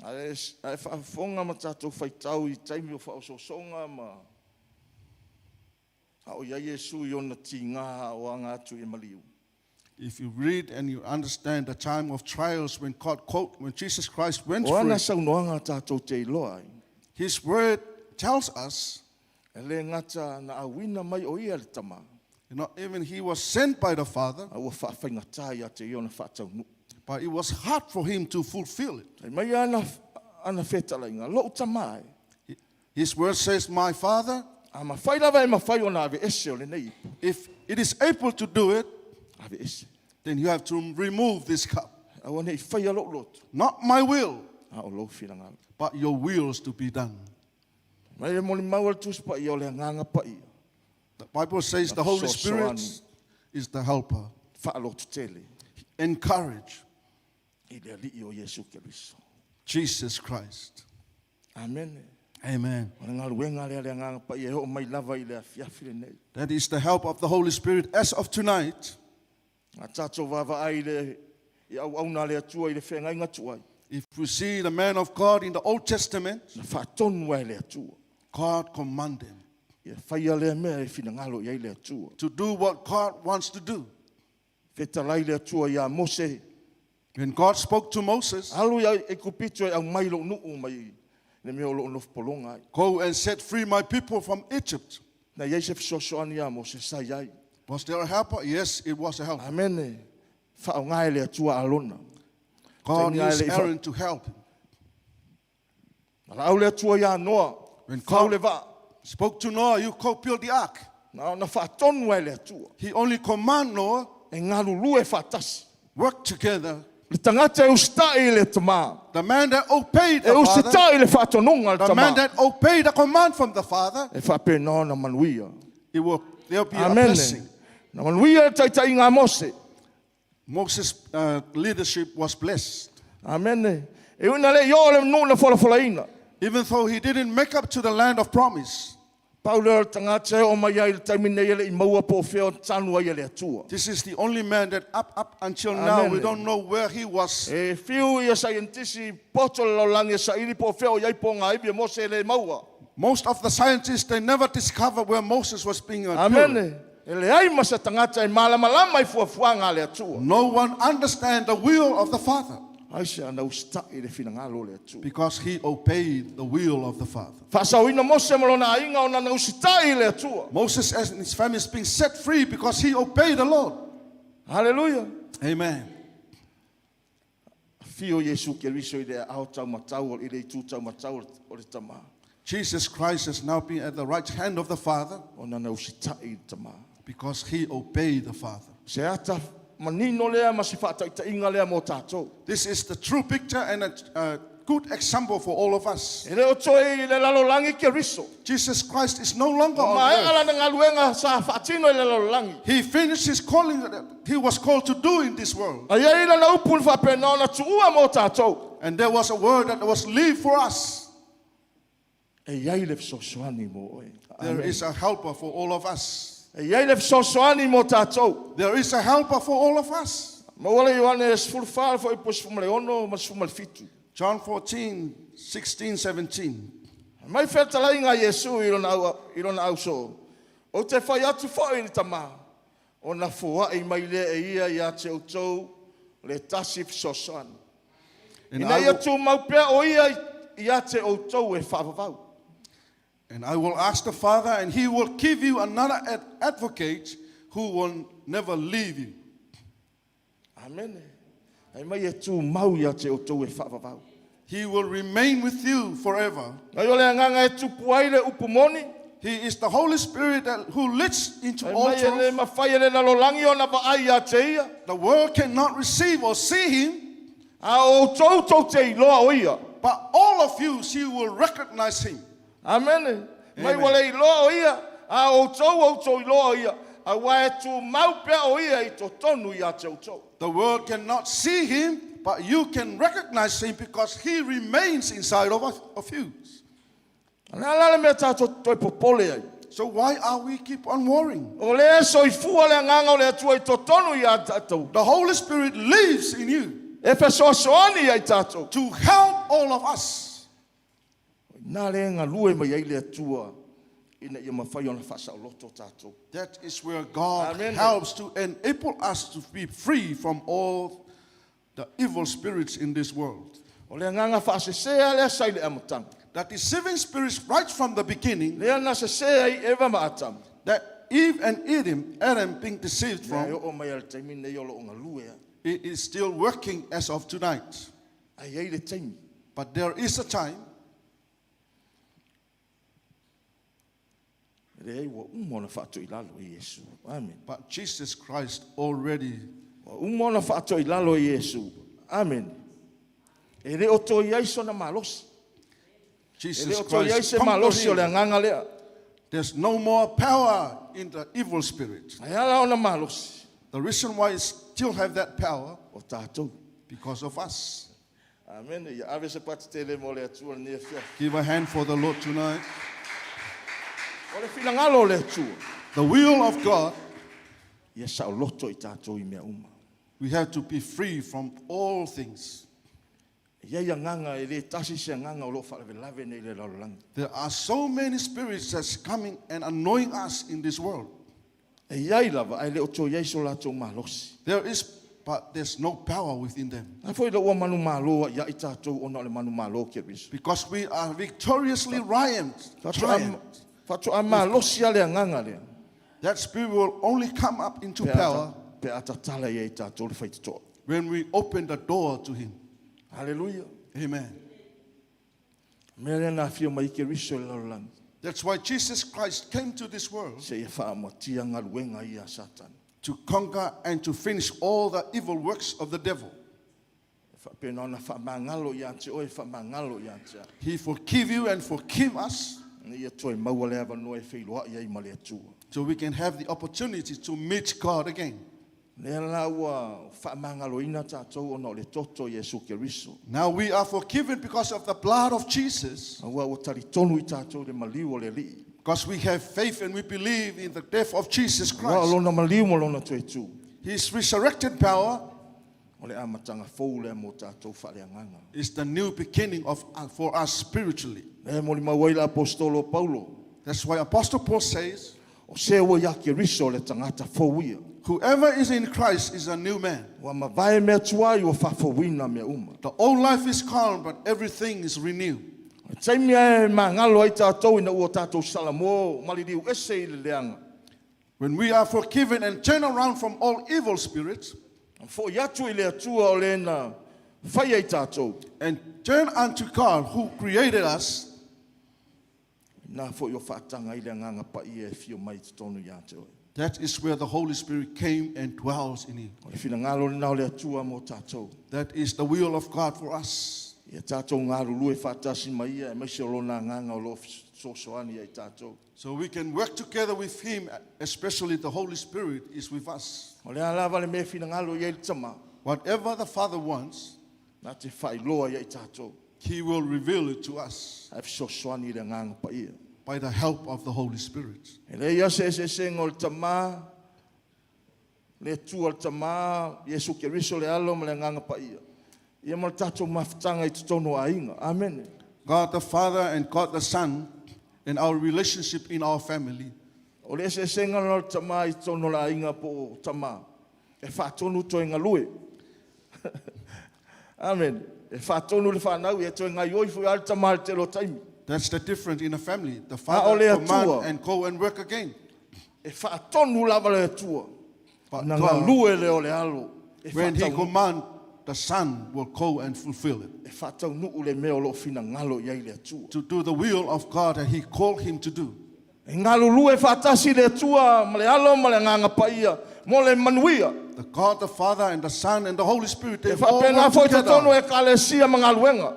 Speaker 4: Ae ae faafofoga ma tatou faitau i taimi o faaosoosoga ma a o i ai Iesu i ona tigā o aga atu i maliu.
Speaker 7: If you read and you understand the time of trials when God quote, when Jesus Christ went
Speaker 4: O
Speaker 7: through,
Speaker 4: ana
Speaker 7: it,
Speaker 4: saunoaga tatou te iloa ai.
Speaker 7: his word tells us,
Speaker 4: E le gata na auina mai o ia le Tamā,
Speaker 7: not even he was sent by the Father,
Speaker 4: a ua faafaigata ia te ia ona faataunuu.
Speaker 7: but it was hard for him to fulfill it.
Speaker 4: Fai mai ana, ana fetalaiga, lou Tamā e.
Speaker 7: His word says, My Father,
Speaker 4: A mafai lava e mafai ona aveese o lenei ipu.
Speaker 7: if it is able to do it,
Speaker 4: Aveese.
Speaker 7: then you have to remove this cup.
Speaker 4: Aua ne i faia lou loto,
Speaker 7: Not my will,
Speaker 4: a o lou finagalo.
Speaker 7: but your wills to be done.
Speaker 4: Mai le molimau a le Tusi Paia o le Agaga Paia.
Speaker 7: The Bible says the Holy Spirit
Speaker 4: Fesoasoani.
Speaker 7: is the helper.
Speaker 4: Faalototele
Speaker 7: Encourage
Speaker 4: i le Alii o Iesu Keriso.
Speaker 7: Jesus Christ.
Speaker 4: Amene.
Speaker 7: Amen.
Speaker 4: O le galuega lea le Agaga Paia e oo mai lava i le afiafi lenei.
Speaker 7: That is the help of the Holy Spirit as of tonight.
Speaker 4: A tatou vaavaai i le i auauna a le Atua i le feagaiga tuai.
Speaker 7: If we see the man of God in the Old Testament,
Speaker 4: Na faatonu ai e le Atua.
Speaker 7: God commanded him
Speaker 4: Ia faia lea mea e finagalo i ai le Atua.
Speaker 7: to do what God wants to do.
Speaker 4: Fetalai le Atua iā Mose.
Speaker 7: When God spoke to Moses,
Speaker 4: Alu ia Ekupito e aumai lou nuu mai le mea o loo nofopologa ai.
Speaker 7: go and set free my people from Egypt.
Speaker 4: Na i ai se fesoasoani iā Mose sa i ai.
Speaker 7: Was there a helper? Yes, it was a helper.
Speaker 4: Amene. Faaaoga e le Atua Alona.
Speaker 7: God
Speaker 4: Taimi lava e
Speaker 7: used
Speaker 4: le i
Speaker 7: Aaron to help him.
Speaker 4: Valaau le Atua iā Noa.
Speaker 7: When
Speaker 4: Fau
Speaker 7: God
Speaker 4: le vaa.
Speaker 7: spoke to Noah, you go build the ark.
Speaker 4: Na ona faatonu ai e le Atua.
Speaker 7: He only command Noah,
Speaker 4: E galulue faatasi.
Speaker 7: work together.
Speaker 4: Le tagata e usitai i le Tamā.
Speaker 7: The man that obeyed
Speaker 4: E
Speaker 7: the father,
Speaker 4: usitai i le faatonuga a le
Speaker 7: the man
Speaker 4: Tamā.
Speaker 7: that obeyed the command from the father,
Speaker 4: E faapena ona manuia.
Speaker 7: it will there'll be a
Speaker 4: Amene.
Speaker 7: blessing.
Speaker 4: Na manuia le taitaiga a Mose.
Speaker 7: Moses' leadership was blessed.
Speaker 4: Amene. E ui ina le i oo le nuu na folafolaina.
Speaker 7: Even though he didn't make up to the land of promise,
Speaker 4: Pau lea o le tagata e oo mai ai i le taimi nei e le i maua po o fea o tanu ai e le Atua.
Speaker 7: this is the only man that up until now we
Speaker 4: Amen.
Speaker 7: don't know where he was.
Speaker 4: E fiu ia saienitisi poto le lalolagi e saili po o fea o i ai po o ngā ivi e Mose e le maua.
Speaker 7: Most of the scientists they never discovered where Moses was being buried.
Speaker 4: Amene. E leai ma se tagata e malamalama i fuafuaga a le Atua.
Speaker 7: No one understands the will of the Father
Speaker 4: Aisea na usitai i le finagalo o le Atua.
Speaker 7: because he obeyed the will of the Father.
Speaker 4: Faasaoina Mose ma lona aiga ona na usitai i le Atua.
Speaker 7: Moses and his family is being set free because he obeyed the Lord.
Speaker 4: Haleluia.
Speaker 7: Amen.
Speaker 4: Afio Iesu Keriso i le aao taumatau i le itu taumatau o le Tama.
Speaker 7: Jesus Christ has now been at the right hand of the Father
Speaker 4: Ona na usitai i le Tama.
Speaker 7: because he obeyed the Father.
Speaker 4: Se ata manino lea ma se faataitaiga lea mo tatou.
Speaker 7: This is the true picture and a good example for all of us.
Speaker 4: E le o toe i le lalolagi Keriso.
Speaker 7: Jesus Christ is no longer on
Speaker 4: Maea
Speaker 7: earth.
Speaker 4: lana galuega sa faatino i le lalolagi.
Speaker 7: He finished his calling that he was called to do in this world.
Speaker 4: A iai lana upu na faapena ona tuua mo tatou.
Speaker 7: And there was a word that was leave for us.
Speaker 4: E iai le fesoasoani mo oe.
Speaker 7: There is a helper for all of us.
Speaker 4: E iai le fesoasoani mo tatou.
Speaker 7: There is a helper for all of us.
Speaker 4: Maua le Ioane 14 fuaiupu 16 ma le 17.
Speaker 7: John 14, 16, 17.
Speaker 4: Mai fetalaiga a Iesu i lona au, i lona ausoo. Ou te fai atu foi i le Tama, ona foai mai lea e ia ia te outou le tasi fesoasoani.
Speaker 7: And
Speaker 4: Ina
Speaker 7: I,
Speaker 4: ia
Speaker 7: will,
Speaker 4: tumau pea o ia ia te outou e faavavau.
Speaker 7: and I will ask the Father, and he will give you another advocate who will never leave you.
Speaker 4: Amene. Ai mai e tumau ia te outou e faavavau.
Speaker 7: He will remain with you forever.
Speaker 4: Nai o le agaga e tupu ai le upu moni,
Speaker 7: He is the Holy Spirit that, who leads into
Speaker 4: ai
Speaker 7: all
Speaker 4: mai e le
Speaker 7: truth.
Speaker 4: mafai e le lalolagi ona vaai ia te ia.
Speaker 7: The world cannot receive or see him,
Speaker 4: A o outou tou te iloa o ia.
Speaker 7: but all of you, she will recognize him.
Speaker 4: Amene. Mai
Speaker 7: Amen.
Speaker 4: ua le iloa o ia, a o outou outou iloa o ia. Auā e tumau pea o ia i totonu ia te outou.
Speaker 7: The world cannot see him, but you can recognize him because he remains inside of, us, of you.
Speaker 4: O le a la le mea tatou toe popole ai.
Speaker 7: So why are we keep on worrying?
Speaker 4: O lea e soifua le agaga o le Atua i totonu ia tatou.
Speaker 7: The Holy Spirit lives in you
Speaker 4: E fesoasoani ai tatou.
Speaker 7: to help all of us.
Speaker 4: Nā le galue mai ai le Atua ina ia mafai ona faasaoloto tatou.
Speaker 7: That is where God
Speaker 4: Amen.
Speaker 7: helps to enable us to be free from all the evil spirits in this world.
Speaker 4: O le agaga faasesea lea sa i le amataga.
Speaker 7: That deceiving spirits right from the beginning,
Speaker 4: Lea na sese ai Eva ma Atamu.
Speaker 7: that Eve and Adam being deceived
Speaker 4: Lea e
Speaker 7: from,
Speaker 4: oo mai a le taimi nei o loo galue a.
Speaker 7: it is still working as of tonight.
Speaker 4: Ae i ai le taimi.
Speaker 7: But there is a time
Speaker 4: E leai ua uma ona faatoilalo e Iesu. Amen.
Speaker 7: But Jesus Christ already,
Speaker 4: Ua uma ona faatoilalo e Iesu. Amen. E le o toe i ai sona malosi. E
Speaker 7: Jesus
Speaker 4: le o toe i ai
Speaker 7: Christ
Speaker 4: se
Speaker 7: conquered
Speaker 4: malosi o le
Speaker 7: him.
Speaker 4: agaga lea.
Speaker 7: There's no more power in the evil spirit.
Speaker 4: Ae ala ona malosi.
Speaker 7: The reason why it still have that power
Speaker 4: O tatou.
Speaker 7: because of us.
Speaker 4: Amen. Ia ave se pati tele mo le Atua lenei afiafi.
Speaker 7: Give a hand for the Lord tonight.
Speaker 4: O le finagalo o le Atua.
Speaker 7: The will of God,
Speaker 4: Ia saoloto i tatou i mea uma.
Speaker 7: we have to be free from all things.
Speaker 4: E iai agaga e le tasi se agaga o loo faalavelave nei i le lalolagi.
Speaker 7: There are so many spirits that's coming and annoying us in this world.
Speaker 4: E iai lava ae le o toe i ai so latou malosi.
Speaker 7: There is, but there's no power within them
Speaker 4: A foi la ua manumalo ai ia i tatou ona o le manumalo Keriso.
Speaker 7: because we are victoriously triumphed. Triumphed.
Speaker 4: Faatoa malosi a le agaga lea.
Speaker 7: That spirit will only come up into
Speaker 4: Pe a
Speaker 7: power
Speaker 4: pe a tatala ia i tatou le faitotoa.
Speaker 7: when we open the door to him.
Speaker 4: Haleluia.
Speaker 7: Amen.
Speaker 4: Mea lea na afio mai Keriso i le lalolagi.
Speaker 7: That's why Jesus Christ came to this world
Speaker 4: Seia faamatia galuega ia a Satani.
Speaker 7: to conquer and to finish all the evil works of the devil.
Speaker 4: E faapena ona faamagalo ia te oe, faamagalo ia te au.
Speaker 7: He forgive you and forgive us
Speaker 4: Ina ia toe maua le avanoa e feiloai ai ma le Atua.
Speaker 7: so we can have the opportunity to meet God again.
Speaker 4: Lea la ua faamagaloina tatou ona o le toto o Iesu Keriso.
Speaker 7: Now we are forgiven because of the blood of Jesus,
Speaker 4: Auā ua talitonu i tatou i le maliu o le Alii.
Speaker 7: because we have faith and we believe in the death of Jesus
Speaker 4: Auā o
Speaker 7: Christ.
Speaker 4: lona maliu ma lona toe tu.
Speaker 7: His resurrected power
Speaker 4: O le amataga fou lea mo tatou faaleagaga.
Speaker 7: is the new beginning of, for us spiritually.
Speaker 4: Lea e molimau ai le apostolo o Paulo.
Speaker 7: That's why Apostle Paul says,
Speaker 4: O se ua ia Keriso le tagata fou ia.
Speaker 7: Whoever is in Christ is a new man.
Speaker 4: Ua mavae mea tuai ua faafouina mea uma.
Speaker 7: The old life is gone, but everything is renewed.
Speaker 4: O le taimi lava e magalo ai tatou ina ua tatou salamo maliliu ese i le leaga.
Speaker 7: When we are forgiven and turn around from all evil spirits
Speaker 4: Fo'i atu i le Atua o le na faia i tatou.
Speaker 7: and turn unto God who created us,
Speaker 4: Ina foi ua faataga ai le Agaga Paia e afio mai i totonu ia te oe.
Speaker 7: that is where the Holy Spirit came and dwells in you.
Speaker 4: O le finagalo lena o le Atua mo tatou.
Speaker 7: That is the will of God for us.
Speaker 4: Ia tatou galulue faatasi ma Ia, aemaise o Lona Agaga o lo o fesoasoani ia i tatou.
Speaker 7: So we can work together with Him, especially the Holy Spirit is with us.
Speaker 4: O le a lava le mea e finagalo i ai le Tama,
Speaker 7: Whatever the Father wants,
Speaker 4: na te faailoa ia i tatou.
Speaker 7: He will reveal it to us
Speaker 4: Ae fesoasoani i le Agaga Paia.
Speaker 7: by the help of the Holy Spirit.
Speaker 4: E leai lava se eseesega o le Tama, le Atua le Tama, Iesu Keriso le Alo ma le Agaga Paia, ia ma le tatou mafutaga i totonu o aiga. Amene.
Speaker 7: God the Father and God the Son and our relationship in our family.
Speaker 4: O le eseesega lena o le Tama i totonu o le aiga po o tama e faatonu toe galue. Amene. E faatonu le fanau, ia toe gaioi foi lava le tama i le tele o taimi.
Speaker 7: That's the difference in a family. The
Speaker 4: A o
Speaker 7: father
Speaker 4: le
Speaker 7: command
Speaker 4: Atua.
Speaker 7: and go and work again.
Speaker 4: E faatonu lava le Atua.
Speaker 7: But
Speaker 4: Ona
Speaker 7: God,
Speaker 4: galue lea o le alo e
Speaker 7: when he
Speaker 4: faataunuu.
Speaker 7: command, the son will go and fulfill it.
Speaker 4: E faataunuu le mea o lo o finagalo i ai le Atua.
Speaker 7: To do the will of God that he called him to do.
Speaker 4: E galulue faatasi le Atua ma le Alo ma le Agaga Paia mo le manuia.
Speaker 7: The God the Father and the Son and the Holy Spirit, they
Speaker 4: E
Speaker 7: all
Speaker 4: faapena
Speaker 7: work
Speaker 4: foi totonu
Speaker 7: together.
Speaker 4: o ekalesia ma galuega.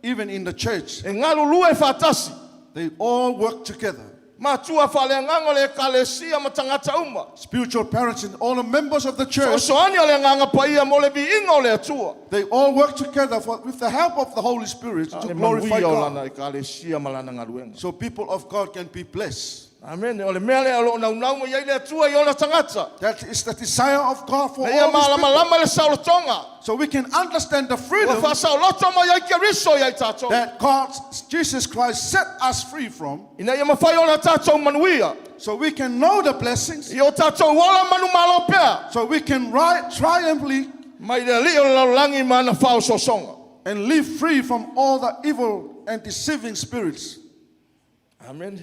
Speaker 7: Even in the church,
Speaker 4: E galulue faatasi.
Speaker 7: they all work together.
Speaker 4: Matua faaleagaga o le ekalesia ma tagata uma.
Speaker 7: Spiritual parents and all the members of the church,
Speaker 4: Fesoasoani o le Agaga Paia mo le viiga o le Atua.
Speaker 7: they all work together for, with the help of the Holy Spirit to
Speaker 4: Le
Speaker 7: glorify
Speaker 4: manuia o
Speaker 7: God.
Speaker 4: lana ekalesia ma lana galuega.
Speaker 7: So people of God can be blessed.
Speaker 4: Amene. O le mea lea o lo o naunau mai ai le Atua i ona tagata.
Speaker 7: That is the desire of God for
Speaker 4: Ina ia
Speaker 7: all His people.
Speaker 4: malamalama le saolotoga.
Speaker 7: So we can understand the
Speaker 4: Ua
Speaker 7: freedom
Speaker 4: faasaoloto mai ai Keriso ia i tatou.
Speaker 7: that God, Jesus Christ, set us free from.
Speaker 4: Ina ia mafai ona tatou manuia.
Speaker 7: So we can know the blessings.
Speaker 4: I o tatou ola manumalo pea.
Speaker 7: So we can ride triumphantly
Speaker 4: Mai le Alii o le lalolagi ma ana faaosoosoga.
Speaker 7: and live free from all the evil and deceiving spirits.
Speaker 4: Amen.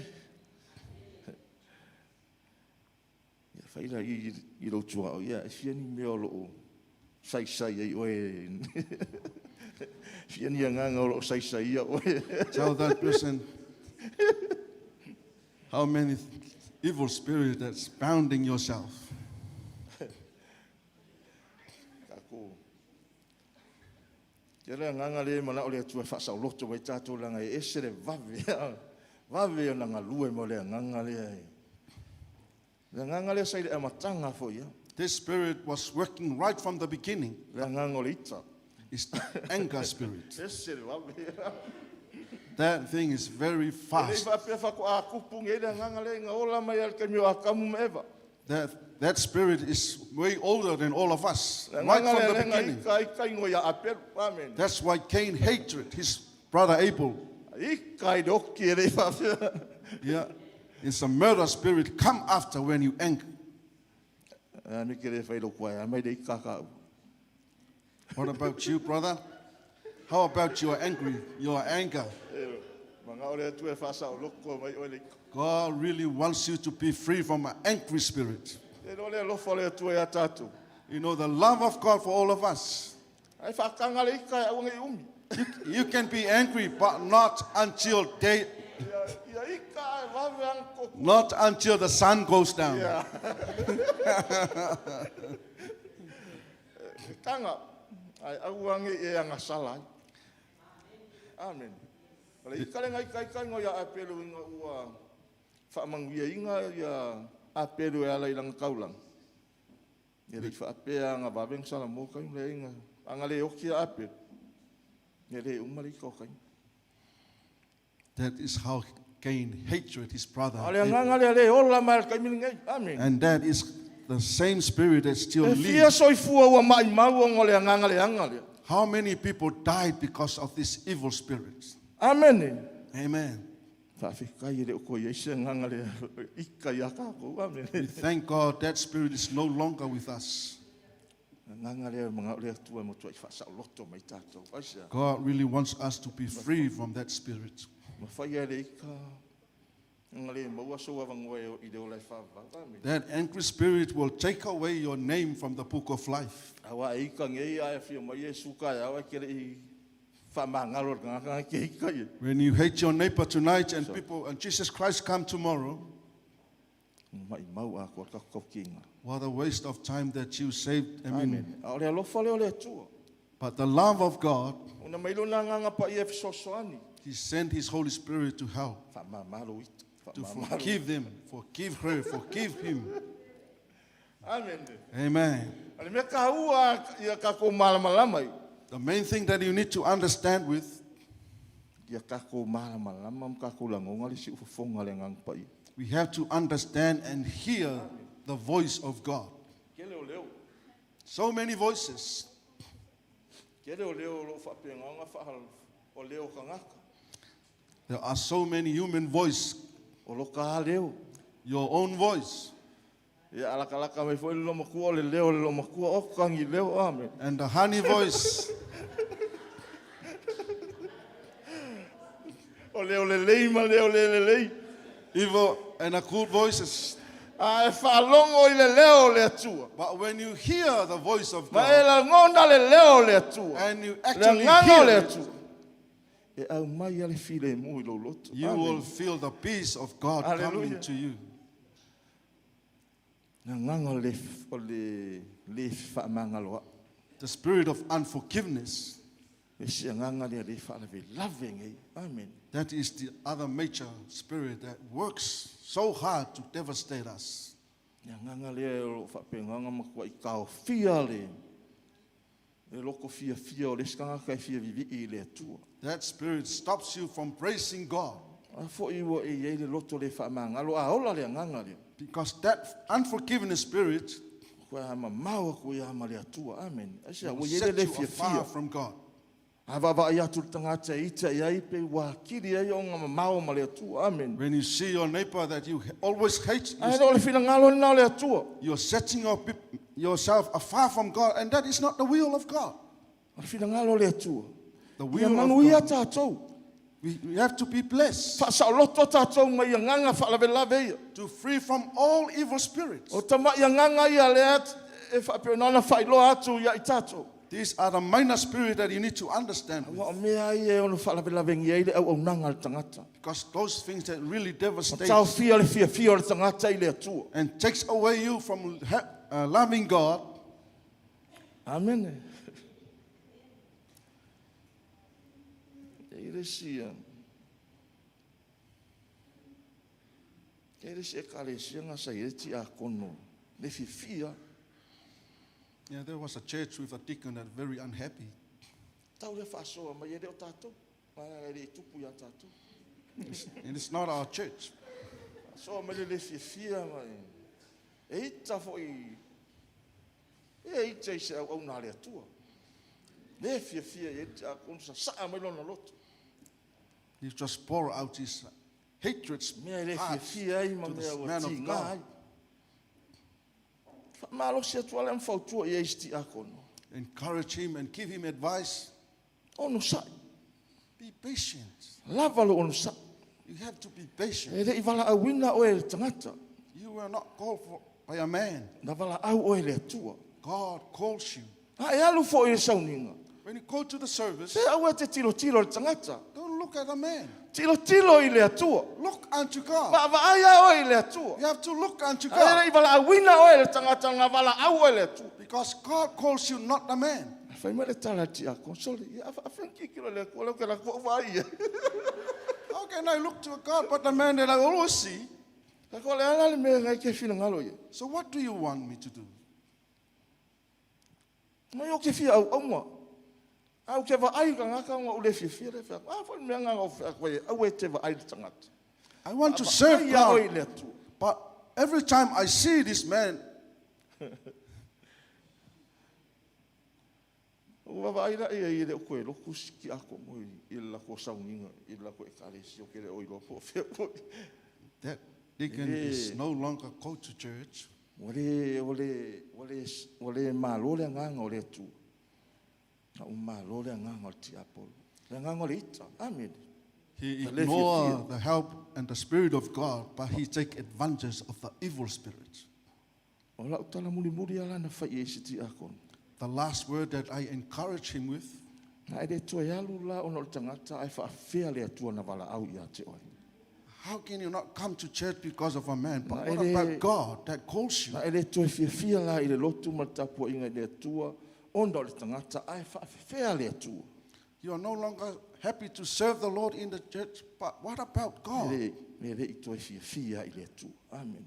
Speaker 4: Ia whaira i, i rau tua o ia, e fia ni mea o loo saisai ai oe. Fia ni anganga o loo saisai ia oe.
Speaker 7: Tell that person how many evil spirit that's bounding yourself.
Speaker 4: Takou. Te le agaga lea e manao le Atua e faasaoloto mai tatou leaga e ese le vave vave ona galue ma le agaga lea e. Le agaga lea sa i le amataga foi ia.
Speaker 7: This spirit was working right from the beginning.
Speaker 4: Le agaga o le ita.
Speaker 7: It's the anger spirit.
Speaker 4: Ese le vave.
Speaker 7: That thing is very
Speaker 4: E le
Speaker 7: fast.
Speaker 4: faapea faatoa kupu nei le agaga lea ina ola mai lava i le taimi o Akamu ma Eva.
Speaker 7: That, that spirit is way older than all of us,
Speaker 4: Le
Speaker 7: right
Speaker 4: agaga
Speaker 7: from
Speaker 4: lea
Speaker 7: the
Speaker 4: lea na
Speaker 7: beginning.
Speaker 4: ika ai kaingo ia Apelu. Amen.
Speaker 7: That's why Cain hated his brother Abel.
Speaker 4: Ika i le oki e le faapea.
Speaker 7: Yeah. It's a murder spirit come after when you anger.
Speaker 4: A me ke le whai lo kuai, a mai le ika ka au.
Speaker 7: What about you, brother? How about your angry, your anger?
Speaker 4: Manga o le atu e whasao loko mai oe le ika.
Speaker 7: God really wants you to be free from an angry spirit.
Speaker 4: Te no le alofa o le Atua ia tātou.
Speaker 7: You know, the love of God for all of us.
Speaker 4: Ai whakanga le ika e aua ngai umi.
Speaker 7: You, you can be angry, but not until day,
Speaker 4: Ia, ia ika e wawe ang koko.
Speaker 7: not until the sun goes down.
Speaker 4: Ia. Tanga, ai aua ngai e anga sala ai. Amen. O le ika le ngai kai kai ngo ia apelu inga ua whaamanguia inga ia apelu e ala i langa kaulanga. Ia le whaapea anga wawe ang sala mō kai le inga. Anga le oki a apelu. Ia le uma le ika o kai.
Speaker 7: That is how Cain hated his brother.
Speaker 4: A le
Speaker 7: Abel.
Speaker 4: anganga lea le ola mai le kaimini ngai. Amen.
Speaker 7: And that is the same spirit that still
Speaker 4: E fia
Speaker 7: lives.
Speaker 4: soifua ua mai mau o le anganga le anga lea.
Speaker 7: How many people died because of this evil spirit?
Speaker 4: Amen.
Speaker 7: Amen.
Speaker 4: Faafetai e le o toe i ai se agaga le ika ia tatou. Amene.
Speaker 7: We thank God that spirit is no longer with us.
Speaker 4: Agaga lea e manao le Atua e matuai faasaoloto mai tatou. Aisea?
Speaker 7: God really wants us to be free from that spirit.
Speaker 4: Mafai lava e le ika ona le maua sou avanoa e i le ola e faavavau. Amene.
Speaker 7: That angry spirit will take away your name from the book of life.
Speaker 4: Aua e ika nei a e afio mai Iesu taeao ae te le i faamagalo i le tagata na e te ika i ai.
Speaker 7: When you hate your neighbor tonight and people and Jesus Christ come tomorrow,
Speaker 4: Maimau atoa le tatou tautiga.
Speaker 7: what a waste of time that you saved. I mean,
Speaker 4: Amene. A o le alofa lea o le Atua.
Speaker 7: but the love of God,
Speaker 4: Ona mai lona agaga paia e fesoasoani.
Speaker 7: He sent His Holy Spirit to help,
Speaker 4: Faamama lou ita.
Speaker 7: to
Speaker 4: Faamama lou
Speaker 7: forgive them, forgive her, forgive him.
Speaker 4: Amene.
Speaker 7: Amen.
Speaker 4: A le mea taua ia tatou malamalama ai.
Speaker 7: The main thing that you need to understand with,
Speaker 4: Ia tatou malamalama ma tatou lagona le siufofoga o le Agaga Paia.
Speaker 7: we have to understand and hear the voice of God.
Speaker 4: Tele o leo.
Speaker 7: So many voices.
Speaker 4: Tele o leo o lo o faapena ona faa o leo o tagata.
Speaker 7: There are so many human voice,
Speaker 4: O loka lava leo.
Speaker 7: your own voice,
Speaker 4: Ia alakalaka mai foi le loomatua o le leo o le loomatua o kagi leo. Amen.
Speaker 7: and the honey voice.
Speaker 4: O leo lelei ma leo le lelei.
Speaker 7: Evil and a good voices.
Speaker 4: A e faalogo i le leo o le Atua.
Speaker 7: But when you hear the voice of
Speaker 4: Ma e
Speaker 7: God
Speaker 4: lagona le leo o le Atua.
Speaker 7: and you
Speaker 4: Le
Speaker 7: actually
Speaker 4: agaga o le
Speaker 7: hear it,
Speaker 4: Atua. E aumai lava le filemu i lou loto.
Speaker 7: you
Speaker 4: Amen.
Speaker 7: will feel the peace of God
Speaker 4: Hallelujah.
Speaker 7: coming to you.
Speaker 4: Le agaga o le, o le le fefaamagaloa'i.
Speaker 7: The spirit of unforgiveness,
Speaker 4: Le isi agaga lea lea e faalavelave nei. Amen.
Speaker 7: that is the other major spirit that works so hard to devastate us.
Speaker 4: Le agaga lea o lo o faapena ona matuai taofia le le loko fiafia o le isi tagata e fia vivii i le Atua.
Speaker 7: That spirit stops you from praising God
Speaker 4: A foi ua e i ai le loto le faamagalo, a ola le agaga lea.
Speaker 7: because that unforgiveness spirit
Speaker 4: Koe a mamao aku ia ma le Atua. Amen. Aisea,
Speaker 7: will
Speaker 4: ua i ai le
Speaker 7: set
Speaker 4: le
Speaker 7: you
Speaker 4: fiafia.
Speaker 7: afar from God.
Speaker 4: A vaavaai atu le tagata e ita i ai pe ua akili ai ona mamao ma le Atua. Amen.
Speaker 7: When you see your neighbor that you always hate,
Speaker 4: Ae le o le finagalo lena o le Atua.
Speaker 7: you're setting yourself afar from God, and that is not the will of God.
Speaker 4: O le finagalo o le Atua.
Speaker 7: The
Speaker 4: Ia
Speaker 7: will of
Speaker 4: manuia
Speaker 7: God.
Speaker 4: tatou.
Speaker 7: We have to be blessed,
Speaker 4: Faasaoloto tatou mai agaga faalavelave ia.
Speaker 7: to free from all evil spirits.
Speaker 4: O tama'i agaga ia lea e faapena ona faailoa atu ia i tatou.
Speaker 7: These are the minor spirit that you need to understand with,
Speaker 4: Ua o mea ai e ono faalavelavengia ai le auaunaga a le tagata.
Speaker 7: because those things that really devastate
Speaker 4: Taofia le fiafia o le tagata i le Atua.
Speaker 7: and takes away you from loving God.
Speaker 4: Amene. E i le isi, e i le isi ekalesia na sa i ai le tiakono, le fiafia.
Speaker 7: Yeah, there was a church with a deacon that very unhappy.
Speaker 4: Tau le faasoa mai e le o tatou. Ma e le i tupu ia tatou.
Speaker 7: And it's not our church.
Speaker 4: Faasoa mai le le fiafia mai. E ita foi, e ita i se auauna a le Atua. Le fiafia i ai le tiakono sasaa mai lona loto.
Speaker 7: He just pour out his hatred
Speaker 4: Mea e le
Speaker 7: heart
Speaker 4: fiafia ai ma
Speaker 7: to
Speaker 4: mea
Speaker 7: the
Speaker 4: ua
Speaker 7: man of
Speaker 4: tiga
Speaker 7: God.
Speaker 4: ai. Faamalosi atu ala ma fautua i ai si tiakono.
Speaker 7: Encourage him and give him advice.
Speaker 4: Onosai.
Speaker 7: Be patient.
Speaker 4: Lava lou onosai.
Speaker 7: You have to be patient.
Speaker 4: E le i valaauina oe e le tagata.
Speaker 7: You were not called for, by a man.
Speaker 4: Na valaau oe e le Atua.
Speaker 7: God calls you.
Speaker 4: A e alu foi i le sauniga.
Speaker 7: When you go to the service,
Speaker 4: Se aua e te tilotilo i le tagata.
Speaker 7: don't look at a man.
Speaker 4: Tilotilo i le Atua.
Speaker 7: Look unto God.
Speaker 4: Vaavaai a oe i le Atua.
Speaker 7: You have to look unto
Speaker 4: A e
Speaker 7: God
Speaker 4: le i valaauina oe e le tagata, na valaau oe e le Atua.
Speaker 7: because God calls you, not a man.
Speaker 4: Fai mai le tala a le tiakono, sole, ia, a fai tilotilo i le Atua, lea ou te alu atu ou vaai ai.
Speaker 7: How can I look to God but the man that I always see?
Speaker 4: Ka o le a la le mea ngai ke finagalo ia.
Speaker 7: So what do you want me to do?
Speaker 4: Mai o ke fia auaunga. A ou ke vaai i tagata ona ou le fiafia le fai atu. A foi le mea ngā o fai atu ai, aua e te vaai i le tagata.
Speaker 7: I want to serve
Speaker 4: Vaai ia oe i
Speaker 7: God,
Speaker 4: le Atua.
Speaker 7: but every time I see this man,
Speaker 4: Ua Ou vaavaai la i ai e le o toe lotu si tiakono i le latou sauniga i le latou ekalesia, ou te le o iloa po o fea foi.
Speaker 7: That deacon is no longer go to church.
Speaker 4: Ua le, ua le, ua le, ua le malo le agaga o le Atua, a ua malo le agaga o le tiapolo, le agaga o le ita. Amene.
Speaker 7: He
Speaker 4: Na le
Speaker 7: ignore
Speaker 4: fiafia.
Speaker 7: the help and the spirit of God, but he take advantage of the evil spirit.
Speaker 4: O lau tala mulimuli lava la na fai i ai i si tiakono.
Speaker 7: The last word that I encourage him with,
Speaker 4: Na e le toe alu la ona o le tagata ae faafefea le Atua na valaau ia te oe.
Speaker 7: how can you not come to church because of a man? But
Speaker 4: Na
Speaker 7: what
Speaker 4: e le-
Speaker 7: about God that calls you?
Speaker 4: Na e le toe fiafia la i le lotu ma le tapuaiga i le Atua ona o le tagata ae faafefea le Atua.
Speaker 7: You are no longer happy to serve the Lord in the church, but what about
Speaker 4: E
Speaker 7: God?
Speaker 4: le, e le i toe fiafia i le Atua. Amen.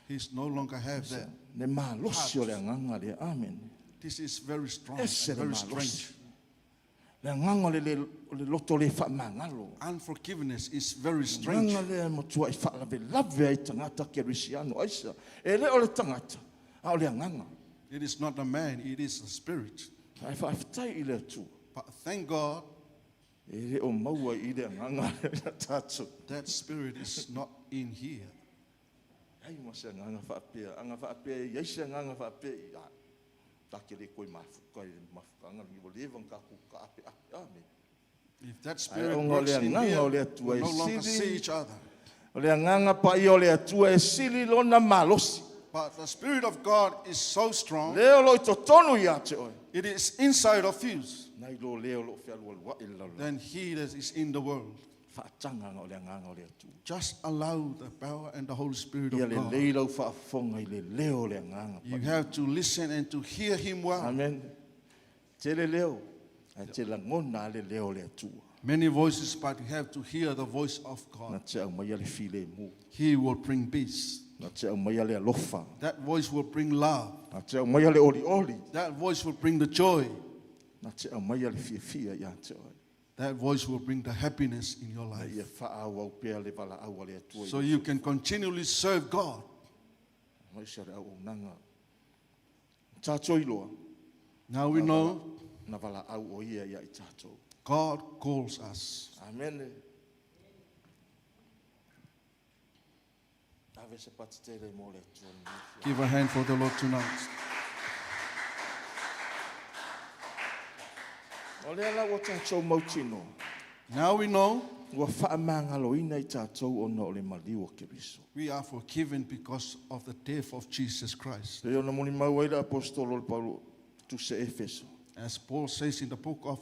Speaker 7: He's no longer have that.
Speaker 4: Le malosi o le agaga lea. Amen.
Speaker 7: This is very strong,
Speaker 4: Ese
Speaker 7: and
Speaker 4: le
Speaker 7: very
Speaker 4: malosi.
Speaker 7: strange.
Speaker 4: Le agaga o le, le, o le loto le faamagalo.
Speaker 7: Unforgiveness is very strange.
Speaker 4: Agaga lea e matua i faalavelave ai tagata kerisiano. Aisa, e le o le tagata, a o le agaga.
Speaker 7: It is not a man, it is a spirit.
Speaker 4: Ae faafetai i le Atua.
Speaker 7: But thank God
Speaker 4: E le o maua i le agaga lea tatou.
Speaker 7: that spirit is not in here.
Speaker 4: Ai ma se agaga faapea, aga faapea, e iai se agaga faapea i a. Ta ke le koe mafuka i le mafukaga lenei, ua leva ona tatou taapeape. Amene.
Speaker 7: If that
Speaker 4: Ae
Speaker 7: spirit
Speaker 4: ona o
Speaker 7: works
Speaker 4: le
Speaker 7: in
Speaker 4: agaga
Speaker 7: here,
Speaker 4: o le Atua
Speaker 7: we
Speaker 4: e
Speaker 7: no longer
Speaker 4: sili.
Speaker 7: see each other.
Speaker 4: O le agaga paia o le Atua e sili lona malosi.
Speaker 7: But the Spirit of God is so strong,
Speaker 4: Lea o lo o i totonu ia te oe.
Speaker 7: it is inside of you
Speaker 4: Nai lo lea o lo o fealualuai le lalolagi.
Speaker 7: than he that is in the world.
Speaker 4: Faatagaga o le agaga o le Atua.
Speaker 7: Just allow the power and the Holy Spirit
Speaker 4: Ia
Speaker 7: of God.
Speaker 4: lelei lau faafofoga i le leo o le agaga
Speaker 7: You
Speaker 4: paia.
Speaker 7: have to listen and to hear him well.
Speaker 4: Amen. Tele leo, ae te lagona a le leo o le Atua.
Speaker 7: Many voices, but you have to hear the voice of
Speaker 4: Na
Speaker 7: God.
Speaker 4: te aumaia le filemu.
Speaker 7: He will bring peace.
Speaker 4: Na te aumaia le alofa.
Speaker 7: That voice will bring love.
Speaker 4: Na te aumaia le olioli.
Speaker 7: That voice will bring the joy.
Speaker 4: Na te aumaia le fiafia ia te oe.
Speaker 7: That voice will bring the happiness in your
Speaker 4: Na
Speaker 7: life.
Speaker 4: ia faaauau pea le valaau a le Atua i
Speaker 7: So you can continually serve God.
Speaker 4: Aemaise o le auaunaga. Tatou iloa,
Speaker 7: Now we know
Speaker 4: na valaau o ia ia i tatou.
Speaker 7: God calls us.
Speaker 4: Amene. Ave se patitele mo le Atua lenei afiafi.
Speaker 7: Give a hand for the Lord tonight.
Speaker 4: O lea la ua tatou mautinoa.
Speaker 7: Now we know
Speaker 4: Ua faamagaloina i tatou ona o le maliu o Keriso.
Speaker 7: we are forgiven because of the death of Jesus Christ.
Speaker 4: Pei ona molimau ai le apostolo o le Paulo tusi e Efeso.
Speaker 7: As Paul says in the book of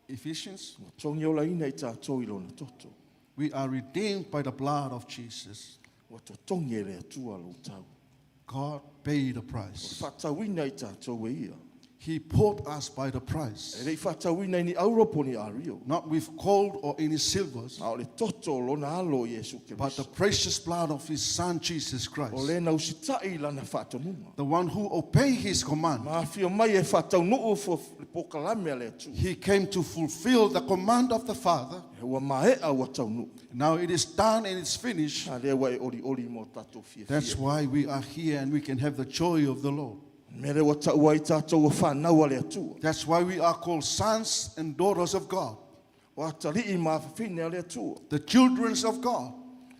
Speaker 7: Ephesians,
Speaker 4: Ua togiolaina i tatou i lona toto.
Speaker 7: we are redeemed by the blood of Jesus.
Speaker 4: Ua totogi e le Atua lou tau.
Speaker 7: God paid the
Speaker 4: Ua
Speaker 7: price.
Speaker 4: faatauina i tatou e ia.
Speaker 7: He bought us by the
Speaker 4: E
Speaker 7: price,
Speaker 4: le i faatauina i ni auro po o ni ario.
Speaker 7: not with gold or any silvers,
Speaker 4: A o le toto o lona alo Iesu
Speaker 7: but the
Speaker 4: Keriso.
Speaker 7: precious blood of his Son Jesus
Speaker 4: O
Speaker 7: Christ,
Speaker 4: le na usitai i lana faatonuga.
Speaker 7: the one who obeyed his command.
Speaker 4: Ma afio mai e faataunu'u fua le pokalame a le Atua.
Speaker 7: He came to fulfill the command of the Father.
Speaker 4: E ua maea ua taunu'u.
Speaker 7: Now it is done and it's finished.
Speaker 4: A lea ua e olioli mo tatou
Speaker 7: That's
Speaker 4: fiafia.
Speaker 7: why we are here and we can have the joy of the Lord.
Speaker 4: Mea lea ua ta'ua ai tatou ua fanau a le Atua.
Speaker 7: That's why we are called sons and daughters of God,
Speaker 4: O atali'i ma afafine a le Atua.
Speaker 7: the children of God.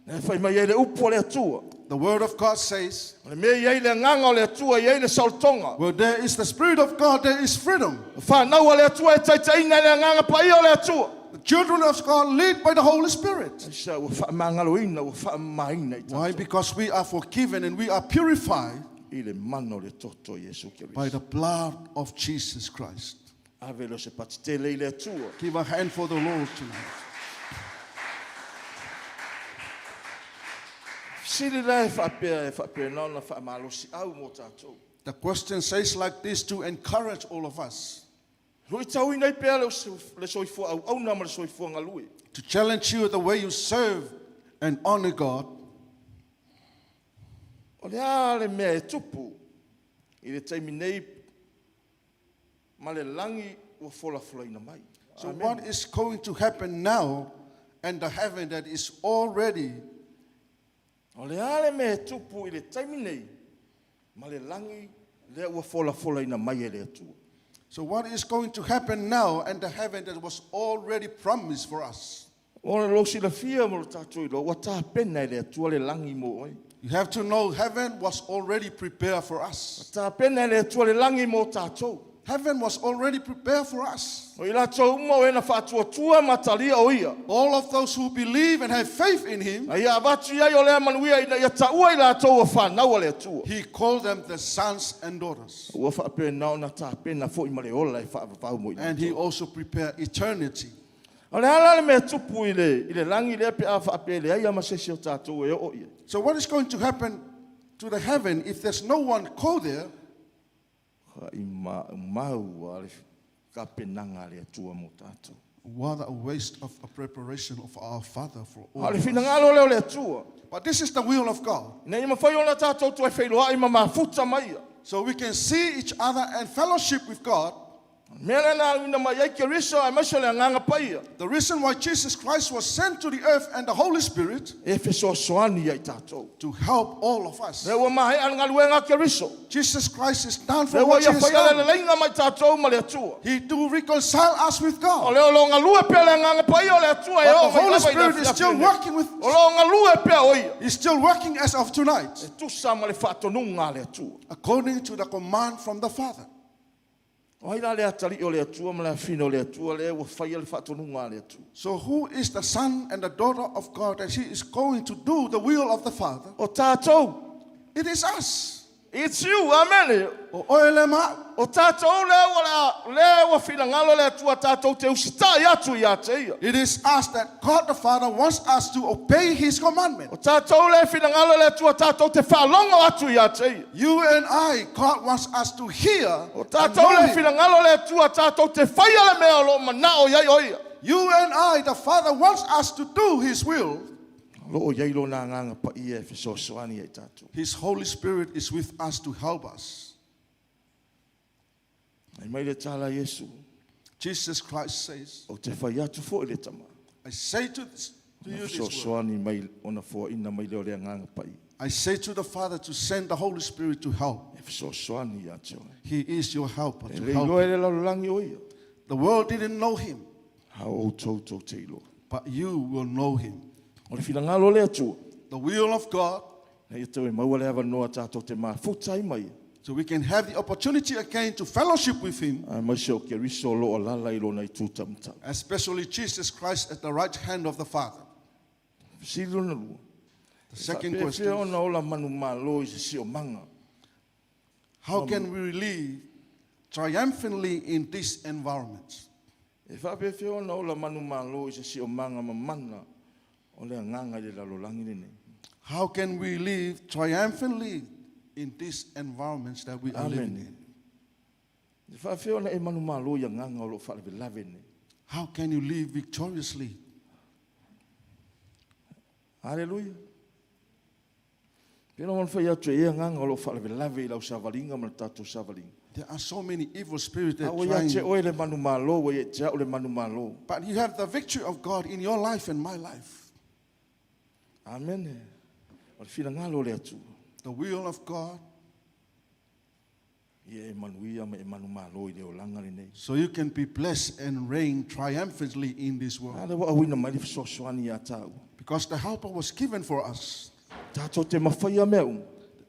Speaker 4: Na e fai mai ai le upu a le Atua.
Speaker 7: The word of God says,
Speaker 4: O le mea i ai le agaga o le Atua i ai le saolotoga.
Speaker 7: where there is the Spirit of God, there is freedom.
Speaker 4: O fanau a le Atua e taitaiina i le agaga paia o le Atua.
Speaker 7: The children of God lead by the Holy Spirit.
Speaker 4: Aisa ua faamagaloina ua faamamaina i
Speaker 7: Why?
Speaker 4: tatou.
Speaker 7: Because we are forgiven and we are purified
Speaker 4: I le mana o le toto o Iesu
Speaker 7: by
Speaker 4: Keriso.
Speaker 7: the blood of Jesus Christ.
Speaker 4: Ave leo se patitele i le Atua.
Speaker 7: Give a hand for the Lord tonight.
Speaker 4: Sili la e faapea e faapena ona faamalosi'au mo tatou.
Speaker 7: The question says like this to encourage all of us,
Speaker 4: Luitauina ai pea le le soifua auauna ma le soifua galue.
Speaker 7: to challenge you the way you serve and honor God.
Speaker 4: O le a le mea e tupu i le taimi nei ma le lagi ua folafolaina mai.
Speaker 7: So, what is going to happen now and the heaven that is already
Speaker 4: O le a le mea e tupu i le taimi nei ma le lagi lea ua folafolaina mai e le Atua.
Speaker 7: So what is going to happen now and the heaven that was already promised for us?
Speaker 4: O le lou silafia ma lo tatou iloa, ua tapena e le Atua le lagi mo oe.
Speaker 7: You have to know heaven was already prepared for us.
Speaker 4: Tapena e le Atua le lagi mo tatou.
Speaker 7: Heaven was already prepared for us.
Speaker 4: O i latou uma o e na faatuatua ma talia o ia.
Speaker 7: All of those who believe and have faith in him,
Speaker 4: A ia avatu i ai o lea manuia ina ia taua i latou o whanau a le Atua.
Speaker 7: he called them the sons and daughters.
Speaker 4: Ua faapena ona tapena foi ma le ola e faavavau mo i
Speaker 7: And he
Speaker 4: latou.
Speaker 7: also prepared eternity.
Speaker 4: O le ala le mea tupu i le, i le lagi lea pe a faapea leai ama se isi o tatou e oo i ai.
Speaker 7: So what is going to happen to the heaven if there's no one called there?
Speaker 4: I ma, mau a le kapenaga a le Atua mo tatou.
Speaker 7: What a waste of a preparation of our Father for all.
Speaker 4: A le
Speaker 7: of us.
Speaker 4: finagalo lea o le Atua.
Speaker 7: But this is the will of God.
Speaker 4: Ina ia mawhai ona tatou toe whailoai ma mafuta mai ia.
Speaker 7: So we can see each other and fellowship with God.
Speaker 4: Mea lea na auina mai ai Keriso aemaise o le Agaga Paia.
Speaker 7: The reason why Jesus Christ was sent to the earth and the Holy Spirit
Speaker 4: E fesoasoani ia i tatou.
Speaker 7: to help all of us.
Speaker 4: Lea ua mahea le galuega a Keriso.
Speaker 7: Jesus Christ is done
Speaker 4: Lea
Speaker 7: for
Speaker 4: ua
Speaker 7: what he
Speaker 4: ia
Speaker 7: has
Speaker 4: whaia le
Speaker 7: done.
Speaker 4: leleiga mai tatou ma le Atua.
Speaker 7: He do reconcile us with
Speaker 4: O
Speaker 7: God.
Speaker 4: lea o lo galue pea le Agaga Paia o le Atua e
Speaker 7: But
Speaker 4: oo
Speaker 7: the
Speaker 4: mai
Speaker 7: Holy
Speaker 4: lava i le
Speaker 7: Spirit is
Speaker 4: afiafi
Speaker 7: still
Speaker 4: lenei.
Speaker 7: working with
Speaker 4: O lo galue pea o ia.
Speaker 7: He's still working as of tonight,
Speaker 4: E tusa ma le faatonuga a le Atua.
Speaker 7: according to the command from the Father.
Speaker 4: O ai la le atali o le Atua ma le afina o le Atua lea ua whaia le faatonuga a le Atua.
Speaker 7: So who is the Son and the daughter of God that he is going to do the will of the Father?
Speaker 4: O tatou.
Speaker 7: It is us.
Speaker 4: It's you, amen.
Speaker 7: O oe le ma.
Speaker 4: O tatou lea ua lea ua finagalo le Atua tatou te usitai atu ia te ia.
Speaker 7: It is us that God the Father wants us to obey his commandment.
Speaker 4: O tatou lea finagalo le Atua tatou te whaalongo atu ia te ia.
Speaker 7: You and I, God wants us to hear
Speaker 4: O
Speaker 7: and
Speaker 4: tatou
Speaker 7: know
Speaker 4: lea
Speaker 7: him.
Speaker 4: finagalo le Atua tatou te whaia le mea o lo manao iai o ia.
Speaker 7: You and I, the Father wants us to do his will.
Speaker 4: Lo o iai lo nā nganga pa ia e fesoasoani ai tatou.
Speaker 7: His Holy Spirit is with us to help us.
Speaker 4: Ai mai le tala Iesu,
Speaker 7: Jesus Christ says,
Speaker 4: o te whai atu fo i le tama.
Speaker 7: I say to, this, to
Speaker 4: Na
Speaker 7: you this word.
Speaker 4: fesoasoani mai ona fuaina mai lea o le Agaga Paia.
Speaker 7: I say to the Father to send the Holy Spirit to help.
Speaker 4: E fesoasoani ia te oe.
Speaker 7: He is your helper
Speaker 4: E
Speaker 7: to
Speaker 4: le
Speaker 7: help.
Speaker 4: iloa e le lalolagi o ia.
Speaker 7: The world didn't know him,
Speaker 4: Ha o tau te iloa.
Speaker 7: but you will know him.
Speaker 4: O le finagalo le Atua.
Speaker 7: The will of God,
Speaker 4: Na ia tau e maua le avanoa tatou te mafuta ai mai.
Speaker 7: so we can have the opportunity again to fellowship with him,
Speaker 4: Aemaise o Keriso o lo o lala i lona i tūtamatau.
Speaker 7: especially Jesus Christ at the right hand of the Father.
Speaker 4: Fesili lona lua.
Speaker 7: The second
Speaker 4: Faapefea
Speaker 7: question,
Speaker 4: ona ola manumalo i se siomaga.
Speaker 7: how can we live triumphantly in this environment?
Speaker 4: E faapefea ona ola manumalo i se siomaga mamana o le agaga i le lalolagi lenei.
Speaker 7: How can we live triumphantly in this environment that we are living
Speaker 4: Amen.
Speaker 7: in?
Speaker 4: E faapefea ona e manumalo i agaga o loo faalavelave nei.
Speaker 7: How can you live victoriously?
Speaker 4: Haleluia. Pena ona fai atu e ia agaga o loo faalavelave i lau savaliga ma le tatou savaliga.
Speaker 7: There are so many evil spirits that
Speaker 4: A ua ia te
Speaker 7: trying,
Speaker 4: oe le manumalo, ua ia te au le manumalo.
Speaker 7: but you have the victory of God in your life and my life.
Speaker 4: Amen. O le finagalo o le Atua.
Speaker 7: The will of God,
Speaker 4: Ia e manuia ma e manumalo i le olaga lenei.
Speaker 7: so you can be blessed and reign triumphantly in this world.
Speaker 4: A lea ua auina mai le fesoasoani ia tāua.
Speaker 7: Because the helper was given for us.
Speaker 4: Tatou te mawhaia mea uma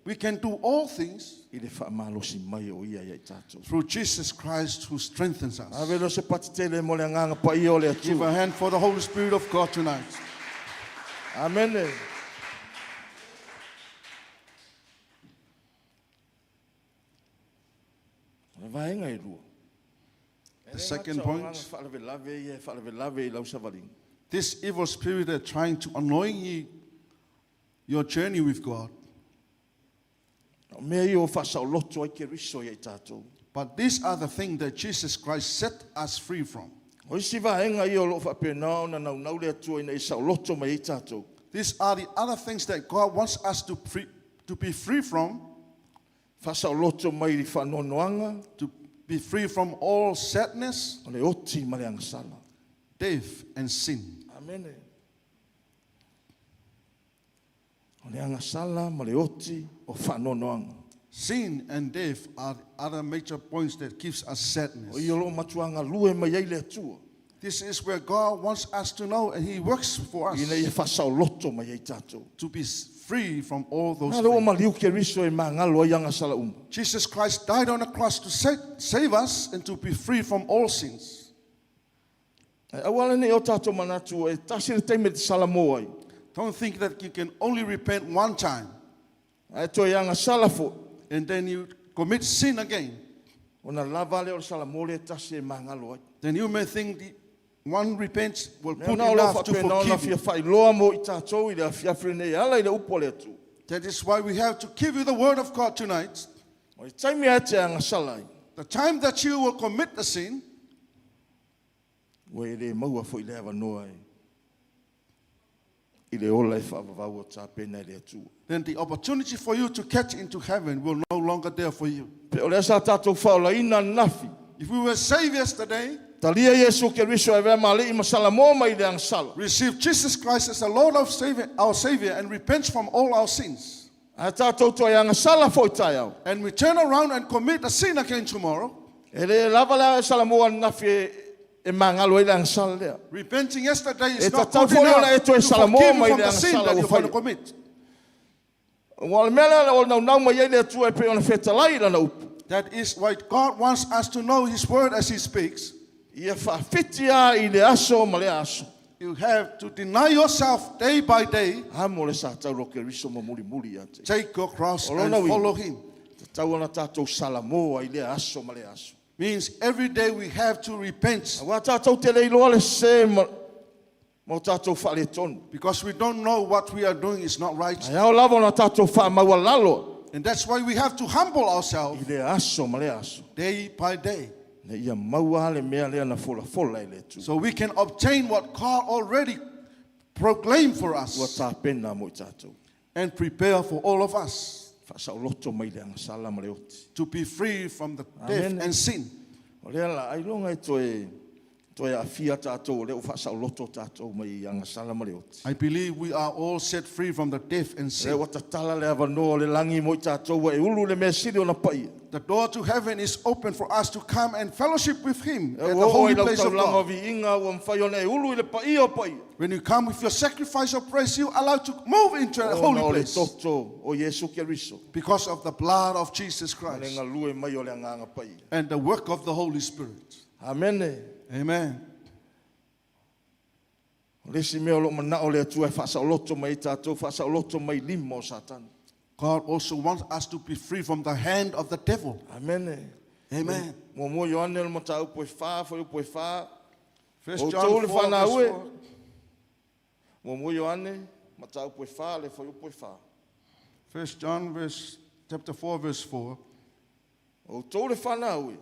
Speaker 7: We can do all things
Speaker 4: i le whaamalosi mai o ia ia i tātou.
Speaker 7: through Jesus Christ who strengthens us.
Speaker 4: Ave lo se patitele mo le agaga paia o le
Speaker 7: Give
Speaker 4: Atua.
Speaker 7: a hand for the Holy Spirit of God tonight.
Speaker 4: Amen. O le vaega e lua.
Speaker 7: The second point.
Speaker 4: Faalavelave ia e faalavelave i lau savaliga.
Speaker 7: This evil spirit that trying to annoy you, your journey with God.
Speaker 4: O mea ia o faasaoloto ai Keriso ia i tātou.
Speaker 7: But these are the things that Jesus Christ set us free from.
Speaker 4: O isi vaega ia o loo faapena ona naunau le Atua ina i saoloto mai ai tātou.
Speaker 7: These are the other things that God wants us to, free, to be free from,
Speaker 4: Faasaoloto mai i le faanoanoaga,
Speaker 7: to be free from all sadness,
Speaker 4: o le oti ma le agasala.
Speaker 7: death, and sin.
Speaker 4: Amen. O le agasala ma le oti o faanoanoaga.
Speaker 7: Sin and death are other major points that gives us
Speaker 6: O
Speaker 7: sadness.
Speaker 6: ia o loo matuaga lue mai ai le Atua
Speaker 7: This is where God wants us to know and He works for us
Speaker 6: ina ia faasaoloto mai ai tatou.
Speaker 7: to be free from all those
Speaker 6: A le ua
Speaker 7: things.
Speaker 6: maliu Keriso e magalo ai agasala uma.
Speaker 7: Jesus Christ died on the cross to save us and to be free from all sins.
Speaker 6: Ae aua lenei o tatou manatu e tasi le taimi e te salamo ai.
Speaker 7: Don't think that you can only repent one time
Speaker 6: Ae toe agasala foʻi
Speaker 7: and then you commit sin again.
Speaker 6: ona lava lea o le salamo lea e tasi e magalo ai.
Speaker 7: Then you may think the one repents will
Speaker 6: Mea
Speaker 7: put
Speaker 6: na o loo
Speaker 7: enough to
Speaker 6: faapena ona
Speaker 7: forgive
Speaker 6: fia
Speaker 7: you.
Speaker 6: faailoa mo i tatou i le afiafi lenei e ala i le upu a le Atua.
Speaker 7: That is why we have to give you the word of God tonight.
Speaker 6: O le taimi a e te agasala ai,
Speaker 7: The time that you will commit the sin,
Speaker 6: ua e lē maua foʻi le avanoa e i le ola e faavavau o tapena e le Atua.
Speaker 7: then the opportunity for you to catch into heaven will no longer there for you.
Speaker 6: Pe o lea sa tatou faolaina ananafi,
Speaker 7: If we were saved yesterday,
Speaker 6: talia Iesu Keriso e avea ma alii ma salamo mai le agasala,
Speaker 7: receive Jesus Christ as the Lord of Savior, our Savior, and repent from all our sins,
Speaker 6: ae tatou toe agasala foʻi taeao,
Speaker 7: and we turn around and commit a sin again tomorrow,
Speaker 6: e lē lava le salamo ananafi e, e magalo ai le agasala lea.
Speaker 7: repenting yesterday
Speaker 6: E
Speaker 7: is not
Speaker 6: tatau
Speaker 7: good
Speaker 6: foʻi ona e
Speaker 7: enough
Speaker 6: toe
Speaker 7: to
Speaker 6: salamo
Speaker 7: forgive you
Speaker 6: mai
Speaker 7: from
Speaker 6: le
Speaker 7: the sin
Speaker 6: agasala
Speaker 7: that
Speaker 6: ua
Speaker 7: you're going to
Speaker 6: faia.
Speaker 7: commit.
Speaker 6: Ua o le mea lea o le naunau mai ai le Atua e pei ona fetalai i lana upu.
Speaker 7: That is why God wants us to know His word as He speaks.
Speaker 6: Ia faafiti a i le aso ma le aso.
Speaker 7: You have to deny yourself day by day,
Speaker 6: Amo le sa tau ro Keriso ma mulimuli ia te.
Speaker 7: take your cross
Speaker 6: O
Speaker 7: and
Speaker 6: lona uiga,
Speaker 7: follow Him.
Speaker 6: Tatau ona tatou salamo ai le aso ma le aso.
Speaker 7: Means every day we have to repent
Speaker 6: Auā tatou te le iloa le sē ma, ma o tatou faaletonu.
Speaker 7: because we don't know what we are doing is not right.
Speaker 6: Ae ao lava ona tatou faamaualalo
Speaker 7: And that's why we have to humble ourselves
Speaker 6: i le aso ma le aso.
Speaker 7: day by day
Speaker 6: Ina ia maua le mea lea na folafola e le Atua.
Speaker 7: so we can obtain what God already proclaimed for
Speaker 6: Ua
Speaker 7: us
Speaker 6: tapena mo i tatou.
Speaker 7: and prepare for all of us
Speaker 6: Faasaoloto mai le agasala ma le oti.
Speaker 7: to be free from the death
Speaker 6: Amen.
Speaker 7: and sin.
Speaker 6: O lea la, ailoga e toe, toe aafia tatou, o lea ua faasaoloto tatou mai i agasala ma le oti.
Speaker 7: I believe we are all set free from the death and
Speaker 6: Lea
Speaker 7: sin.
Speaker 6: ua tatala le avanoa o le lagi mo i tatou ua e ulu le mea sili ona paia.
Speaker 7: The door to heaven is open for us to come and fellowship with Him
Speaker 6: E
Speaker 7: at
Speaker 6: ua
Speaker 7: the
Speaker 6: oo i
Speaker 7: holy
Speaker 6: lau
Speaker 7: place of
Speaker 6: taulaga o
Speaker 7: God.
Speaker 6: viiga ua mafai ona e ulu i le paia o paia.
Speaker 7: When you come with your sacrifice of praise, you are allowed to move into the
Speaker 6: Ona
Speaker 7: holy
Speaker 6: o le
Speaker 7: place
Speaker 6: toto o Iesu Keriso.
Speaker 7: because of the blood of Jesus
Speaker 6: Ma le
Speaker 7: Christ
Speaker 6: galue mai o le agaga paia.
Speaker 7: and the work of the Holy Spirit.
Speaker 6: Amene.
Speaker 7: Amen.
Speaker 6: O le isi mea o loo manao le Atua e faasaoloto mai ai tatou, faasaoloto mai lima o Satani.
Speaker 7: God also wants us to be free from the hand of the devil.
Speaker 6: Amene.
Speaker 7: Amen.
Speaker 6: Muamua Ioane o le mataupu e whā, fuaiupu e whā.
Speaker 7: First
Speaker 6: O
Speaker 7: John
Speaker 6: tou le
Speaker 7: 4, verse
Speaker 6: whanau e.
Speaker 7: 4.
Speaker 6: Muamua Ioane, mataupu e whā, le fuaiupu e whā.
Speaker 7: First John verse, chapter 4, verse 4.
Speaker 6: O outou le whanau e,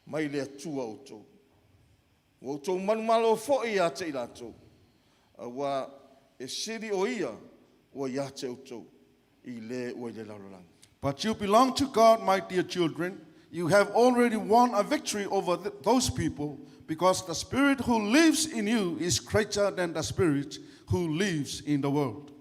Speaker 6: mai le Atua outou. Ua outou manumalo foʻi ia te i latou. Auā e sili o ia ua ia te outou i le ua i le lalolagi.
Speaker 7: But you belong to God, my dear children. You have already won a victory over those people because the spirit who lives in you is greater than the spirit who lives in the world.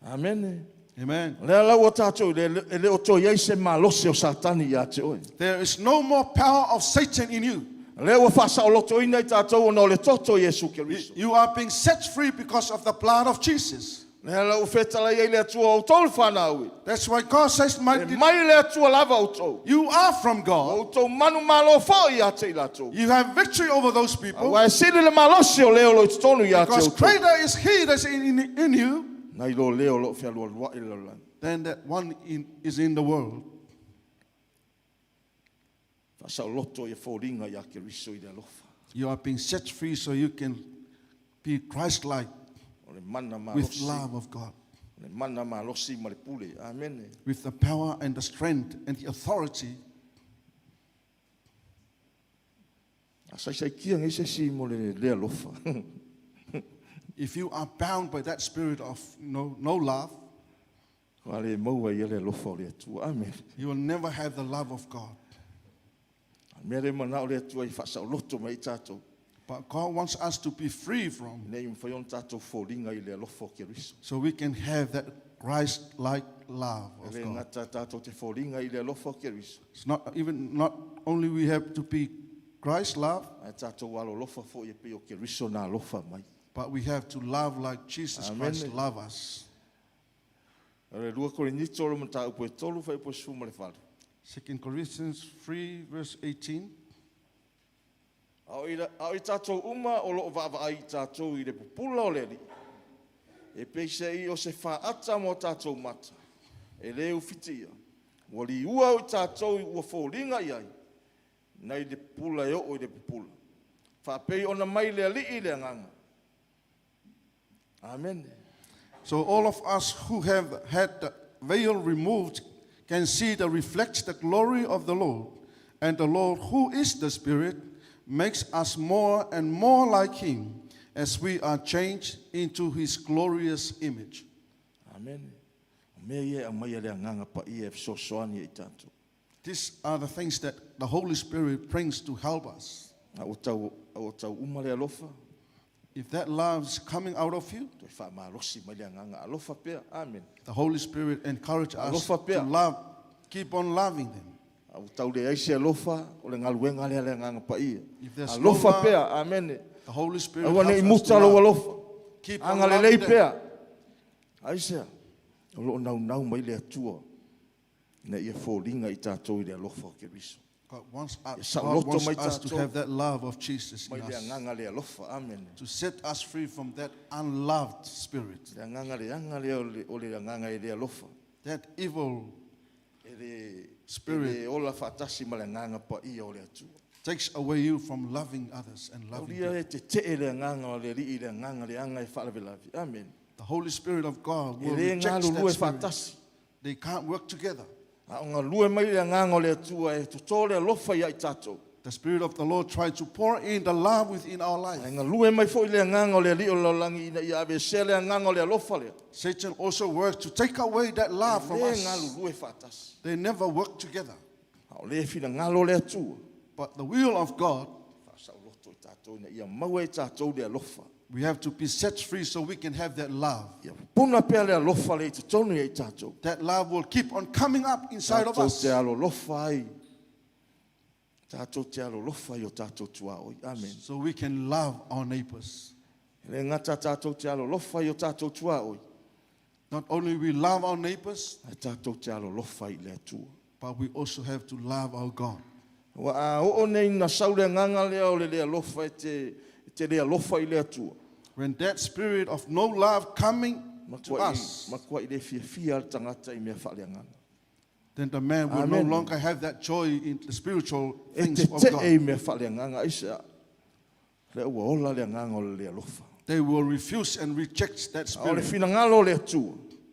Speaker 6: Amene.
Speaker 7: Amen.
Speaker 6: O lea lau o tatou e le, e le o toe ai se malosi o Satani ia te oe.
Speaker 7: There is no more power of Satan in you.
Speaker 6: O lea ua faasaolotoina i tatou ona o le toto o Iesu Keriso.
Speaker 7: You are being set free because of the blood of Jesus.
Speaker 6: Lea lau fetalai ai le Atua o outou le whanau e.
Speaker 7: That's why God says, my
Speaker 6: E
Speaker 7: dear,
Speaker 6: mai le Atua lava outou.
Speaker 7: you are from
Speaker 6: O
Speaker 7: God.
Speaker 6: outou manumalo foʻi ia te i latou.
Speaker 7: You have victory over those people
Speaker 6: Auā e sili le malosi o lea o lo i totonu ia te
Speaker 7: because
Speaker 6: outou.
Speaker 7: greater is He that's in you
Speaker 6: Nai lo lea o loo fealualuaʻi le lalolagi.
Speaker 7: than that one is in the world.
Speaker 6: Faasaoloto ia foliga iā Keriso i le alofa.
Speaker 7: You are being set free so you can be Christ like
Speaker 6: O le mana
Speaker 7: with
Speaker 6: malosi.
Speaker 7: love of God,
Speaker 6: O le mana malosi ma le pule. Amene.
Speaker 7: with the power and the strength and the authority.
Speaker 6: Asaisaikia gai se isi mo le le alofa.
Speaker 7: If you are bound by that spirit of no love,
Speaker 6: Ua le maua ia le alofa o le Atua. Amene.
Speaker 7: you will never have the love of God.
Speaker 6: Mea le manao le Atua i faasaoloto mai ai tatou.
Speaker 7: But God wants us to be free from
Speaker 6: Ina ia mafai ona tatou foliga i le alofa o Keriso.
Speaker 7: so we can have that Christ like love
Speaker 4: E
Speaker 7: of
Speaker 4: le
Speaker 7: God.
Speaker 4: gata tātou te foliga i le alofa o Keriso,
Speaker 7: It's not even not only we have to be Christ's love,
Speaker 4: ae tātou alolofa fo'i e pei o Keriso na alofa mai.
Speaker 7: but we have to love like Jesus
Speaker 4: Amen.
Speaker 7: Christ loved us.
Speaker 4: O le 2 Korinito o le mataupu e 3 fuaiupu e 18.
Speaker 7: 2 Corinthians 3, verse 18.
Speaker 4: A o i la- a o i tātou uma o loo vaavaai i tātou i le pupula o le Alii. E peiseai o se faata mo tātou mata. E lē ufitia. Ua liua o i tātou i ua foliga i ai. Nei le pupula e oo i le pupula. Faapei ona mai le Alii le Agaga. Amen.
Speaker 7: So all of us who have had the veil removed can see the reflect the glory of the Lord. And the Lord, who is the Spirit, makes us more and more like him as we are changed into his glorious image.
Speaker 4: Amen. O mea ia e aumaia le Agaga Paia e fesoasoani ai i tātou.
Speaker 7: These are the things that the Holy Spirit brings to help us.
Speaker 4: A ua tau, a ua tau uma le alofa,
Speaker 7: If that love's coming out of you,
Speaker 4: toe faamalosi mai le Agaga alofa pea. Amen.
Speaker 7: the Holy Spirit encourages us
Speaker 4: Alofa pea.
Speaker 7: to love, keep on loving them.
Speaker 4: A ua tau leai se alofa, o le galuega lea a le Agaga Paia.
Speaker 7: If there's no
Speaker 4: Alofa
Speaker 7: love,
Speaker 4: pea. Amen.
Speaker 7: The Holy Spirit
Speaker 4: Aua
Speaker 7: helps
Speaker 4: nei
Speaker 7: us to
Speaker 4: muta lou
Speaker 7: love.
Speaker 4: alofa.
Speaker 7: Keep on
Speaker 4: Agalelei
Speaker 7: loving them.
Speaker 4: pea. Aisea, o loo naunau mai le Atua ina ia foliga i tātou i le alofa o Keriso.
Speaker 7: God wants
Speaker 4: E
Speaker 7: us, God
Speaker 4: saoloto
Speaker 7: wants
Speaker 4: mai
Speaker 7: us to
Speaker 4: tātou
Speaker 7: have that love of Jesus
Speaker 4: mai
Speaker 7: in
Speaker 4: le
Speaker 7: us,
Speaker 4: Agaga le alofa. Amen.
Speaker 7: to set us free from that unloved spirit,
Speaker 4: Le agaga le aga lea o le, o le agaga e le alofa.
Speaker 7: that evil
Speaker 4: E le, e
Speaker 7: Spirit.
Speaker 4: le ola faatasi ma le Agaga Paia o le Atua.
Speaker 7: takes away you from loving others and loving
Speaker 4: Aulia
Speaker 7: people.
Speaker 4: e tete'e le Agaga o le Alii i le agaga le aga e faalavelave. Amen.
Speaker 7: The Holy Spirit of God
Speaker 4: E
Speaker 7: will
Speaker 4: le
Speaker 7: reject that
Speaker 4: galulue
Speaker 7: spirit.
Speaker 4: faatasi.
Speaker 7: They can't work together.
Speaker 4: A o galue mai le Agaga o le Atua e totō le alofa ia i tātou.
Speaker 7: The Spirit of the Lord tried to pour in the love within our life.
Speaker 4: Ae galue mai fo'i le Agaga o le Alii o le lalolagi ina ia aveesea le agaga o le alofa lea.
Speaker 7: Satan also works to take away that love from
Speaker 4: Le
Speaker 7: us.
Speaker 4: galulue faatasi.
Speaker 7: They never work together.
Speaker 4: A o le finagalo le Atua.
Speaker 7: But the will of God,
Speaker 4: Faasaoloto i tātou ina ia maua e tātou le alofa.
Speaker 7: we have to be set free so we can have that love.
Speaker 4: Ia pupuna pea le alofa lea i totonu ia i tātou.
Speaker 7: That love will keep on coming up inside of
Speaker 4: Tātou
Speaker 7: us.
Speaker 4: te alolofa ai. Tātou te alolofa i o tātou tuaoi. Amen.
Speaker 7: So we can love our neighbors.
Speaker 4: E le gata tātou te alolofa i o tātou tuaoi.
Speaker 7: Not only we love our neighbors,
Speaker 4: Ae tātou te alolofa i le Atua.
Speaker 7: but we also have to love our God.
Speaker 4: Ua a oo nei na sau le agaga lea o le le alofa e te, e te le alofa i le Atua.
Speaker 7: When that spirit of no love coming to
Speaker 4: Matua i,
Speaker 7: us,
Speaker 4: matua i le fiafia le tagata i mea faaleagaga.
Speaker 7: then the man will no
Speaker 4: Amen.
Speaker 7: longer have that joy in the spiritual
Speaker 4: E
Speaker 7: things
Speaker 4: te
Speaker 7: of
Speaker 4: te'e
Speaker 7: God.
Speaker 4: i mea faaleagaga aisea. Lea ua ola le agaga o le le alofa.
Speaker 7: They will refuse and reject that
Speaker 4: A o le
Speaker 7: spirit.
Speaker 4: finagalo o le Atua.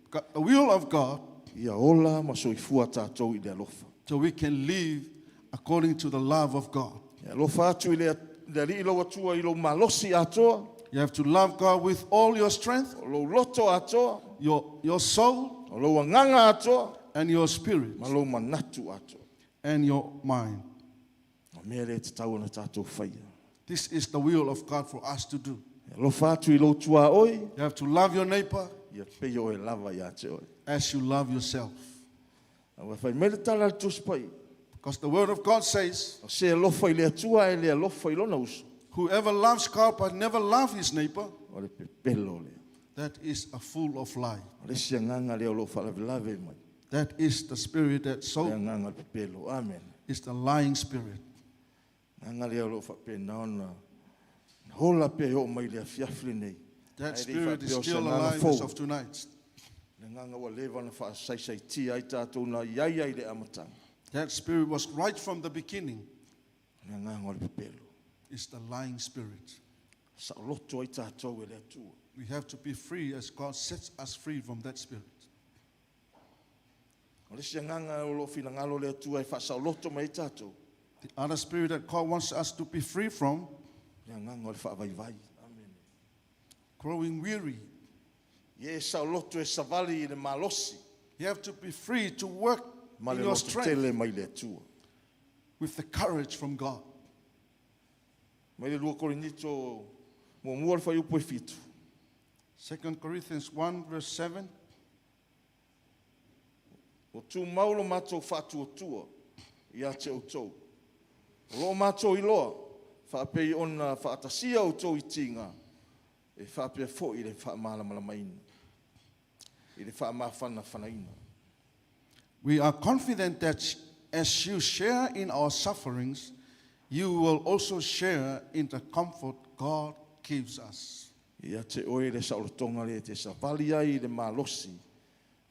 Speaker 7: God- The will of God,
Speaker 4: Ia ola ma soifua tātou i le alofa.
Speaker 7: so we can live according to the love of God.
Speaker 4: E alofa atu i le, le Alii lou Atua i lou malosi atoa,
Speaker 7: You have to love God with all your strength,
Speaker 4: o lou loto atoa,
Speaker 7: your soul,
Speaker 4: o lou agaga atoa,
Speaker 7: and your spirit,
Speaker 4: ma lou manatu atoa.
Speaker 7: and your mind.
Speaker 4: O mea lea e tatau ona tātou faia.
Speaker 7: This is the will of God for us to do.
Speaker 4: E alofa atu i lou tuaoi,
Speaker 7: You have to love your neighbor
Speaker 4: ia pei o e lava ia te oe.
Speaker 7: as you love yourself.
Speaker 4: A ua fai mai le tala a le Tusi Paia.
Speaker 7: Because the word of God says,
Speaker 4: O se alofa i le Atua e le alofa i lona uso.
Speaker 7: whoever loves God but never loves his neighbor,
Speaker 4: O le pepelo lea.
Speaker 7: that is a fool of lie.
Speaker 4: O le isi agaga lea o loo faalavelave mai.
Speaker 7: That is the spirit that
Speaker 4: Le
Speaker 7: so
Speaker 4: agaga o le pepelo. Amen.
Speaker 7: is the lying spirit.
Speaker 4: Agaga lea o loo faapena ona hola pea e oo mai le afiafi lenei.
Speaker 7: That
Speaker 4: Ae le i
Speaker 7: spirit is
Speaker 4: faapea o se
Speaker 7: still
Speaker 4: agaga
Speaker 7: alive
Speaker 4: fou.
Speaker 7: as of tonight.
Speaker 4: Le agaga ua leva ona faasaisaitia ai tātou na iai ai le amataga.
Speaker 7: That spirit was right from the beginning.
Speaker 4: Le agaga o le pepelo.
Speaker 7: It's the lying spirit.
Speaker 4: Saoloto ai tātou e le Atua.
Speaker 7: We have to be free as God sets us free from that spirit.
Speaker 4: O le isi agaga o loo finagalo le Atua e faasaoloto mai ai tātou.
Speaker 7: The other spirit that God wants us to be free from,
Speaker 4: Le agaga o le faavaivai. Amen.
Speaker 7: growing weary.
Speaker 4: Ia e saoloto e savali i le malosi.
Speaker 7: You have to be free to work
Speaker 4: Ma
Speaker 7: in
Speaker 4: le
Speaker 7: your
Speaker 4: loto
Speaker 7: strength
Speaker 4: tele mai le Atua.
Speaker 7: with the courage from God.
Speaker 4: Mai le 2 Korinito muamua le fuaiupu e 7.
Speaker 7: 2 Corinthians 1, verse 7.
Speaker 4: Ua tumau lo matou faatuatua ia te outou. O loo matou iloa, faapei ona faatasia outou i tiga, e faapea foi le faamalamalamaina, i le faamafanafanaina.
Speaker 7: We are confident that as you share in our sufferings, you will also share in the comfort God gives us.
Speaker 4: Ia te oe le saolotoga lea e te savali ai i le malosi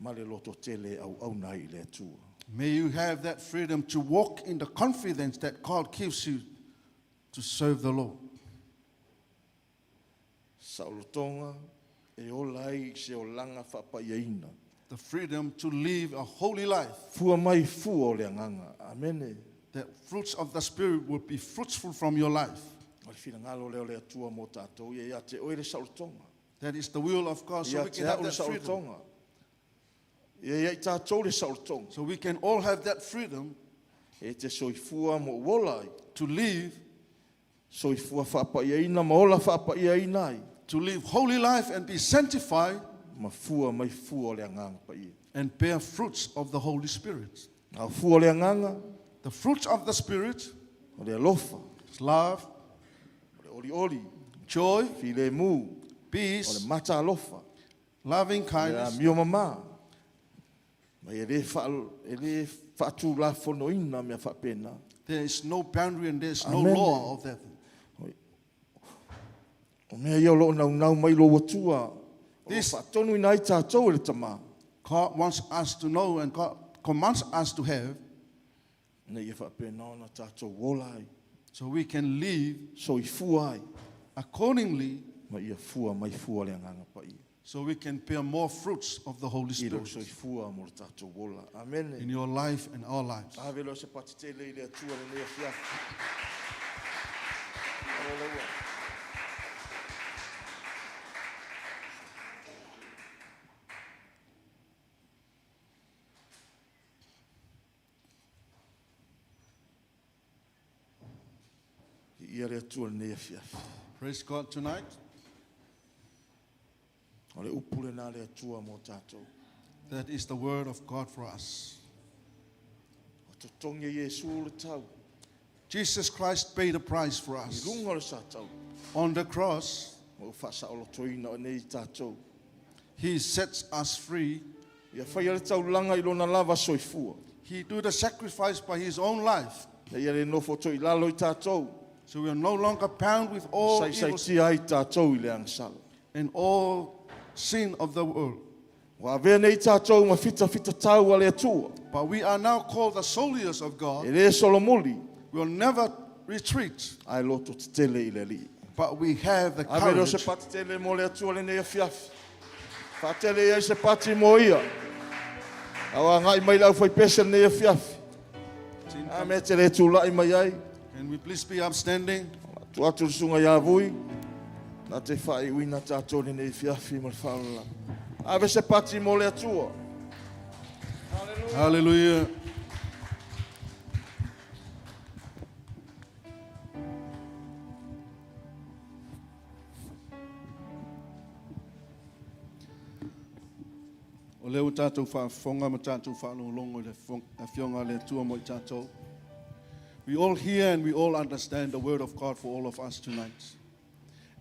Speaker 4: ma le lototele e auauna ai i le Atua.
Speaker 7: May you have that freedom to walk in the confidence that God gives you to serve the Lord.
Speaker 4: Saolotoga e ola ai se olaga faapaiaina.
Speaker 7: The freedom to live a holy life.
Speaker 4: Fua mai fua o le agaga. Amene.
Speaker 7: The fruits of the Spirit will be fruitful from your life.
Speaker 4: O le finagalo lea o le Atua mo tatou, ia ia te oe le saolotoga.
Speaker 7: That is the will of God, so
Speaker 4: Ia
Speaker 7: we
Speaker 4: te
Speaker 7: can have
Speaker 4: au le
Speaker 7: that freedom.
Speaker 4: saolotoga. Ia ia i tatou le saolotoga.
Speaker 7: So we can all have that freedom
Speaker 4: E te soifua ma ou ola ai.
Speaker 7: to live,
Speaker 4: Soifua faapaiaina ma ola faapaiaina ai.
Speaker 7: to live holy life and be sanctified
Speaker 4: Ma fua mai fua o le agaga paia.
Speaker 7: and bear fruits of the Holy Spirit.
Speaker 4: A o fua o le agaga,
Speaker 7: The fruits of the Spirit
Speaker 4: o le alofa,
Speaker 7: is love,
Speaker 4: o le olioli,
Speaker 7: joy,
Speaker 4: filemu, o le
Speaker 7: peace,
Speaker 4: mata alofa,
Speaker 7: loving
Speaker 4: le
Speaker 7: kindness,
Speaker 4: amio mamā. Ma e le wha, e le whaatūlafonoina mea faapena.
Speaker 7: There is no boundary and there is no
Speaker 4: Amen.
Speaker 7: law of that.
Speaker 4: O mea ia o loo naunau mai lo atua. O
Speaker 7: This-
Speaker 4: whaatonu ina ai tātou e le tamā.
Speaker 7: God wants us to know and God commands us to have
Speaker 4: Ina ia faapena ona tātou ola ai.
Speaker 7: so we can live
Speaker 4: Soifua ai.
Speaker 7: accordingly
Speaker 4: Ma ia fua mai fua le agaga paia.
Speaker 7: so we can bear more fruits of the Holy
Speaker 4: I lo
Speaker 7: Spirit
Speaker 4: soifua mo le tātou ola. Amen.
Speaker 7: in your life and our lives.
Speaker 4: Ave loa se pati tele i le Atua lenei afiafi. Alo laua. Ia le Atua lenei afiafi.
Speaker 7: Praise God tonight.
Speaker 4: O le upu lena le Atua mo tātou.
Speaker 7: That is the word of God for us.
Speaker 4: O totogi e Iesu le tau.
Speaker 7: Jesus Christ paid a price for
Speaker 4: I
Speaker 7: us.
Speaker 4: lunga o le sa tau.
Speaker 7: On the cross,
Speaker 4: Ma ua faasaolotoina o nei tātou.
Speaker 7: He sets us free.
Speaker 4: Ia whaia le taulaga i lona lava soifua.
Speaker 7: He do the sacrifice by His own life.
Speaker 4: Na ia le nofo toi lalo i tātou.
Speaker 7: So we are no longer bound with all
Speaker 4: Sai sai
Speaker 7: evil
Speaker 4: tia ai tātou i le agasala.
Speaker 7: and all sin of the world.
Speaker 4: Ua avea nei tātou ma fita fita tau a le Atua.
Speaker 7: But we are now called the soldiers of
Speaker 4: E
Speaker 7: God.
Speaker 4: le solomuli,
Speaker 7: We will never retreat,
Speaker 4: ae loto tetele i le Alii.
Speaker 7: but we have the
Speaker 4: Ave leo se
Speaker 7: courage
Speaker 4: pati tele mo le Atua lenei afiafi. Faatele ai se pati mo ia. Au agai mai lau whaipese lenei afiafi. A me te le tūlai mai ai.
Speaker 7: Can we please be upstanding?
Speaker 4: Tu atu le sunga ia vui. Nā te whai uina tātou lenei afiafi ma le whaolala. Ave se pati mo le Atua.
Speaker 7: Hallelujah. O lea ua tātou faafofoga ma tātou faalogologo i le afioga a le Atua mo i tātou. We all hear and we all understand the word of God for all of us tonight.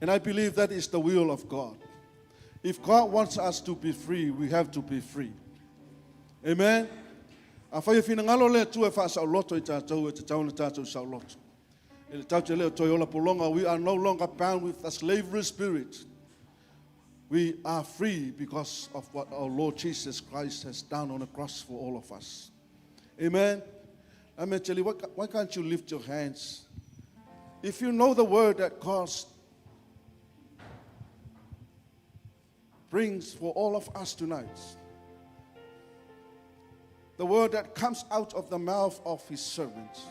Speaker 7: And I believe that is the will of God. If God wants us to be free, we have to be free. Amen. Afai e finagalo le Atua e faasaoloto i tātou e tatau ona tātou saoloto. E le tatou te le o toe ola pologa, we are no longer bound with the slavery spirit. We are free because of what our Lord Jesus Christ has done on the cross for all of us. Amen. Amen. Tell you, why can't you lift your hands? If you know the word that God brings for all of us tonight, the word that comes out of the mouth of his servants,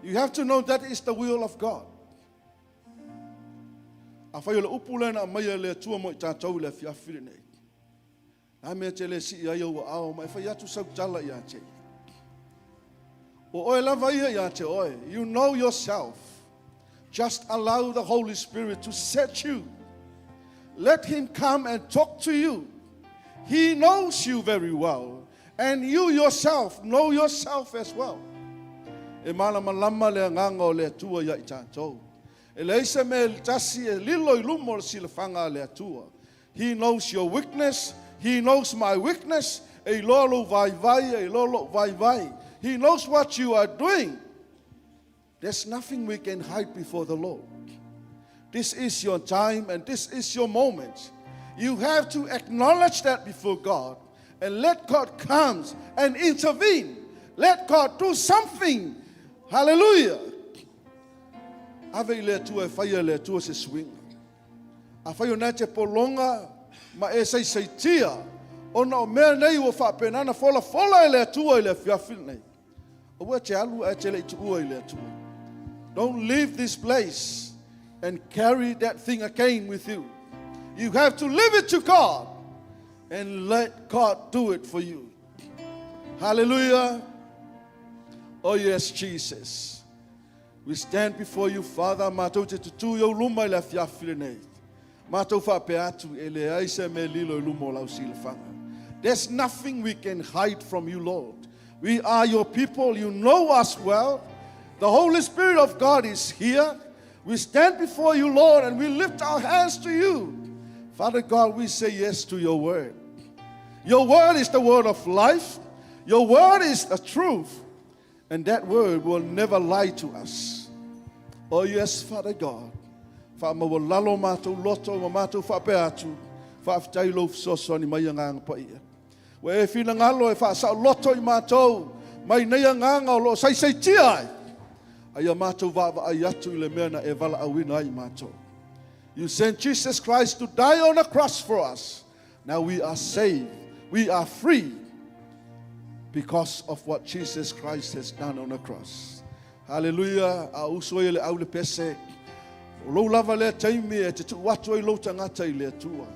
Speaker 7: you have to know that is the will of God. Afai o le upu lea na aumaia e le Atua mo i tātou i le afiafi lenei. A mea te le sii ai ou aao ma e fai atu sau tala ia te. O oe lava ia ia te oe. You know yourself. Just allow the Holy Spirit to set you. Let him come and talk to you. He knows you very well. And you yourself know yourself as well. E malamalama le agaga o le Atua ia i tatou. E leai se mea e tasi e lilo i luma o le silafaga a le Atua. He knows your weakness, He knows my weakness, e iloa lou vaivai, e iloa lou vaivai. He knows what you are doing. There's nothing we can hide before the Lord. This is your time and this is your moment. You have to acknowledge that before God and let God come and intervene. Let God do something. Hallelujah. Ave i le Atua e faia e le Atua se suiga. Afai o na e te pologa ma e saisaitia ona o mea nei ua faapena ona folafola e le Atua i le afiafi lenei, aua e te alu ae te le i tuua i le Atua. Don't leave this place and carry that thing again with you. You have to leave it to God and let God do it for you. Hallelujah. Oh yes, Jesus. We stand before you, Father, matou te tutū i ou luma i le afiafi lenei. Matou faapea atu, e leai se mea lilo i luma o lau silafaga. There's nothing we can hide from you, Lord. We are your people. You know us well. The Holy Spirit of God is here. We stand before you, Lord, and we lift our hands to you. Father God, we say yes to your word. Your word is the word of life. Your word is the truth. And that word will never lie to us. Oh yes, Father God. Faamaualalo matou loto ma matou faapea atu, faafetai i lou fesoasoani mai Agaga Paia. Ua e finagalo e faasaoloto i matou mai nei agaga o lo o saisaitia ai, a ia matou vaavaai atu i le mea na e valaauina ai matou. You sent Jesus Christ to die on the cross for us. Now we are saved. We are free because of what Jesus Christ has done on the cross. Hallelujah. A uso ai le au le pese. O lou lava lea taimi e te tuu atu ai lou tagata i le Atua.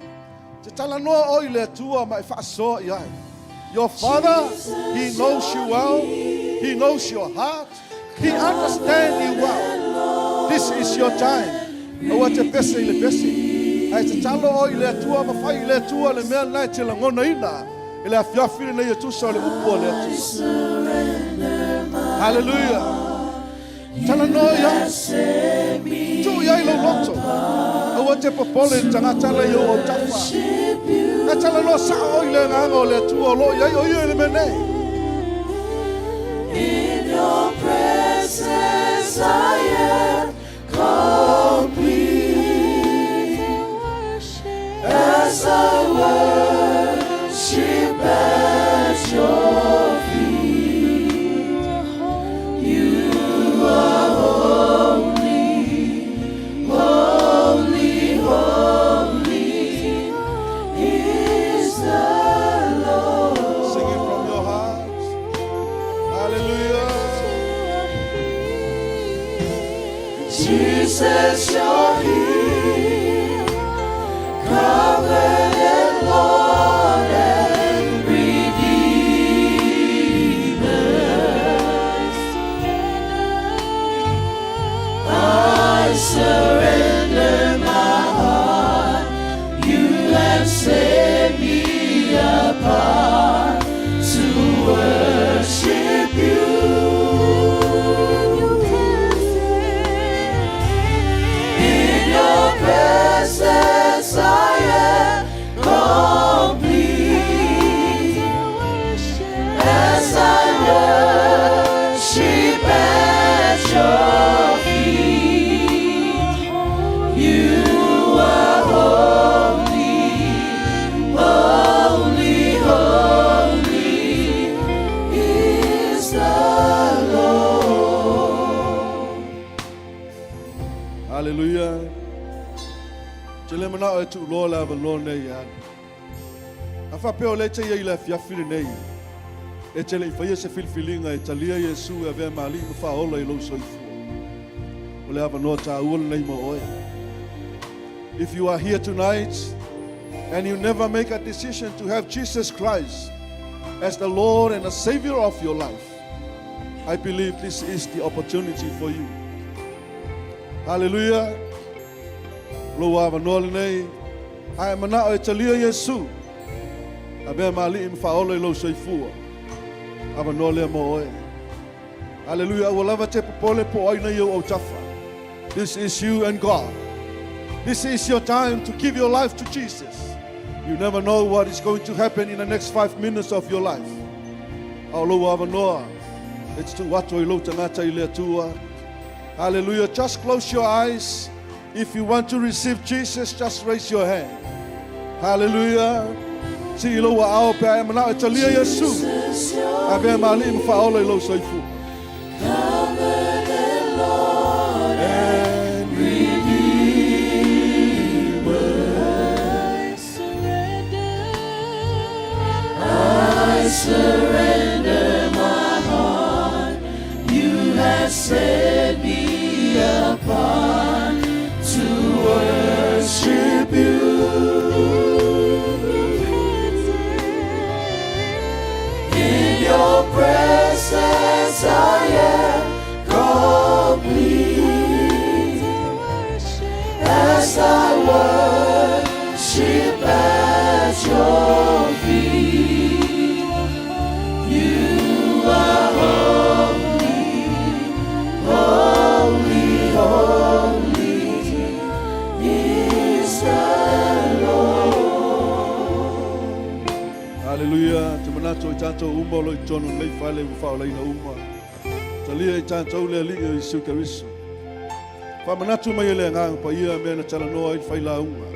Speaker 7: Te talanoa oe i le Atua ma e faasoa i ai. Your father, he knows you well. He knows your heart. He understands you well. This is your time. Aua te pese i le pese. Ae tatalo oe i le Atua ma fai i le Atua le mea lena e te lagonaina i le afiafi lenei e tusa o le upu a le Atua. Hallelujah. Talanoa i ai. Tuu i ai lou loto. Aua te popole i le tagata la i ou autafa. Ae talanoa sao oe i le agaga o le Atua o lo o i ai o ia i le mea nei.
Speaker 2: In your presence I am complete. As I worship at your feet, you are holy, holy, holy is the Lord.
Speaker 7: Sing it from your heart. Hallelujah.
Speaker 2: Jesus, you're here, covenant Lord and Redeemer. I surrender my heart. You have set me apart to worship you. In your presence I am complete. As I worship at your feet, you are holy, holy, holy is the Lord.
Speaker 7: Hallelujah. Te le manao e tuuloa le avanoa nei ia alu. A faapea o lea e te i ai i le afiafi lenei, e te le i faia se filifiliga e talia Iesu e avea ma Alii ma Faaola i lou soifua. O le avanoa taua lenei mo oe. If you are here tonight and you never make a decision to have Jesus Christ as the Lord and the Savior of your life, I believe this is the opportunity for you. Hallelujah. Lou avanoa lenei, a e manao e talia Iesu, avea ma Alii ma Faaola i lou soifua. Avanoa lea mo oe. Hallelujah. Aua lava te popole po o ai nei i ou autafa. This is you and God. This is your time to give your life to Jesus. You never know what is going to happen in the next 5 minutes of your life. A o lou avanoa, e te tuu atu ai lou tagata i le Atua. Hallelujah. Just close your eyes. If you want to receive Jesus, just raise your hand. Hallelujah. Sii lou aao pe a e manao e talia Iesu. E avea ma Alii ma Faaola i lou soifua.
Speaker 2: Covenant Lord
Speaker 7: And
Speaker 3: I surrender.
Speaker 2: I surrender my heart. You have set me apart to worship you. In your presence I am complete. As I worship at your feet, you are holy, holy, holy is the Lord.
Speaker 7: Hallelujah. Te manatu o i tatou uma o lo o i totonu o lenei fale ua faaolaina uma. Talia e tatou le Alii o Iesu Keriso. Faamanatu mai e le Agaga Paia mea na talanoa ai le failauga.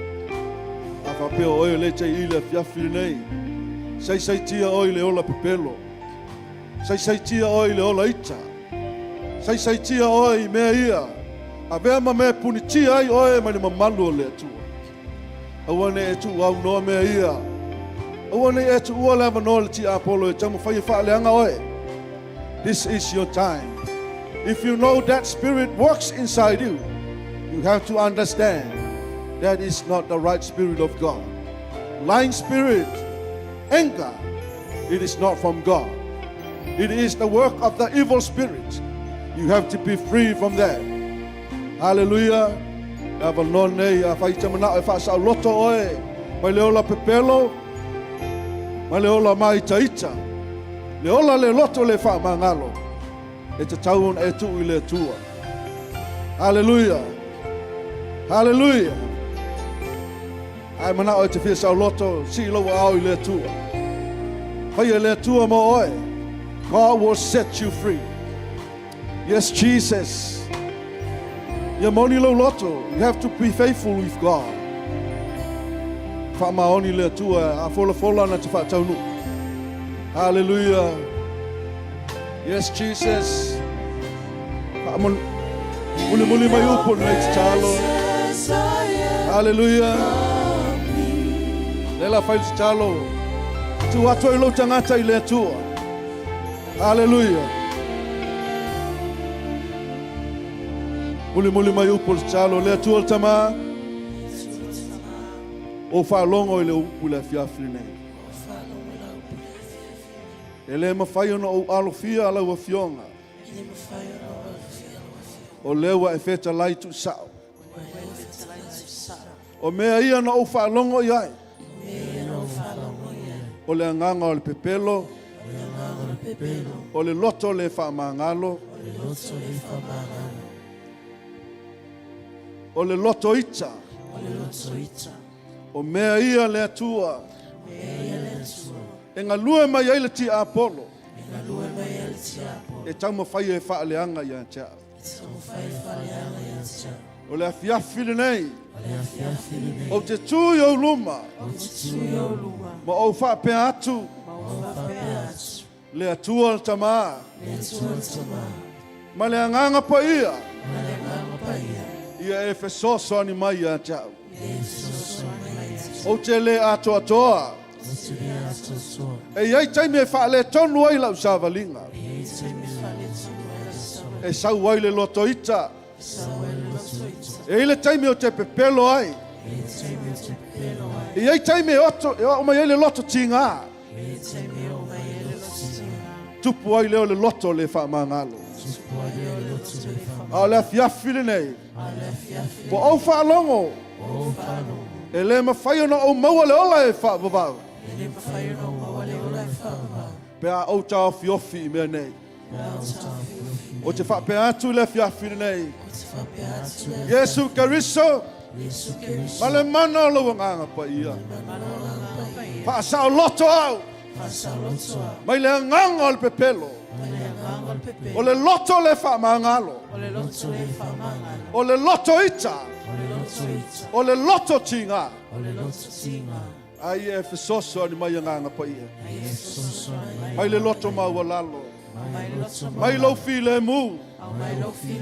Speaker 7: A faapea o oe o lea e te i i le afiafi lenei, saisaitia oe i le ola pepelo. Saisaitia oe i le ola ita. Saisaitia oe i mea ia. Avea ma mea e punitia ai oe mai le mamalu o le Atua. Aua ne i e tuuaunoa mea ia. Aua ne i e tuua le avanoa i le tiapolo e taumafai e faaleaga oe. This is your time. If you know that spirit works inside you, you have to understand that is not the right spirit of God. Lying spirit, anger, it is not from God. It is the work of the evil spirit. You have to be free from that. Hallelujah. Avanoa lenei, afai e te manao e faasaoloto oe, mai le ola pepelo, mai le ola māitaita, le ola le loto le faamagalo, e tatau ona e tuu i le Atua. Hallelujah. Hallelujah. A e manao e te fia saoloto, sii lou aao i le Atua. Faia le Atua mo oe. God will set you free. Yes, Jesus. Ia moni lou loto. You have to be faithful with God. Faamaoni le Atua a folafola na te faataunuu. Hallelujah. Yes, Jesus. Faamon mulimuli mai upu lenei tatalo.
Speaker 2: Presence I am
Speaker 7: Hallelujah.
Speaker 2: complete.
Speaker 7: Le la fai le tatalo. Tuu atu ai lou tagata i le Atua. Hallelujah. Mulimuli mai upu le tatalo. Le Atua le Tama. Ou faalogo i le upu i le afiafi lenei. E le mafai ona ou alofia lau afioga. O lea ua e fetalai tuusao. O mea ia na ou faalogo i ai. O le agaga o le pepelo. O le loto le faamagalo. O le loto ita. O mea ia le Atua. E galue mai ai le tiapolo. E taumafai e faaleaga ia te au. O le afiafi lenei. Ou te tu i ou luma. Ma ou faapea atu. Le Atua le Tama. Ma le Agaga Paia. Ia e fesoasoani mai ia te au. Ou te le atoatoa. E i ai taimi e faaletonu ai lau savaliga. E sau ai le loto ita. E i ai le taimi ou te pepelo ai. E i ai taimi e oto, e oo mai ai le loto tigā. Tupu ai lea o le loto le faamagalo. A o le afiafi lenei. Ua ou faalogo. E le mafai ona ou maua le ola e faavavau. Pe a ou taofiofi i mea nei. Ou te faapea atu i le afiafi lenei. Iesu Keriso, ma le mana o lou Agaga Paia, faasaoloto au mai le agaga o le pepelo, o le loto le faamagalo, o le loto ita, o le loto tiga. Ai e fesoasoani mai Agaga Paia, mai le loto maualalo, mai lou filemu,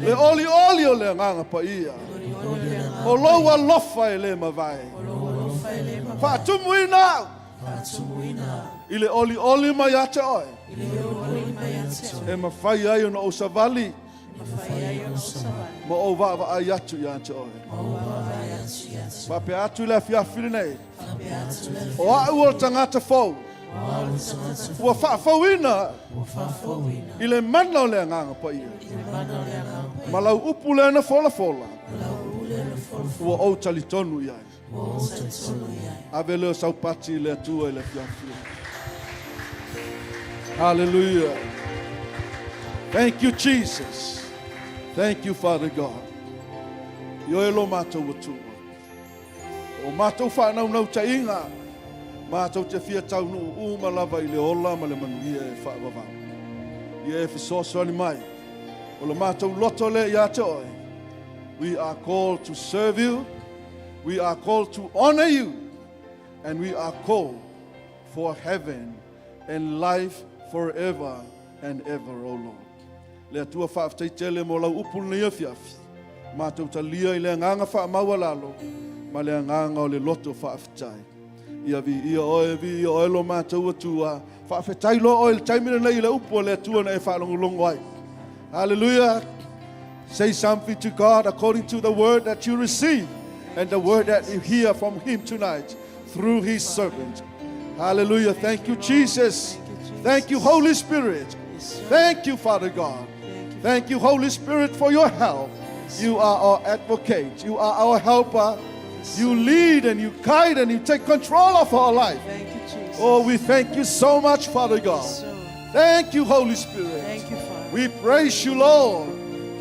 Speaker 7: le olioli o le Agaga Paia, o lou alofa e le mavae. Faatumuina au i le olioli mai ia te oe, e mafai ai ona ou savali ma ou vaavaai atu ia te oe. Faapea atu i le afiafi lenei, o au o le tagata fou, ua faafouina i le mana o le Agaga Paia, ma lau upu lea na folafola, ua ou talitonu i ai. Ave lea o saupati i le Atua i le afiafi. Hallelujah. Thank you, Jesus. Thank you, Father God. I oe lo matou Atua. O matou faanaunautai, matou te fia taunuu uma lava i le ola ma le manuia e faavavau. Ia e fesoasoani mai. O le matou loto le ia te oe. We are called to serve you. We are called to honor you. And we are called for heaven and life forever and ever, O Lord. Le Atua faafetai tele mo lau upu lenei afiafi. Matou talia i le agaga faamaualalo ma le agaga o le loto faafetai. Ia viia oe, viia oe lo matou Atua. Faafetai loa oe i le taimi lenei i le upu a le Atua na e faalogologo ai. Hallelujah. Say something to God according to the word that you receive and the word that you hear from Him tonight through His servant. Hallelujah. Thank you, Jesus. Thank you, Holy Spirit. Thank you, Father God. Thank you, Holy Spirit, for your help. You are our advocate. You are our helper. You lead and you guide and you take control of our life.
Speaker 2: Thank you, Jesus.
Speaker 7: Oh, we thank you so much, Father God. Thank you, Holy Spirit.
Speaker 2: Thank you, Father.
Speaker 7: We praise you, Lord.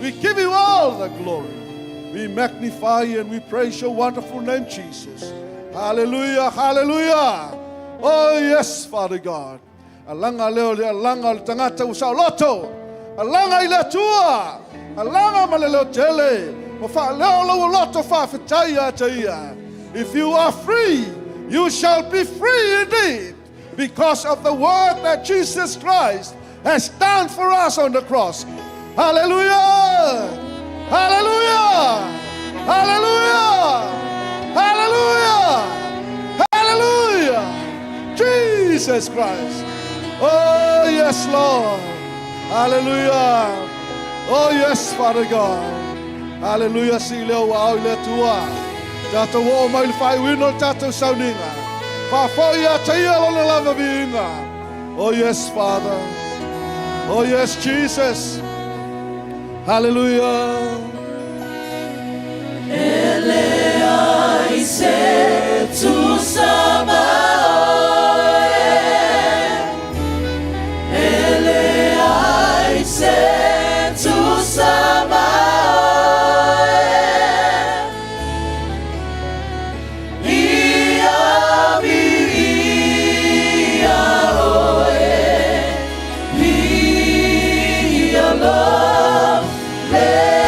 Speaker 7: We give you all the glory. We magnify you and we praise your wonderful name, Jesus. Hallelujah, hallelujah. Oh, yes, Father God. Alaga leo le alaga o le tagata ua saoloto. Alaga i le Atua. Alaga ma le leo tele. Ma faaleo lou loto faafetai ia te ia. If you are free, you shall be free indeed because of the work that Jesus Christ has done for us on the cross. Hallelujah! Hallelujah! Hallelujah! Hallelujah! Hallelujah! Jesus Christ. Oh, yes, Lord. Hallelujah. Oh, yes, Father God. Hallelujah. Si leo ua ao i le Atua. Tatou oo mai le faaiuina o le tatou sauniga. Faafoi ia te ia lona lava viiga. Oh, yes, Father. Oh, yes, Jesus. Hallelujah.
Speaker 2: E leai se tusa ma oe. E leai se tusa ma oe. Ia viia oe. Viia lou lelei.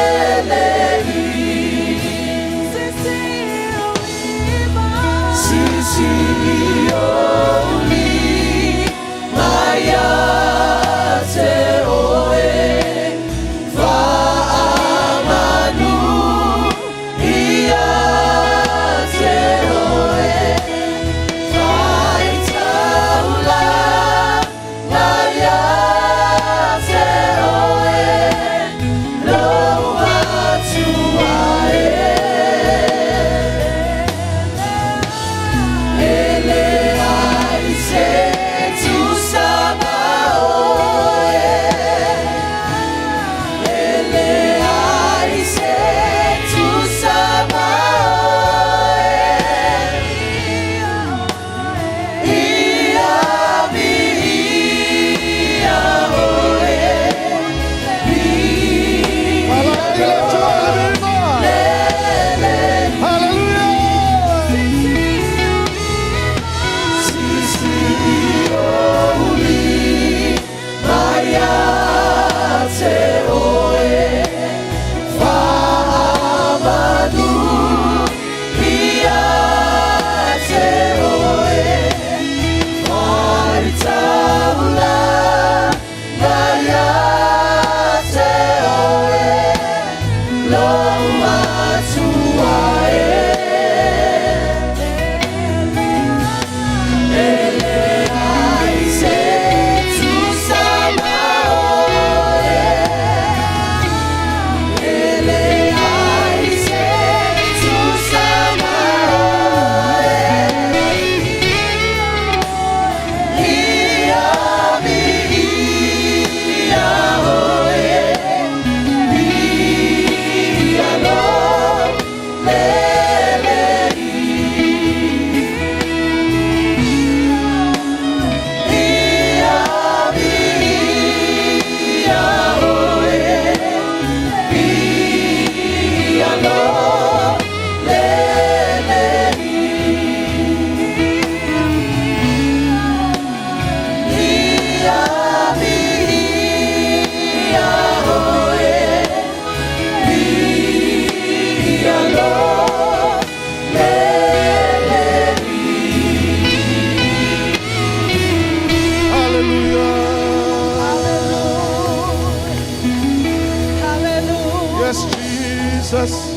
Speaker 7: Jesus.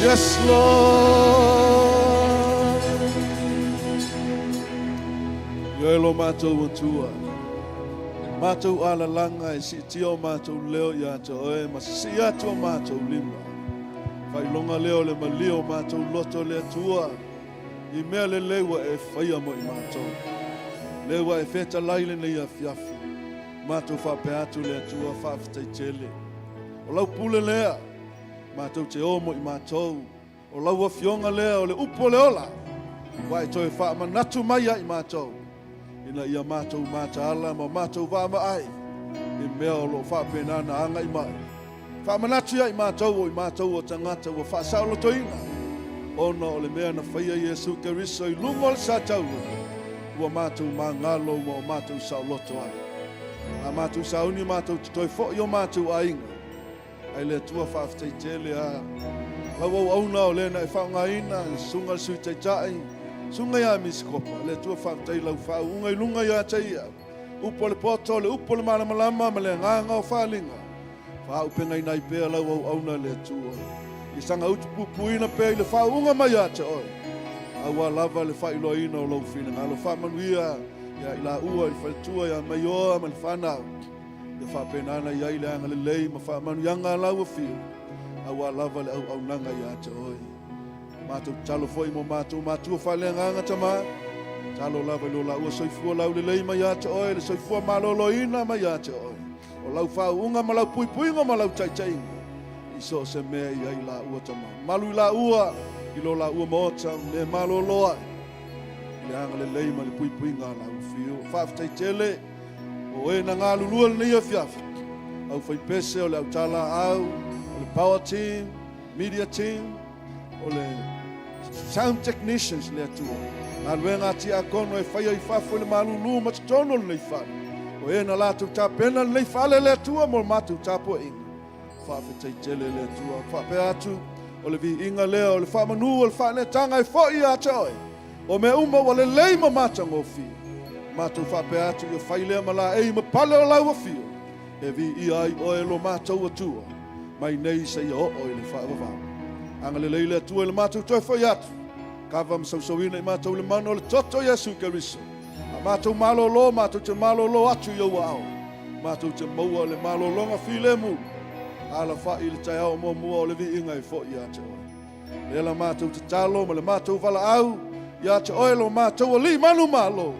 Speaker 7: Yes, Lord. Ioe lo matou Atua. Matou alalaga e siitia o matou leo ia te Oe ma sisii atu o matou lima. Faailoga lea o le malie o matou loto le Atua i mea lelei ua e faia mo i matou. Lea ua e fetalai lenei afiafi, matou faapea atu le Atua faafetai tele. O lau pule lea, matou te o mo i matou. O lau Afioga lea o le upu o le ola, ua e toe faamanatu mai ia i matou, ina ia matou mataala ma matou vaavaai i mea o lo o faapena ona agai mai. Faamanatu ia i matou o i matou o tagata ua faasaolotoina, ona o le mea na faia Iesu Keriso i luga o le sataua, ua matou magalo ma o matou saoloto ai. A matou sauni matou te toe foi i o matou aiga, Ai le Atua faafetai tele a lau auauna o le na e faaaogaina le susuga le Sui Taitai, susuga ia Misikopa. Le Atua faafetai lau faauuga i luga ia te ia. Upu o le poto, le upu o le malamalama ma le agaga o faaaliga. Faaaupegaina ai pea lau auauna le Atua. I saga utu puipuina pea i le faauuga mai ia te oe. Aua lava le faailoaina o lou finagalo. Faamanuia ia i laua i le faletua ia Maioa ma le fanau. Ia faapena ona i ai le agalelei ma faamanuiaga a lau Afio, aua lava le auaunaga ia te oe. Matou tatalo foi mo matou matua faaleagaga tama, tatalo lava i lo laua soifua laulelei mai ia te oe, le soifua maloloina mai ia te oe, o lau faauuga ma lau puipuiga ma lau taitaiga i so o se mea i ai laua tama. Malu i laua i lo laua maota me malolo ai i le agalelei ma le puipuiga a lau Afio. Faafetai tele. O e na galulue lenei afiafi, au faipese o le autalaau, o le power team, media team, o le sound technicians le Atua. Galuega a tiakono e faia i fafo i le malulu ma totonu o lenei fale. O e na latou tapena lenei fale le Atua mo le matou tapuaiga. Faafetai tele le Atua. Faapea atu, o le viiga lea o le faamanu o le faaneetaga e foi ia te oe. O mea uma ua lelei ma matagofie. Matou faapea atu ia fai lea ma laei ma pale o lau afio, e viia ai oe lo matou Atua, mai nei seia oo i le faavavau. Agalelei le Atua i le matou toe foi atu, kava ma sausauina i matou le mana o le toto o Iesu Keriso. A matou malolo, matou te malolo atu i ou aao. Matou te maua le malologa filemu, alafai i le taeao muamua o le viiga e foi ia te oe. Lea la matou tatalo ma le matou valaau ia te oe lo matou Alii manumalo,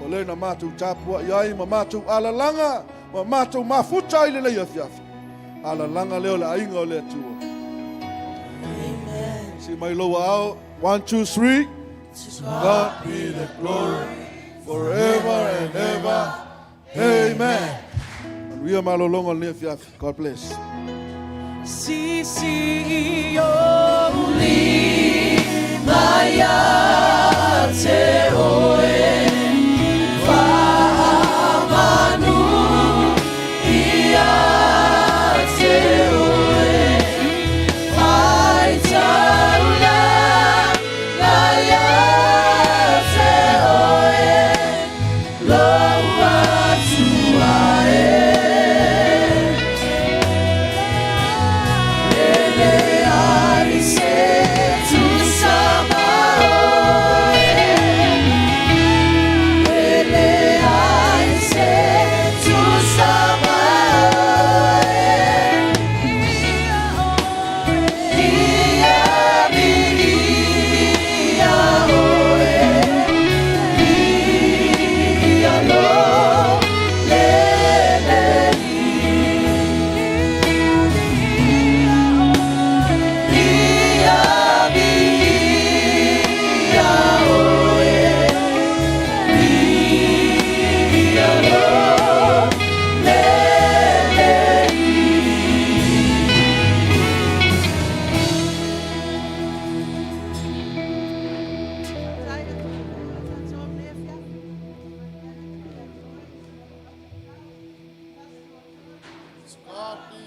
Speaker 7: o lea na matou tapuai ai ma matou alalaga ma matou mafuta ai lenei afiafi. Alalaga lea o le aiga o le Atua. Amen. Si mai lou aao. 1, 2, 3. To God be the glory forever and ever. Amen. Manuia malologa o lenei afiafi. God bless.
Speaker 3: Sisi o lima ia te oe Faamanu ia te oe Faitaulaga ia te oe Lou Atua e E leai se tusa ma oe E leai se tusa ma oe Ia viia oe Viia lo lelei Ia viia oe Viia lo lelei.
Speaker 4: God be